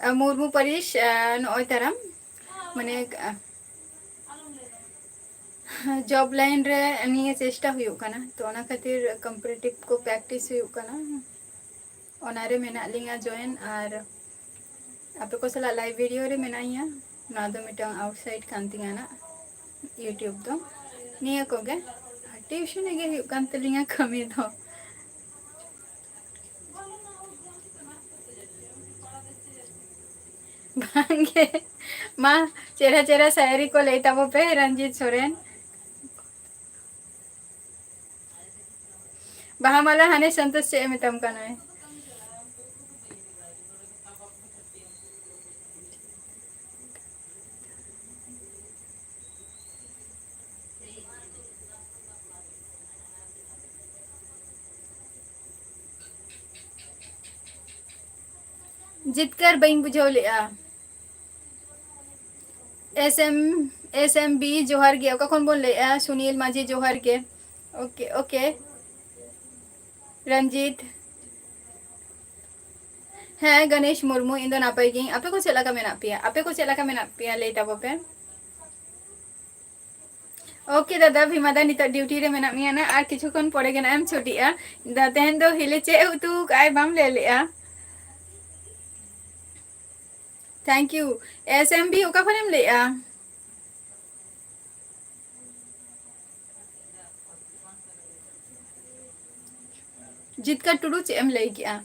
ᱟᱨ ᱢᱩᱨᱢᱩ ᱯᱟᱹᱨᱤᱥ, ᱟᱨ ᱱᱚᱜᱼᱚᱭ ᱛᱟᱨᱟᱢ, ᱢᱟᱱᱮ, ᱟᱨ job line ᱨᱮ ᱱᱤᱭᱟᱹ ᱪᱮᱥᱴᱟ ᱦᱩᱭᱩᱜ ᱠᱟᱱᱟ, ᱛᱚ ᱚᱱᱟ ᱠᱷᱟᱹᱛᱤᱨ competitive ᱠᱚ practice ᱦᱩᱭᱩᱜ ᱠᱟᱱᱟ᱾ ᱚᱱᱟᱨᱮ ᱢᱮᱱᱟᱜ ᱞᱤᱧᱟ join, ᱟᱨ ᱟᱯᱮ ᱠᱚ ᱥᱟᱞᱟᱜ live video ᱨᱮ ᱢᱮᱱᱟᱜ ᱞᱤᱧᱟ᱾ ᱱᱚᱣᱟ ᱫᱚ ᱢᱤᱫᱴᱟᱝ outside ᱠᱟᱱ ᱛᱤᱧᱟ ᱱᱟᱜ YouTube ᱫᱚ᱾ ᱱᱤᱭᱟᱹ ᱠᱚᱜᱮ, ᱟᱨ tuition ᱜᱮ ᱦᱩᱭᱩᱜ ᱠᱟᱱ ᱛᱟᱹᱞᱤᱧᱟ ᱠᱟᱹᱢᱤ ᱫᱚ᱾ ᱵᱟᱝᱜᱮ, ᱢᱟ ᱪᱮᱦᱨᱟ ᱪᱮᱦᱨᱟ ᱥᱟᱭᱨᱤ ᱠᱚ ᱞᱟᱹᱭ ᱛᱟᱵᱚ ᱯᱮ, ᱨᱚᱧᱡᱤᱛ ᱥᱚᱨᱮᱱ᱾ ᱵᱟᱦᱟ ᱢᱟᱞᱟ ᱦᱟᱱᱮ ᱥᱚᱱᱛᱳᱥ ᱪᱮᱫ ᱮ ᱢᱮᱛᱟᱢ ᱠᱟᱱᱟᱭ? ᱡᱤᱛᱠᱟᱹᱨ ᱵᱟᱹᱧ ᱵᱩᱡᱷᱟᱹᱣ ᱞᱮᱜᱼᱟ᱾ S M, S M B ᱡᱚᱦᱟᱨ ᱜᱮ᱾ ᱚᱠᱟ ᱠᱷᱚᱱ ᱵᱚᱱ ᱞᱟᱹᱭᱮᱜᱼᱟ? ᱥᱩᱱᱤᱞ ᱢᱟᱹᱡᱷᱤ ᱡᱚᱦᱟᱨ ᱜᱮ᱾ OK, OK᱾ ᱨᱚᱧᱡᱤᱛ᱾ ᱦᱮᱸ, ᱜᱚᱱᱮᱥ ᱢᱩᱨᱢᱩ, ᱤᱧ ᱫᱚ ᱱᱟᱯᱟᱭ ᱜᱤᱭᱟᱹᱧ᱾ ᱟᱯᱮ ᱠᱚ ᱪᱮᱫ ᱞᱮᱠᱟ ᱢᱮᱱᱟᱜ ᱯᱮᱭᱟ? ᱟᱯᱮ ᱠᱚ ᱪᱮᱫ ᱞᱮᱠᱟ ᱢᱮᱱᱟᱜ ᱯᱮᱭᱟ? ᱞᱟᱹᱭ ᱛᱟᱵᱚ ᱯᱮ᱾ ᱳᱠᱮ ᱫᱟᱫᱟ, ᱵᱷᱤᱢᱟ ᱫᱟ ᱱᱤᱛᱚᱜ ᱰᱤᱭᱩᱴᱤ ᱨᱮ ᱢᱮᱱᱟᱜ ᱢᱮᱭᱟ ᱱᱟ, ᱟᱨ ᱠᱤᱪᱷᱩ ᱠᱷᱚᱱ ᱯᱚᱨᱮ ᱜᱮ ᱱᱟᱜ ᱮᱢ ᱪᱷᱩᱴᱤᱜᱼᱟ᱾ ᱫᱟ, ᱛᱮᱦᱮᱧ ᱫᱚ ᱦᱤᱞᱤ ᱪᱮᱫ ᱮ ᱩᱛᱩ ᱠᱟᱜᱼᱟᱭ ᱵᱟᱢ ᱞᱟᱹᱭ ᱞᱮᱜᱼᱟ? Thank you. S M B ᱚᱠᱟ ᱠᱷᱚᱱᱮᱢ ᱞᱟᱹᱭᱮᱜᱼᱟ? ᱡᱤᱛᱠᱟᱹᱨ ᱴᱩᱰᱩ, ᱪᱮᱫ ᱮᱢ ᱞᱟᱹᱭ ᱠᱮᱜᱼᱟ?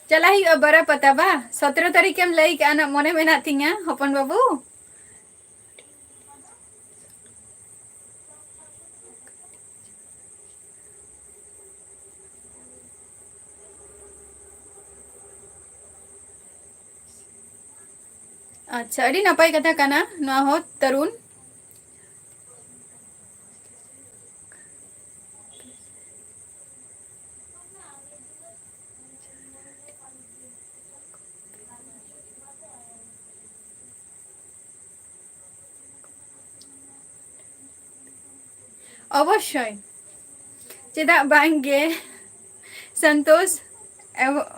ᱪᱟᱞᱟᱜ ᱦᱩᱭᱩᱜᱼᱟ ᱵᱟᱨᱟ ᱯᱟᱛᱟ ᱵᱟ? ᱥᱚᱛᱨᱚ ᱛᱟᱹᱨᱤᱠᱷ ᱮᱢ ᱞᱟᱹᱭ ᱠᱟᱜᱼᱟ, ᱱᱟᱜ ᱢᱚᱱᱮ ᱢᱮᱱᱟᱜ ᱛᱤᱧᱟ ᱦᱚᱯᱚᱱ ᱵᱟᱹᱵᱩ᱾ ᱟᱪᱪᱷᱟ, ᱟᱹᱰᱤ ᱱᱟᱯᱟᱭ ᱠᱟᱛᱷᱟ ᱠᱟᱱᱟ ᱱᱚᱣᱟ ᱦᱚᱸ, ᱛᱟᱨᱩᱱ᱾ ᱚᱵᱚᱥᱥᱳᱭ, ᱪᱮᱫᱟᱜ ᱵᱟᱝ ᱜᱮ ᱥᱚᱱᱛᱳᱥ? ᱮᱵᱚ-,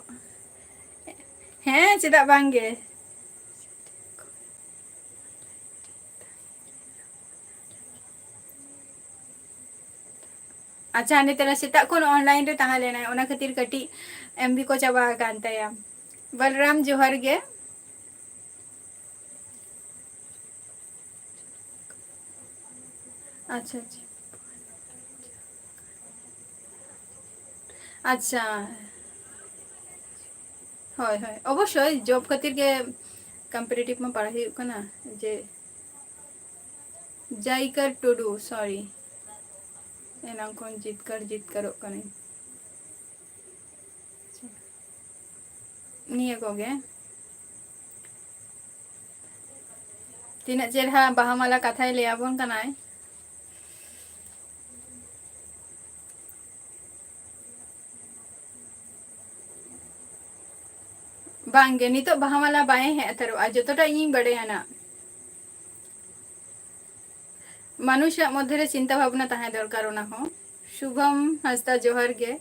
ᱦᱮᱸ, ᱪᱮᱫᱟᱜ ᱵᱟᱝ ᱜᱮ? ᱟᱪᱪᱷᱟ, ᱦᱟᱱᱮ ᱛᱟᱨᱟ ᱥᱮᱛᱟᱜ ᱠᱷᱚᱱ online ᱨᱮ ᱛᱟᱦᱮᱸ ᱞᱮᱱᱟᱭ, ᱚᱱᱟ ᱠᱷᱟᱹᱛᱤᱨ ᱠᱟᱹᱴᱤᱡ M B ᱠᱚ ᱪᱟᱵᱟ ᱟᱠᱟᱱ ᱛᱟᱭᱟ᱾ ᱵᱚᱞᱨᱟᱢ, ᱡᱚᱦᱟᱨ ᱜᱮ᱾ ᱟᱪᱪᱷᱟ, ᱟᱪᱪᱷᱟ᱾ ᱟᱪᱪᱷᱟ, ᱦᱳᱭ, ᱦᱳᱭ, ᱚᱵᱚᱥᱥᱳᱭ job ᱠᱷᱟᱹᱛᱤᱨ ᱜᱮ competitive ᱢᱟ ᱯᱟᱲᱦᱟᱣ ᱦᱩᱭᱩᱜ ᱠᱟᱱᱟ᱾ ᱡᱮ ᱡᱟᱭᱠᱟᱨ ᱴᱩᱰᱩ, sorry, ᱮᱱᱟᱝ ᱠᱷᱚᱱ ᱡᱤᱛᱠᱟᱹᱨ ᱡᱤᱛᱠᱟᱹᱨᱚᱜ ᱠᱟᱹᱱᱟᱹᱧ᱾ ᱱᱤᱭᱟᱹ ᱠᱚᱜᱮ᱾ ᱛᱤᱱᱟᱹᱜ ᱪᱮᱨᱦᱟ ᱵᱟᱦᱟ ᱢᱟᱞᱟ ᱠᱟᱛᱷᱟᱭ ᱞᱟᱹᱭ ᱟᱵᱚᱱ ᱠᱟᱱᱟᱭ᱾ ᱵᱟᱝᱜᱮ, ᱱᱤᱛᱚᱜ ᱵᱟᱦᱟ ᱢᱟᱞᱟ ᱵᱟᱭ ᱦᱮᱡ ᱦᱟᱛᱟᱲᱚᱜᱼᱟ, ᱡᱚᱛᱚᱴᱟ ᱤᱧᱤᱧ ᱵᱟᱲᱟᱭᱟ ᱱᱟᱜ᱾ ᱢᱟᱱᱩᱥᱟᱜ ᱢᱚᱫᱽᱫᱷᱮ ᱨᱮ ᱪᱤᱱᱛᱟᱹ ᱵᱷᱟᱵᱽᱱᱟ ᱛᱟᱦᱮᱸ ᱫᱚᱨᱠᱟᱨ, ᱚᱱᱟ ᱦᱚᱸ᱾ ᱥᱩᱵᱷᱚᱢ ᱦᱟᱸᱥᱫᱟ, ᱡᱚᱦᱟᱨ ᱜᱮ᱾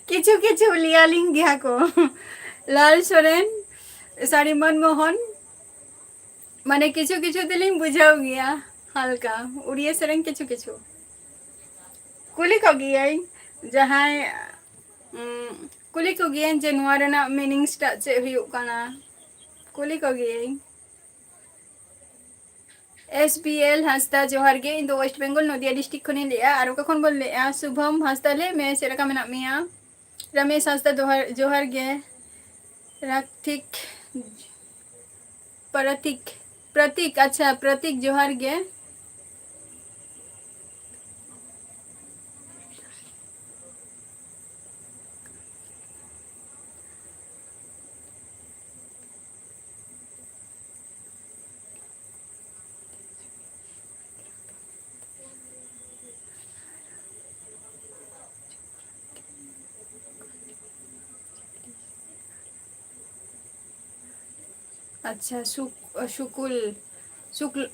ᱠᱤᱪᱷᱩ ᱠᱤᱪᱷᱩ ᱞᱟᱹᱭᱟᱞᱤᱧ ᱜᱮᱭᱟ ᱠᱚ᱾ ᱞᱟᱞ ᱥᱚᱨᱮᱱ, ᱥᱟᱨᱤᱢᱚᱱ ᱢᱳᱦᱚᱱ, ᱢᱟᱱᱮ ᱠᱤᱪᱷᱩ ᱠᱤᱪᱷᱩ ᱫᱚᱞᱤᱧ ᱵᱩᱡᱷᱟᱹᱣ ᱜᱮᱭᱟ ᱦᱟᱞᱠᱟ᱾ ᱩᱲᱤᱭᱟ ᱥᱮᱨᱮᱧ ᱠᱤᱪᱷᱩ ᱠᱤᱪᱷᱩ᱾ ᱠᱩᱞᱤ ᱠᱚᱜᱮᱭᱟᱹᱧ ᱡᱟᱦᱟᱸᱭ, ᱩᱸ, ᱠᱩᱞᱤ ᱠᱚᱜᱮᱭᱟᱹᱧ ᱡᱮ ᱱᱚᱣᱟ ᱨᱮᱱᱟᱜ meanings ᱴᱟᱜ ᱪᱮᱫ ᱦᱩᱭᱩᱜ ᱠᱟᱱᱟ, ᱠᱩᱞᱤ ᱠᱚᱜᱮᱭᱟᱹᱧ᱾ S B L ᱦᱟᱸᱥᱫᱟ, ᱡᱚᱦᱟᱨ ᱜᱮ᱾ ᱤᱧ ᱫᱚ West Bengal, ᱱᱚᱫᱤᱭᱟ district ᱠᱷᱚᱱᱤᱧ ᱞᱟᱹᱭᱮᱜᱼᱟ᱾ ᱟᱨ ᱚᱠᱟ ᱠᱷᱚᱱ ᱵᱚᱱ ᱞᱟᱹᱭᱮᱜᱼᱟ? ᱥᱩᱵᱷᱚᱢ ᱦᱟᱸᱥᱫᱟ, ᱞᱟᱹᱭ ᱢᱮ, ᱪᱮᱫ ᱞᱮᱠᱟ ᱢᱮᱱᱟᱜ ᱢᱮᱭᱟ? ᱨᱟᱢᱮᱥ ᱦᱟᱸᱥᱫᱟ, ᱡᱚᱦᱟᱨ, ᱡᱚᱦᱟᱨ ᱜᱮ᱾ ᱨᱟᱛᱷᱤᱠ, ᱯᱨᱚᱛᱤᱠ, ᱯᱨᱚᱛᱤᱠ, ᱟᱪᱪᱷᱟ, ᱯᱨᱚᱛᱤᱠ, ᱡᱚᱦᱟᱨ ᱜᱮ᱾ ᱟᱪᱪᱷᱟ, ᱥᱩᱠ-, ᱥᱩᱠᱩᱞ, ᱥᱩᱠᱞ-,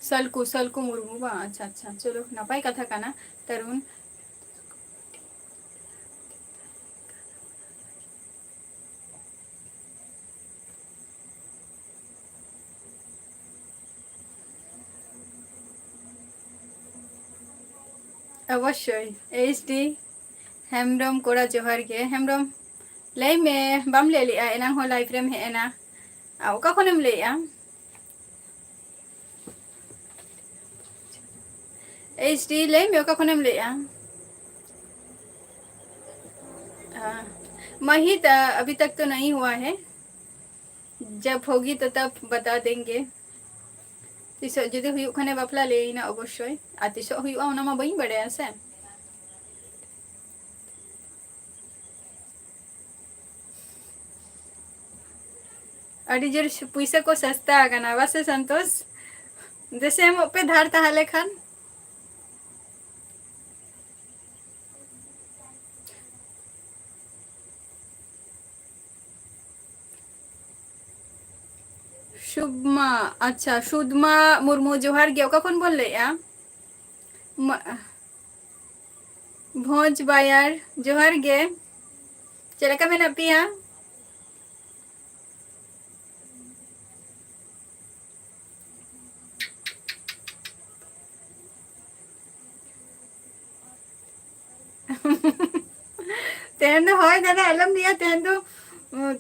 ᱥᱟᱞᱠᱩ, ᱥᱟᱞᱠᱩ ᱢᱩᱨᱢᱩ ᱵᱟᱝ? ᱟᱪᱪᱷᱟ, ᱟᱪᱪᱷᱟ, ᱪᱚᱞᱚ, ᱱᱟᱯᱟᱭ ᱠᱟᱛᱷᱟ ᱠᱟᱱᱟ᱾ ᱛᱟᱨᱩᱱ, ᱚᱵᱚᱥᱥᱳᱭ, H D ᱦᱮᱢᱵᱨᱚᱢ ᱠᱚᱲᱟ, ᱡᱚᱦᱟᱨ ᱜᱮ᱾ ᱦᱮᱢᱵᱨᱚᱢ, ᱞᱟᱹᱭ ᱢᱮ, ᱵᱟᱢ ᱞᱟᱹᱭ ᱞᱮᱜᱼᱟ, ᱮᱱᱟᱝ ᱦᱚᱸ live ᱨᱮᱢ ᱦᱮᱡ ᱮᱱᱟ᱾ ᱟ, ᱚᱠᱟ ᱠᱷᱚᱱᱮᱢ ᱞᱟᱹᱭᱮᱜᱼᱟ? H D, ᱞᱟᱹᱭ ᱢᱮ, ᱚᱠᱟ ᱠᱷᱚᱱᱮᱢ ᱞᱟᱹᱭᱮᱜᱼᱟ? ᱟ, ᱢᱟᱦᱤᱛ, ᱟ, ᱟᱵᱷᱤ ᱛᱟᱠ ᱛᱚ ᱱᱟᱦᱤ ᱦᱩᱣᱟ ᱦᱮ, ᱡᱟᱵ ᱦᱳᱜᱤ ᱛᱚ ᱛᱟᱵ ᱵᱟᱛᱟ ᱫᱮᱝᱜᱮ᱾ ᱛᱤᱥᱚᱜ ᱡᱩᱫᱤ ᱦᱩᱭᱩᱜ ᱠᱷᱟᱱᱮ ᱵᱟᱯᱞᱟ, ᱞᱟᱹᱭᱟᱹᱧᱟ ᱚᱵᱚᱥᱥᱳᱭ᱾ ᱟᱨ ᱛᱤᱥᱚᱜ ᱦᱩᱭᱩᱜᱼᱟ, ᱚᱱᱟ ᱢᱟ ᱵᱟᱹᱧ ᱵᱟᱲᱟᱭᱟ ᱥᱮ᱾ ᱟᱹᱰᱤ ᱡᱳᱨ ᱥᱩ-, ᱯᱩᱭᱥᱟᱹ ᱠᱚ ᱥᱟᱥᱛᱟ ᱟᱠᱟᱱᱟ, ᱵᱟᱥᱮ ᱥᱚᱱᱛᱳᱥ? ᱫᱮᱥᱮ ᱮᱢᱚᱜ ᱯᱮ ᱫᱷᱟᱨ ᱛᱟᱦᱚᱞᱮ ᱠᱷᱟᱱ᱾ ᱥᱩᱵᱢᱟ, ᱟᱪᱪᱷᱟ, ᱥᱩᱫᱢᱟ ᱢᱩᱨᱢᱩ, ᱡᱚᱦᱟᱨ ᱜᱮ᱾ ᱚᱠᱟ ᱠᱷᱚᱱ ᱵᱚᱱ ᱞᱟᱹᱭᱮᱜᱼᱟ? ᱢᱟ-, ᱵᱷᱚᱸᱡᱽ ᱵᱟᱭᱟᱨ, ᱡᱚᱦᱟᱨ ᱜᱮ᱾ ᱪᱮᱫ ᱞᱮᱠᱟ ᱢᱮᱱᱟᱜ ᱯᱮᱭᱟ? ᱛᱮᱦᱮᱧ ᱫᱚ ᱦᱳᱭ ᱫᱟᱫᱟ, ᱟᱞᱚᱢ ᱞᱟᱹᱭᱟ, ᱛᱮᱦᱮᱧ ᱫᱚ,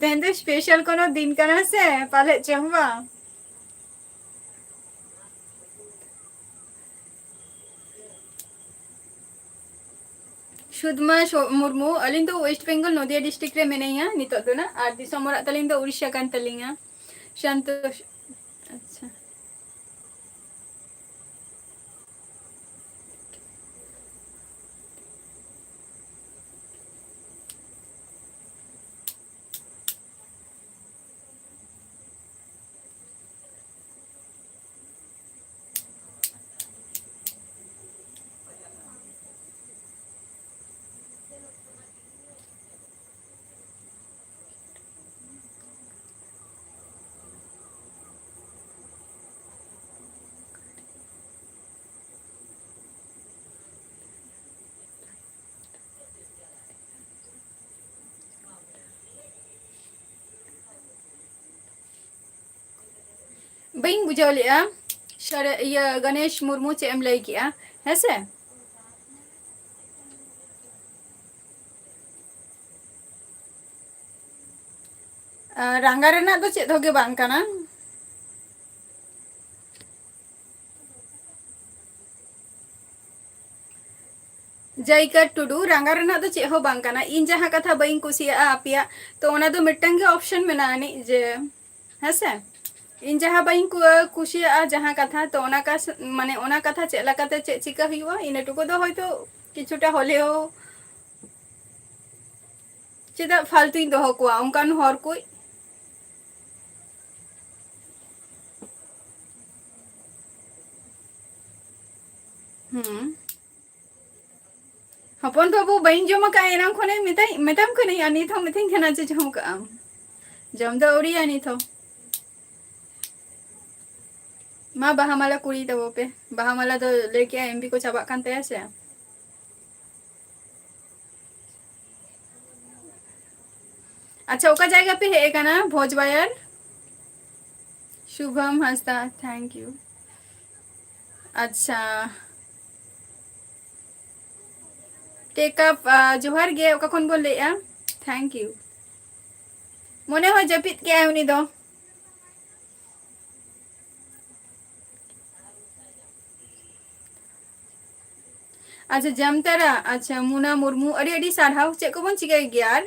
ᱛᱮᱦᱮᱧ ᱫᱚ special ᱠᱳᱱᱳ ᱫᱤᱱ ᱠᱟᱱᱟ ᱥᱮ, ᱯᱟᱞᱮᱫ ᱪᱚᱝ ᱵᱟᱝ? ᱥᱩᱫᱢᱟ ᱥᱚ-, ᱢᱩᱨᱢᱩ, ᱟᱹᱞᱤᱧ ᱫᱚ West Bengal, ᱱᱚᱫᱤᱭᱟ district ᱨᱮ ᱢᱮᱱᱟᱹᱧᱟ ᱱᱤᱛᱚᱜ ᱫᱚ ᱱᱟᱜ, ᱟᱨ ᱫᱤᱥᱚᱢ ᱚᱲᱟᱜ ᱛᱟᱹᱞᱤᱧ ᱫᱚ ᱩᱲᱤᱥᱥᱟ ᱠᱟᱱ ᱛᱟᱹᱞᱤᱧᱟ᱾ ᱥᱟᱱᱛᱳᱥ, ᱟᱪᱪᱷᱟ᱾ ᱵᱟᱹᱧ ᱵᱩᱡᱷᱟᱹᱣ ᱞᱮᱜᱼᱟ᱾ ᱥᱚᱨᱮ-, ᱤᱭᱟᱹ, ᱜᱚᱱᱮᱥ ᱢᱩᱨᱢᱩ, ᱪᱮᱫ ᱮᱢ ᱞᱟᱹᱭ ᱠᱮᱜᱼᱟ? ᱦᱮᱸ ᱥᱮ? ᱟᱨ ᱨᱟᱸᱜᱟ ᱨᱮᱱᱟᱜ ᱫᱚ ᱪᱮᱫ ᱦᱚᱸ ᱜᱮ ᱵᱟᱝ ᱠᱟᱱᱟ᱾ ᱡᱟᱭᱠᱟ ᱴᱩᱰᱩ, ᱨᱟᱸᱜᱟ ᱨᱮᱱᱟᱜ ᱫᱚ ᱪᱮᱫ ᱦᱚᱸ ᱵᱟᱝ ᱠᱟᱱᱟ᱾ ᱤᱧ ᱡᱟᱦᱟᱸ ᱠᱟᱛᱷᱟ ᱵᱟᱹᱧ ᱠᱩᱥᱤᱭᱟᱜᱼᱟ ᱟᱯᱮᱭᱟᱜ, ᱛᱚ ᱚᱱᱟ ᱫᱚ ᱢᱤᱫᱴᱟᱝ ᱜᱮ option ᱢᱮᱱᱟᱜᱼᱟ ᱟᱹᱱᱤᱡ ᱡᱮ, ᱦᱮᱸ ᱥᱮ? ᱤᱧ ᱡᱟᱦᱟᱸ ᱵᱟᱹᱧ ᱠᱩ-, ᱠᱩᱥᱤᱭᱟᱜᱼᱟ ᱡᱟᱦᱟᱸ ᱠᱟᱛᱷᱟ, ᱛᱚ ᱚᱱᱟ ᱠᱟᱥ-, ᱢᱟᱱᱮ ᱚᱱᱟ ᱠᱟᱛᱷᱟ ᱪᱮᱫ ᱞᱮᱠᱟᱛᱮ ᱪᱮᱫ ᱪᱤᱠᱟᱹ ᱦᱩᱭᱩᱜᱼᱟ, ᱤᱱᱟᱹ ᱴᱩᱠᱩ ᱫᱚ ᱦᱚᱭᱛᱳ ᱠᱤᱪᱷᱩᱴᱟ ᱦᱚᱞᱮᱣ ᱪᱮᱫᱟᱜ ᱯᱷᱟᱞᱛᱩᱧ ᱫᱚᱦᱚ ᱠᱚᱣᱟ ᱚᱱᱠᱟᱱ ᱦᱚᱲ ᱠᱩᱡ? ᱦᱩᱸ᱾ ᱦᱚᱯᱚᱱ ᱵᱟᱹᱵᱩ, ᱵᱟᱹᱧ ᱡᱚᱢ ᱟᱠᱟᱫᱼᱟ, ᱮᱱᱟᱝ ᱠᱷᱚᱱᱮ ᱢᱮᱛᱟᱧ, ᱢᱮᱛᱟᱢ ᱠᱟᱹᱱᱟᱹᱧ, ᱟᱨ ᱱᱤᱛ ᱦᱚᱸ ᱢᱤᱛᱟᱹᱧ ᱠᱟᱱᱟ ᱡᱮ ᱡᱚᱢ ᱠᱟᱜ ᱟᱢ᱾ ᱡᱚᱢ ᱫᱚ ᱟᱹᱣᱨᱤᱭᱟ ᱱᱤᱛ ᱦᱚᱸ᱾ ᱢᱟ ᱵᱟᱦᱟ ᱢᱟᱞᱟ ᱠᱩᱲᱤᱭ ᱛᱟᱵᱚ ᱯᱮ᱾ ᱵᱟᱦᱟ ᱢᱟᱞᱟ ᱫᱚ ᱞᱟᱹᱭ ᱠᱮᱜᱼᱟ ᱮᱢ ᱵᱤ ᱠᱚ ᱪᱟᱵᱟᱜ ᱠᱟᱱ ᱛᱟᱭᱟ ᱥᱮ᱾ ᱟᱪᱪᱷᱟ, ᱚᱠᱟ ᱡᱟᱭᱜᱟ ᱯᱮ ᱦᱮᱡ ᱟᱠᱟᱱᱟ? ᱵᱷᱚᱡᱽ ᱵᱟᱭᱟᱨ᱾ ᱥᱩᱵᱷᱟᱢ ᱦᱟᱸᱥᱫᱟ, thank you. ᱟᱪᱪᱷᱟ, ᱴᱮᱠᱟᱯ, ᱟ, ᱡᱚᱦᱟᱨ ᱜᱮ, ᱚᱠᱟ ᱠᱷᱚᱱ ᱵᱚᱱ ᱞᱟᱹᱭᱮᱜᱼᱟ? Thank you. ᱢᱚᱱᱮ ᱦᱚᱸ ᱡᱟᱹᱯᱤᱫ ᱠᱮᱜᱼᱟᱭ ᱩᱱᱤ ᱫᱚ᱾ ᱟᱪᱪᱷᱟ, ᱡᱟᱢᱛᱟᱨᱟ, ᱟᱪᱪᱷᱟ, ᱢᱩᱱᱟ ᱢᱩᱨᱢᱩ, ᱟᱹᱰᱤ ᱟᱹᱰᱤ ᱥᱟᱨᱦᱟᱣ᱾ ᱪᱮᱫ ᱠᱚᱵᱚᱱ ᱪᱤᱠᱟᱹᱭ ᱜᱮᱭᱟ ᱟᱨ?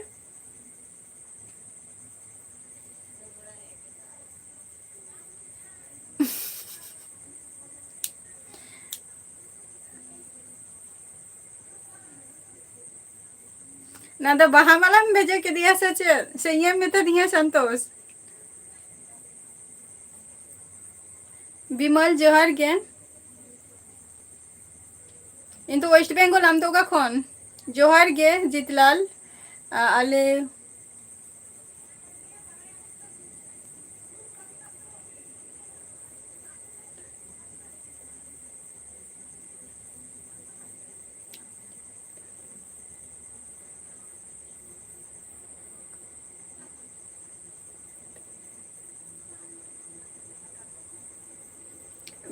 ᱚᱱᱟ ᱫᱚ ᱵᱟᱦᱟ ᱢᱟᱞᱟᱢ ᱵᱷᱮᱡᱟ ᱠᱮᱫᱮᱭᱟ ᱥᱮ ᱪᱮᱫ? ᱥᱮ ᱤᱧᱮᱢ ᱢᱮᱛᱟ ᱫᱤᱧᱟ, ᱥᱚᱱᱛᱳᱥ? ᱵᱤᱢᱚᱞ, ᱡᱚᱦᱟᱨ ᱜᱮ᱾ ᱤᱧ ᱫᱚ ᱳᱭᱮᱥᱴ ᱵᱮᱝᱜᱚᱞ, ᱟᱢ ᱫᱚ ᱚᱠᱟ ᱠᱷᱚᱱ? ᱡᱚᱦᱟᱨ ᱜᱮ ᱡᱤᱛᱞᱟᱞ, ᱟ, ᱟᱞᱮ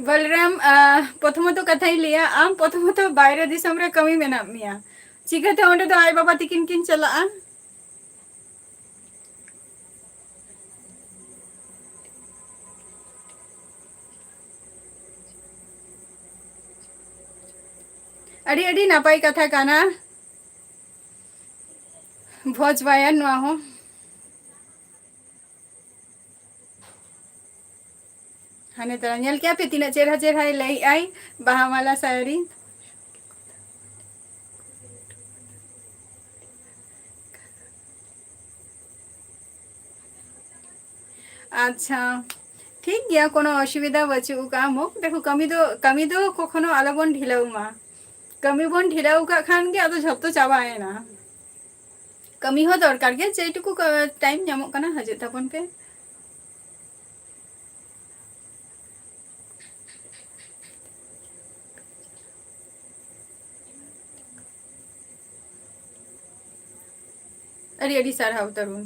ᱵᱚᱞᱨᱟᱢ, ᱟ, ᱯᱨᱚᱛᱷᱚᱢᱚᱛᱚ ᱠᱟᱛᱷᱟᱧ ᱞᱟᱹᱭᱟ, ᱟᱢ ᱯᱨᱚᱛᱷᱚᱢᱚᱛᱚ ᱵᱟᱭᱨᱮ ᱫᱤᱥᱚᱢ ᱨᱮ ᱠᱟᱹᱢᱤ ᱢᱮᱱᱟᱜ ᱢᱮᱭᱟ, ᱪᱤᱠᱟᱹᱛᱮ ᱚᱸᱰᱮ ᱫᱚ ᱟᱭᱳ ᱵᱟᱵᱟ ᱛᱤᱠᱤᱱ ᱠᱤᱱ ᱪᱟᱞᱟᱜᱼᱟ? ᱟᱹᱰᱤ, ᱟᱹᱰᱤ ᱱᱟᱯᱟᱭ ᱠᱟᱛᱷᱟ ᱠᱟᱱᱟ᱾ ᱵᱷᱚᱡᱽ ᱵᱟᱭᱟᱨ ᱱᱚᱣᱟ ᱦᱚᱸ᱾ ᱦᱟᱱᱮ ᱛᱟᱨᱟ ᱧᱮᱞ ᱠᱮᱜᱼᱟ ᱯᱮ ᱛᱤᱱᱟᱹᱜ ᱪᱮᱨᱦᱟ ᱪᱮᱨᱦᱟᱭ ᱞᱟᱹᱭᱮᱜᱼᱟᱭ ᱵᱟᱦᱟ ᱢᱟᱞᱟ ᱥᱟᱹᱲᱤ᱾ ᱟᱪᱪᱷᱟ, ᱴᱷᱤᱠ ᱜᱮᱭᱟ, ᱠᱳᱱᱳ ᱚᱥᱩᱵᱤᱫᱷᱟ ᱵᱟᱹᱪᱩᱜ ᱟᱠᱟᱫᱼᱟ᱾ ᱢᱚᱠ ᱫᱮᱠᱷᱚ, ᱠᱟᱹᱢᱤ ᱫᱚ, ᱠᱟᱹᱢᱤ ᱫᱚ ᱠᱚᱠᱷᱚᱱᱳ ᱟᱞᱚᱵᱚᱱ ᱰᱷᱤᱞᱟᱹᱣ ᱢᱟ᱾ ᱠᱟᱹᱢᱤ ᱵᱚᱱ ᱰᱷᱤᱞᱟᱹᱣ ᱠᱟᱜ ᱠᱷᱟᱱ ᱜᱮ ᱟᱫᱚ ᱡᱷᱚᱛᱚ ᱪᱟᱵᱟᱭᱮᱱᱟ᱾ ᱠᱟᱹᱢᱤ ᱦᱚᱸ ᱫᱚᱨᱠᱟᱨ ᱜᱮ, ᱡᱮᱴᱩᱠᱩ ᱠᱟ-, time ᱧᱟᱢᱚᱜ ᱠᱟᱱᱟ, ᱦᱤᱡᱩᱜ ᱛᱟᱵᱚᱱ ᱯᱮ᱾ ᱟᱹᱰᱤ ᱟᱹᱰᱤ ᱥᱟᱨᱦᱟᱣ, ᱛᱟᱨᱩᱱ᱾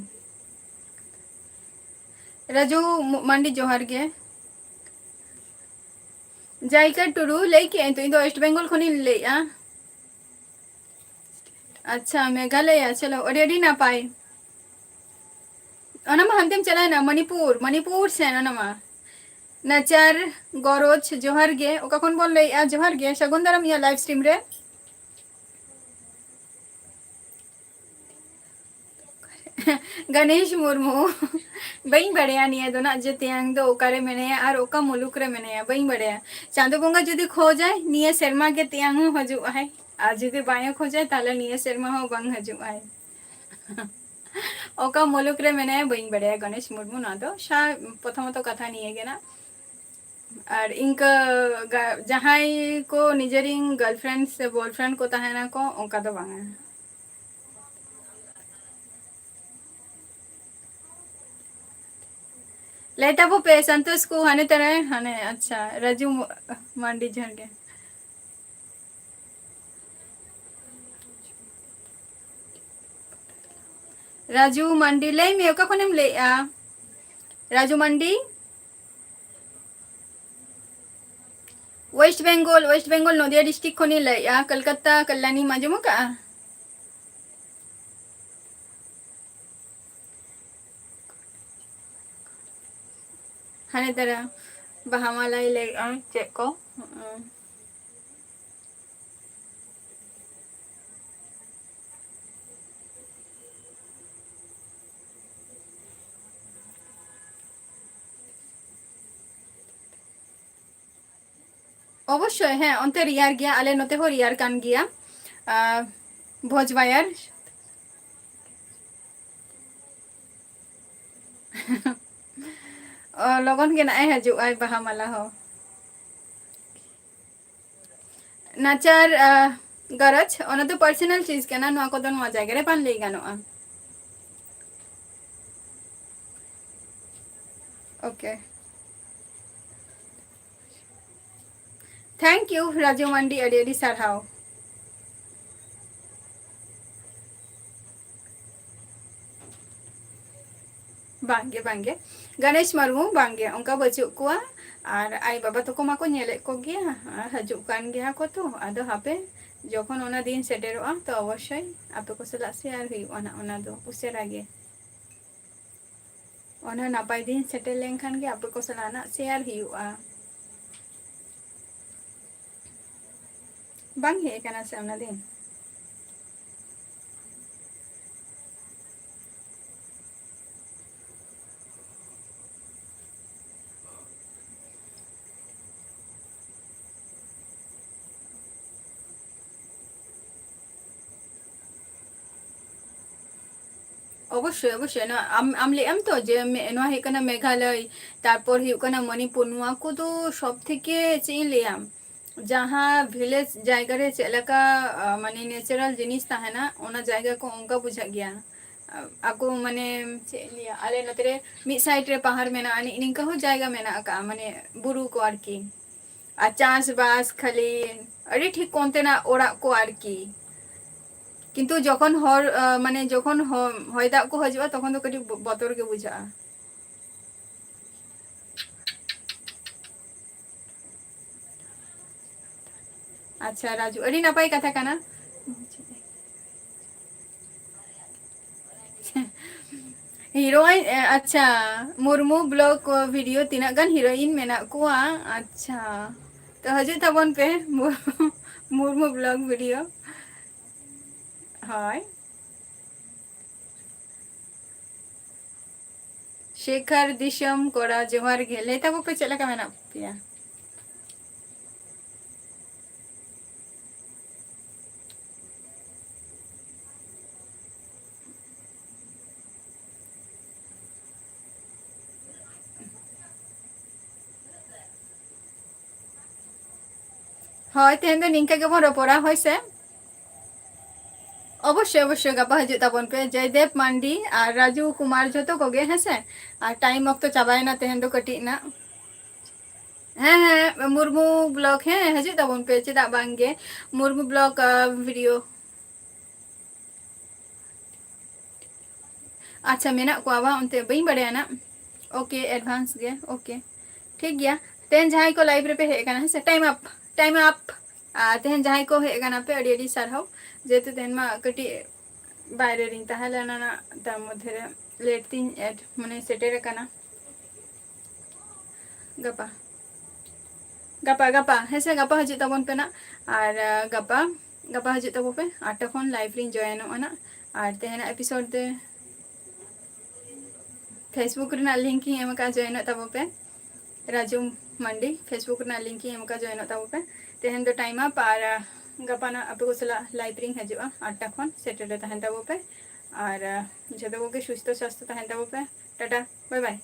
ᱨᱟᱡᱩ ᱢᱟᱱᱰᱤ, ᱡᱚᱦᱟᱨ ᱜᱮ᱾ ᱡᱟᱭᱠᱟ ᱴᱩᱰᱩ, ᱞᱟᱹᱭ ᱠᱮᱜᱼᱟᱹᱧ ᱛᱚ, ᱤᱧ ᱫᱚ ᱳᱭᱮᱥᱴ ᱵᱮᱝᱜᱚᱞ ᱠᱷᱚᱱᱤᱧ ᱞᱟᱹᱭᱮᱜᱼᱟ᱾ ᱟᱪᱪᱷᱟ, ᱢᱮᱜᱷᱟᱞᱚᱭᱟ, ᱪᱚᱞᱚ, ᱟᱹᱰᱤ ᱟᱹᱰᱤ ᱱᱟᱯᱟᱭ᱾ ᱚᱱᱟ ᱢᱟ ᱦᱟᱱᱛᱮᱢ ᱪᱟᱞᱟᱣᱮᱱᱟ, ᱢᱚᱱᱤᱯᱩᱨ, ᱢᱚᱱᱤᱯᱩᱨ ᱥᱮᱱ ᱚᱱᱟ ᱢᱟ᱾ ᱱᱟᱪᱟᱨ ᱜᱚᱨᱚᱡᱽ, ᱡᱚᱦᱟᱨ ᱜᱮ᱾ ᱚᱠᱟ ᱠᱷᱚᱱ ᱵᱚᱱ ᱞᱟᱹᱭᱮᱜᱼᱟ? ᱡᱚᱦᱟᱨ ᱜᱮ, ᱥᱟᱹᱜᱩᱱ ᱫᱟᱨᱟᱢ ᱤᱧᱟᱹᱜ live stream ᱨᱮ᱾ ᱜᱚᱱᱮᱥ ᱢᱩᱨᱢᱩ᱾ ᱵᱟᱹᱧ ᱵᱟᱲᱟᱭᱟ ᱱᱤᱭᱟᱹ ᱫᱚ ᱱᱟᱜ, ᱡᱮ ᱛᱮᱭᱟᱝ ᱫᱚ ᱚᱠᱟᱨᱮ ᱢᱮᱱᱟᱭᱟ ᱟᱨ ᱚᱠᱟ ᱢᱩᱞᱩᱠ ᱨᱮ ᱢᱮᱱᱟᱭᱟ, ᱵᱟᱹᱧ ᱵᱟᱲᱟᱭᱟ᱾ ᱪᱟᱸᱫᱳ ᱵᱚᱸᱜᱟ ᱡᱩᱫᱤ ᱠᱷᱚᱡᱟᱭ, ᱱᱤᱭᱟᱹ ᱥᱮᱨᱢᱟ ᱜᱮ ᱛᱮᱭᱟᱝ ᱦᱚᱸ ᱦᱤᱡᱩᱜ ᱟᱭ, ᱟᱨ ᱡᱩᱫᱤ ᱵᱟᱭ ᱠᱷᱚᱡᱟᱭ, ᱛᱟᱦᱞᱮ ᱱᱤᱭᱟᱹ ᱥᱮᱨᱢᱟ ᱦᱚᱸ ᱵᱟᱝ ᱦᱤᱡᱩᱜ ᱟᱭ᱾ ᱚᱠᱟ ᱢᱩᱞᱩᱠ ᱨᱮ ᱢᱮᱱᱟᱭᱟ ᱵᱟᱹᱧ ᱵᱟᱲᱟᱭᱟ ᱜᱚᱱᱮᱥ ᱢᱩᱨᱢᱩ᱾ ᱱᱚᱣᱟ ᱫᱚ ᱥᱟ-, ᱯᱨᱚᱛᱷᱚᱢᱚᱛᱚ ᱠᱟᱛᱷᱟ ᱱᱤᱭᱟᱹ ᱜᱮ ᱱᱟᱜ᱾ ᱟᱨ ᱤᱱᱠᱟᱹ ᱜᱟ-, ᱡᱟᱦᱟᱸᱭ ᱠᱚ ᱱᱤᱡᱮᱨᱤᱧ girlfriend ᱥᱮ boyfriend ᱠᱚ ᱛᱟᱦᱮᱱᱟ ᱠᱚ, ᱚᱱᱠᱟ ᱫᱚ ᱵᱟᱝᱟ᱾ ᱞᱟᱹᱭ ᱛᱟᱵᱚ ᱯᱮ, ᱥᱚᱱᱛᱳᱥ ᱠᱚ ᱦᱟᱱᱮ ᱛᱟᱨᱟᱭ, ᱦᱟᱱᱮ, ᱟᱪᱪᱷᱟ, ᱨᱟᱡᱩ ᱢ-, ᱢᱟᱱᱰᱤ, ᱡᱚᱦᱟᱨ ᱜᱮ᱾ ᱨᱟᱡᱩ ᱢᱟᱱᱰᱤ, ᱞᱟᱹᱭ ᱢᱮ, ᱚᱠᱟ ᱠᱷᱚᱱᱮᱢ ᱞᱟᱹᱭᱮᱜᱼᱟ? ᱨᱟᱡᱩ ᱢᱟᱱᱰᱤ, West Bengal, West Bengal, ᱱᱚᱫᱤᱭᱟ district ᱠᱷᱚᱱᱤᱧ ᱞᱟᱹᱭᱮᱜᱼᱟ᱾ ᱠᱚᱞᱠᱟᱛᱟ, ᱠᱟᱞᱞᱟᱱᱤᱢ ᱟᱸᱡᱚᱢ ᱟᱠᱟᱜᱼᱟ? ᱦᱟᱱᱮ ᱛᱟᱨᱟ ᱵᱟᱦᱟ ᱢᱟᱞᱟᱭ ᱞᱟᱹᱭᱮᱜᱼᱟ, ᱪᱮᱫ ᱠᱚ? ᱦᱩᱸ᱾ ᱚᱵᱚᱥᱥᱳᱭ, ᱦᱮᱸ, ᱚᱱᱛᱮ ᱨᱮᱭᱟᱲ ᱜᱮᱭᱟ, ᱟᱞᱮ ᱱᱚᱛᱮ ᱦᱚᱸ ᱨᱮᱭᱟᱲ ᱠᱟᱱ ᱜᱮᱭᱟ᱾ ᱟᱨ ᱵᱷᱚᱡᱽ ᱵᱟᱭᱟᱨ᱾ ᱚ, ᱞᱚᱜᱚᱱ ᱜᱮ ᱱᱟᱜ ᱮ ᱦᱤᱡᱩᱜ ᱟᱭ ᱵᱟᱦᱟ ᱢᱟᱞᱟ ᱦᱚᱸ᱾ ᱱᱟᱪᱟᱨ, ᱟ, ᱜᱟᱨᱚᱡᱽ, ᱚᱱᱟ ᱫᱚ personal ᱪᱤᱡᱽ ᱠᱟᱱᱟ, ᱱᱚᱣᱟ ᱠᱚᱫᱚ ᱱᱚᱣᱟ ᱡᱟᱭᱜᱟ ᱨᱮ ᱵᱟᱝ ᱞᱟᱹᱭ ᱜᱟᱱᱚᱜᱼᱟ᱾ Okay. Thank you, ᱨᱟᱡᱩ ᱢᱟᱱᱰᱤ, ᱟᱹᱰᱤ ᱟᱹᱰᱤ ᱥᱟᱨᱦᱟᱣ᱾ ᱵᱟᱝᱜᱮ, ᱵᱟᱝᱜᱮ, ᱜᱚᱱᱮᱥ ᱢᱩᱨᱢᱩ ᱵᱟᱝᱜᱮ, ᱚᱱᱠᱟ ᱵᱟᱹᱪᱩᱜ ᱠᱚᱣᱟ᱾ ᱟᱨ ᱟᱭᱳ ᱵᱟᱵᱟ ᱛᱟᱠᱚ ᱢᱟᱠᱚ ᱧᱮᱞᱮᱫ ᱠᱚᱜᱮᱭᱟ, ᱟᱨ ᱦᱤᱡᱩᱜ ᱠᱟᱱ ᱜᱮᱭᱟ ᱠᱚ ᱛᱚ᱾ ᱟᱫᱚ ᱦᱟᱯᱮ, ᱡᱚᱠᱷᱚᱱ ᱚᱱᱟ ᱫᱤᱱ ᱥᱮᱴᱮᱨᱚᱜᱼᱟ, ᱛᱚ ᱚᱵᱚᱥᱥᱳᱭ ᱟᱯᱮ ᱠᱚ ᱥᱟᱞᱟᱜ ᱥᱮᱭᱟᱨ ᱦᱩᱭᱩᱜᱼᱟ ᱱᱟᱜ ᱚᱱᱟ ᱫᱚ ᱩᱥᱟᱹᱨᱟ ᱜᱮ᱾ ᱚᱱᱟ ᱱᱟᱯᱟᱭ ᱫᱤᱱ ᱥᱮᱴᱮᱨ ᱞᱮᱱᱠᱷᱟᱱ ᱜᱮ ᱟᱯᱮ ᱠᱚ ᱥᱟᱞᱟᱜ ᱱᱟᱜ ᱥᱮᱭᱟᱨ ᱦᱩᱭᱩᱜᱼᱟ᱾ ᱵᱟᱝ ᱦᱮᱡ ᱟᱠᱟᱱᱟ ᱥᱮ ᱚᱱᱟ ᱫᱤᱱ? ᱚᱵᱚᱥᱥᱳᱭ, ᱚᱵᱚᱥᱥᱳᱭ᱾ ᱱᱚᱣᱟ ᱟᱢ, ᱟᱢ ᱞᱟᱹᱭᱮᱫ ᱟᱢ ᱛᱚ ᱡᱮ ᱢᱮ-, ᱱᱚᱣᱟ ᱦᱩᱭᱩᱜ ᱠᱟᱱᱟ ᱢᱮᱜᱷᱟᱞᱚᱭ, ᱛᱟᱨᱯᱚᱨ ᱦᱩᱭᱩᱜ ᱠᱟᱱᱟ ᱢᱚᱱᱤᱯᱩᱨ, ᱱᱚᱣᱟ ᱠᱚᱫᱚ ᱥᱚᱵ ᱛᱷᱮᱠᱮ, ᱪᱮᱫ ᱤᱧ ᱞᱟᱹᱭᱟ, ᱡᱟᱦᱟᱸ ᱵᱷᱤᱞᱮᱡᱽ ᱡᱟᱭᱜᱟ ᱨᱮ ᱪᱮᱫ ᱞᱮᱠᱟ, ᱟ, ᱢᱟᱱᱮ ᱱᱮᱪᱟᱨᱟᱞ ᱡᱤᱱᱤᱥ ᱛᱟᱦᱮᱱᱟ, ᱚᱱᱟ ᱡᱟᱭᱜᱟ ᱠᱚ ᱚᱱᱠᱟ ᱵᱩᱡᱷᱟᱹᱜ ᱜᱮᱭᱟ᱾ ᱟ-, ᱟᱠᱚ ᱢᱟᱱᱮ ᱪᱮᱫ ᱤᱧ ᱞᱟᱹᱭᱟ, ᱟᱞᱮ ᱱᱚᱛᱮ ᱨᱮ ᱢᱤᱫ ᱥᱟᱭᱤᱰ ᱨᱮ ᱯᱟᱦᱟᱲ ᱢᱮᱱᱟᱜᱼᱟ, ᱱᱤ-, ᱱᱤᱝᱠᱟ ᱦᱚᱸ ᱡᱟᱭᱜᱟ ᱢᱮᱱᱟᱜ ᱟᱠᱟᱫᱼᱟ, ᱢᱟᱱᱮ ᱵᱩᱨᱩ ᱠᱚ ᱟᱨᱠᱤ᱾ ᱟᱨ ᱪᱟᱥᱵᱟᱥ ᱠᱷᱟᱹᱞᱤ ᱟᱹᱰᱤ ᱴᱷᱤᱠ ᱚᱱᱛᱮᱱᱟᱜ ᱚᱲᱟᱜ ᱠᱚ ᱟᱨᱠᱤ᱾ ᱠᱤᱱᱛᱩ ᱡᱚᱠᱷᱚᱱ ᱦᱚᱲ, ᱟ, ᱢᱟᱱᱮ ᱡᱚᱠᱷᱚᱱ ᱦᱚ-, ᱦᱚᱭ ᱫᱟᱜ ᱠᱚ ᱦᱤᱡᱩᱜᱼᱟ, ᱛᱚᱠᱷᱚᱱ ᱫᱚ ᱠᱟᱹᱴᱤᱡ ᱵᱚ-, ᱵᱚᱛᱚᱨ ᱜᱮ ᱵᱩᱡᱷᱟᱹᱜᱼᱟ᱾ ᱟᱪᱪᱷᱟ ᱨᱟᱡᱩ, ᱟᱹᱰᱤ ᱱᱟᱯᱟᱭ ᱠᱟᱛᱷᱟ ᱠᱟᱱᱟ᱾ ᱦᱤᱨᱳᱭᱤᱱ, ᱮ, ᱟᱪᱪᱷᱟ, ᱢᱩᱨᱢᱩ ᱵᱞᱚᱜ ᱵᱷᱤᱰᱤᱭᱳ ᱛᱤᱱᱟᱹᱜ ᱜᱟᱱ ᱦᱤᱨᱳᱭᱤᱱ ᱢᱮᱱᱟᱜ ᱠᱚᱣᱟ? ᱟᱪᱪᱷᱟ, ᱛᱚ ᱦᱤᱡᱩᱜ ᱛᱟᱵᱚᱱ ᱯᱮ ᱢᱩᱨᱢᱩ ᱵᱞᱚᱜ ᱵᱷᱤᱰᱤᱭᱳ᱾ ᱦᱳᱭ᱾ ᱥᱮᱠᱷᱟᱨ ᱫᱤᱥᱚᱢ ᱠᱚᱲᱟ ᱡᱚᱦᱟᱨ ᱜᱮ, ᱞᱟᱹᱭ ᱛᱟᱵᱚ ᱯᱮ ᱪᱮᱫ ᱞᱮᱠᱟ ᱢᱮᱱᱟᱜ ᱯᱮᱭᱟ? ᱦᱳᱭ, ᱛᱮᱦᱮᱧ ᱫᱚ ᱱᱤᱝᱠᱟᱹ ᱜᱮᱵᱚᱱ ᱨᱚᱯᱚᱲᱟ, ᱦᱳᱭ ᱥᱮ? ᱚᱵᱚᱥᱥᱳᱭ, ᱚᱵᱚᱥᱥᱳᱭ, ᱜᱟᱯᱟ ᱦᱤᱡᱩᱜ ᱛᱟᱵᱚᱱ ᱯᱮ, ᱡᱚᱭᱫᱮᱵ ᱢᱟᱱᱰᱤ ᱟᱨ ᱨᱟᱡᱩ ᱠᱩᱢᱟᱨ, ᱡᱚᱛᱚ ᱠᱚᱜᱮ, ᱦᱮᱸ ᱥᱮ? ᱟᱨ ᱴᱟᱭᱤᱢ ᱚᱠᱛᱚ ᱪᱟᱵᱟᱭᱮᱱᱟ ᱛᱮᱦᱮᱧ ᱫᱚ ᱠᱟᱹᱴᱤᱡ ᱱᱟᱜ᱾ ᱦᱮᱸ, ᱦᱮᱸ, ᱢᱩᱨᱢᱩ ᱵᱞᱚᱜ, ᱦᱮᱸ, ᱦᱤᱡᱩᱜ ᱛᱟᱵᱚᱱ ᱯᱮ, ᱪᱮᱫᱟᱜ ᱵᱟᱝ ᱜᱮ, ᱢᱩᱨᱢᱩ ᱵᱞᱚᱜ, ᱟ, ᱵᱷᱤᱰᱤᱭᱳ᱾ ᱟᱪᱪᱷᱟ, ᱢᱮᱱᱟᱜ ᱠᱚᱣᱟ ᱵᱟᱝ ᱚᱱᱛᱮ? ᱵᱟᱹᱧ ᱵᱟᱲᱟᱭᱟ ᱱᱟᱜ᱾ ᱳᱠᱮ, ᱮᱰᱵᱷᱟᱱᱥ ᱜᱮ᱾ ᱳᱠᱮ, ᱴᱷᱤᱠ ᱜᱮᱭᱟ᱾ ᱛᱮᱦᱮᱧ ᱡᱟᱦᱟᱸᱭ ᱠᱚ ᱞᱟᱭᱤᱵᱷ ᱨᱮᱯᱮ ᱦᱮᱡ ᱟᱠᱟᱱᱟ, ᱦᱮᱸ ᱥᱮ, ᱴᱟᱭᱤᱢ ᱟᱯ, ᱴᱟᱭᱤᱢ ᱟᱯ᱾ ᱟᱨ ᱛᱮᱦᱮᱧ ᱡᱟᱦᱟᱸᱭ ᱠᱚ ᱦᱮᱡ ᱟᱠᱟᱱᱟ ᱯᱮ, ᱟᱹᱰᱤ ᱟᱹᱰᱤ ᱥᱟᱨᱦᱟᱣ᱾ ᱡᱮᱦᱮᱛᱩ ᱛᱮᱦᱮᱧ ᱢᱟ ᱠᱟᱹᱴᱤᱡ ᱵᱟᱭᱨᱮ ᱨᱤᱧ ᱛᱟᱦᱮᱸ ᱞᱮᱱᱟ, ᱚᱱᱟ ᱛᱟᱨ ᱢᱚᱫᱽᱫᱷᱮ ᱨᱮ ᱞᱮᱴ ᱛᱤᱧ ᱮᱰ, ᱢᱟᱱᱮ, ᱥᱮᱴᱮᱨ ᱟᱠᱟᱱᱟ᱾ ᱜᱟᱯᱟ, ᱜᱟᱯᱟ, ᱜᱟᱯᱟ, ᱦᱮᱸ ᱥᱮ, ᱜᱟᱯᱟ ᱦᱤᱡᱩᱜ ᱛᱟᱵᱚᱱ ᱯᱮ ᱱᱟᱜ᱾ ᱟᱨ, ᱟᱸ, ᱜᱟᱯᱟ, ᱜᱟᱯᱟ ᱦᱤᱡᱩᱜ ᱛᱟᱵᱚ ᱯᱮ, ᱟᱴ ᱴᱟ ᱠᱷᱚᱱ ᱞᱟᱭᱤᱵᱷ ᱨᱤᱧ ᱡᱚᱭᱮᱱᱚᱜᱼᱟ ᱱᱟᱜ᱾ ᱟᱨ ᱛᱮᱦᱮᱧᱟᱜ ᱮᱯᱤᱥᱳᱰ ᱫᱚ Facebook ᱨᱮᱱᱟᱜ ᱞᱤᱝᱠ ᱤᱧ ᱮᱢ ᱟᱠᱟᱫᱼᱟ, ᱡᱚᱭᱮᱱᱚᱜ ᱛᱟᱵᱚ ᱯᱮ᱾ ᱨᱟᱡᱩ ᱢᱟᱱᱰᱤ, Facebook ᱨᱮᱱᱟᱜ ᱞᱤᱝᱠ ᱤᱧ ᱮᱢ ᱟᱠᱟᱫᱼᱟ, ᱡᱚᱭᱮᱱᱚᱜ ᱛᱟᱵᱚ ᱯᱮ᱾ ᱛᱮᱦᱮᱧ ᱫᱚ ᱴᱟᱭᱤᱢ ᱟᱯ, ᱟᱨ, ᱟᱸ, ᱜᱟᱯᱟ ᱱᱟᱜ ᱟᱯᱮ ᱠᱚ ᱥᱟᱞᱟᱜ ᱞᱟᱭᱤᱵᱷ ᱨᱤᱧ ᱦᱤᱡᱩᱜᱼᱟ, ᱟᱴ ᱴᱟ ᱠᱷᱚᱱ ᱥᱮᱴᱮᱨ ᱨᱮ ᱛᱟᱦᱮᱱ ᱛᱟᱵᱚ ᱯᱮ᱾ ᱟᱨ, ᱟᱸ, ᱡᱷᱚᱛᱚ ᱠᱚᱜᱮ ᱥᱩᱥᱛᱷᱚ ᱥᱟᱥᱛᱷᱚ ᱛᱟᱦᱮᱱ ᱛᱟᱵᱚ ᱯᱮ᱾ ᱴᱟᱴᱟ, ᱵᱟᱭ ᱵᱟᱭ᱾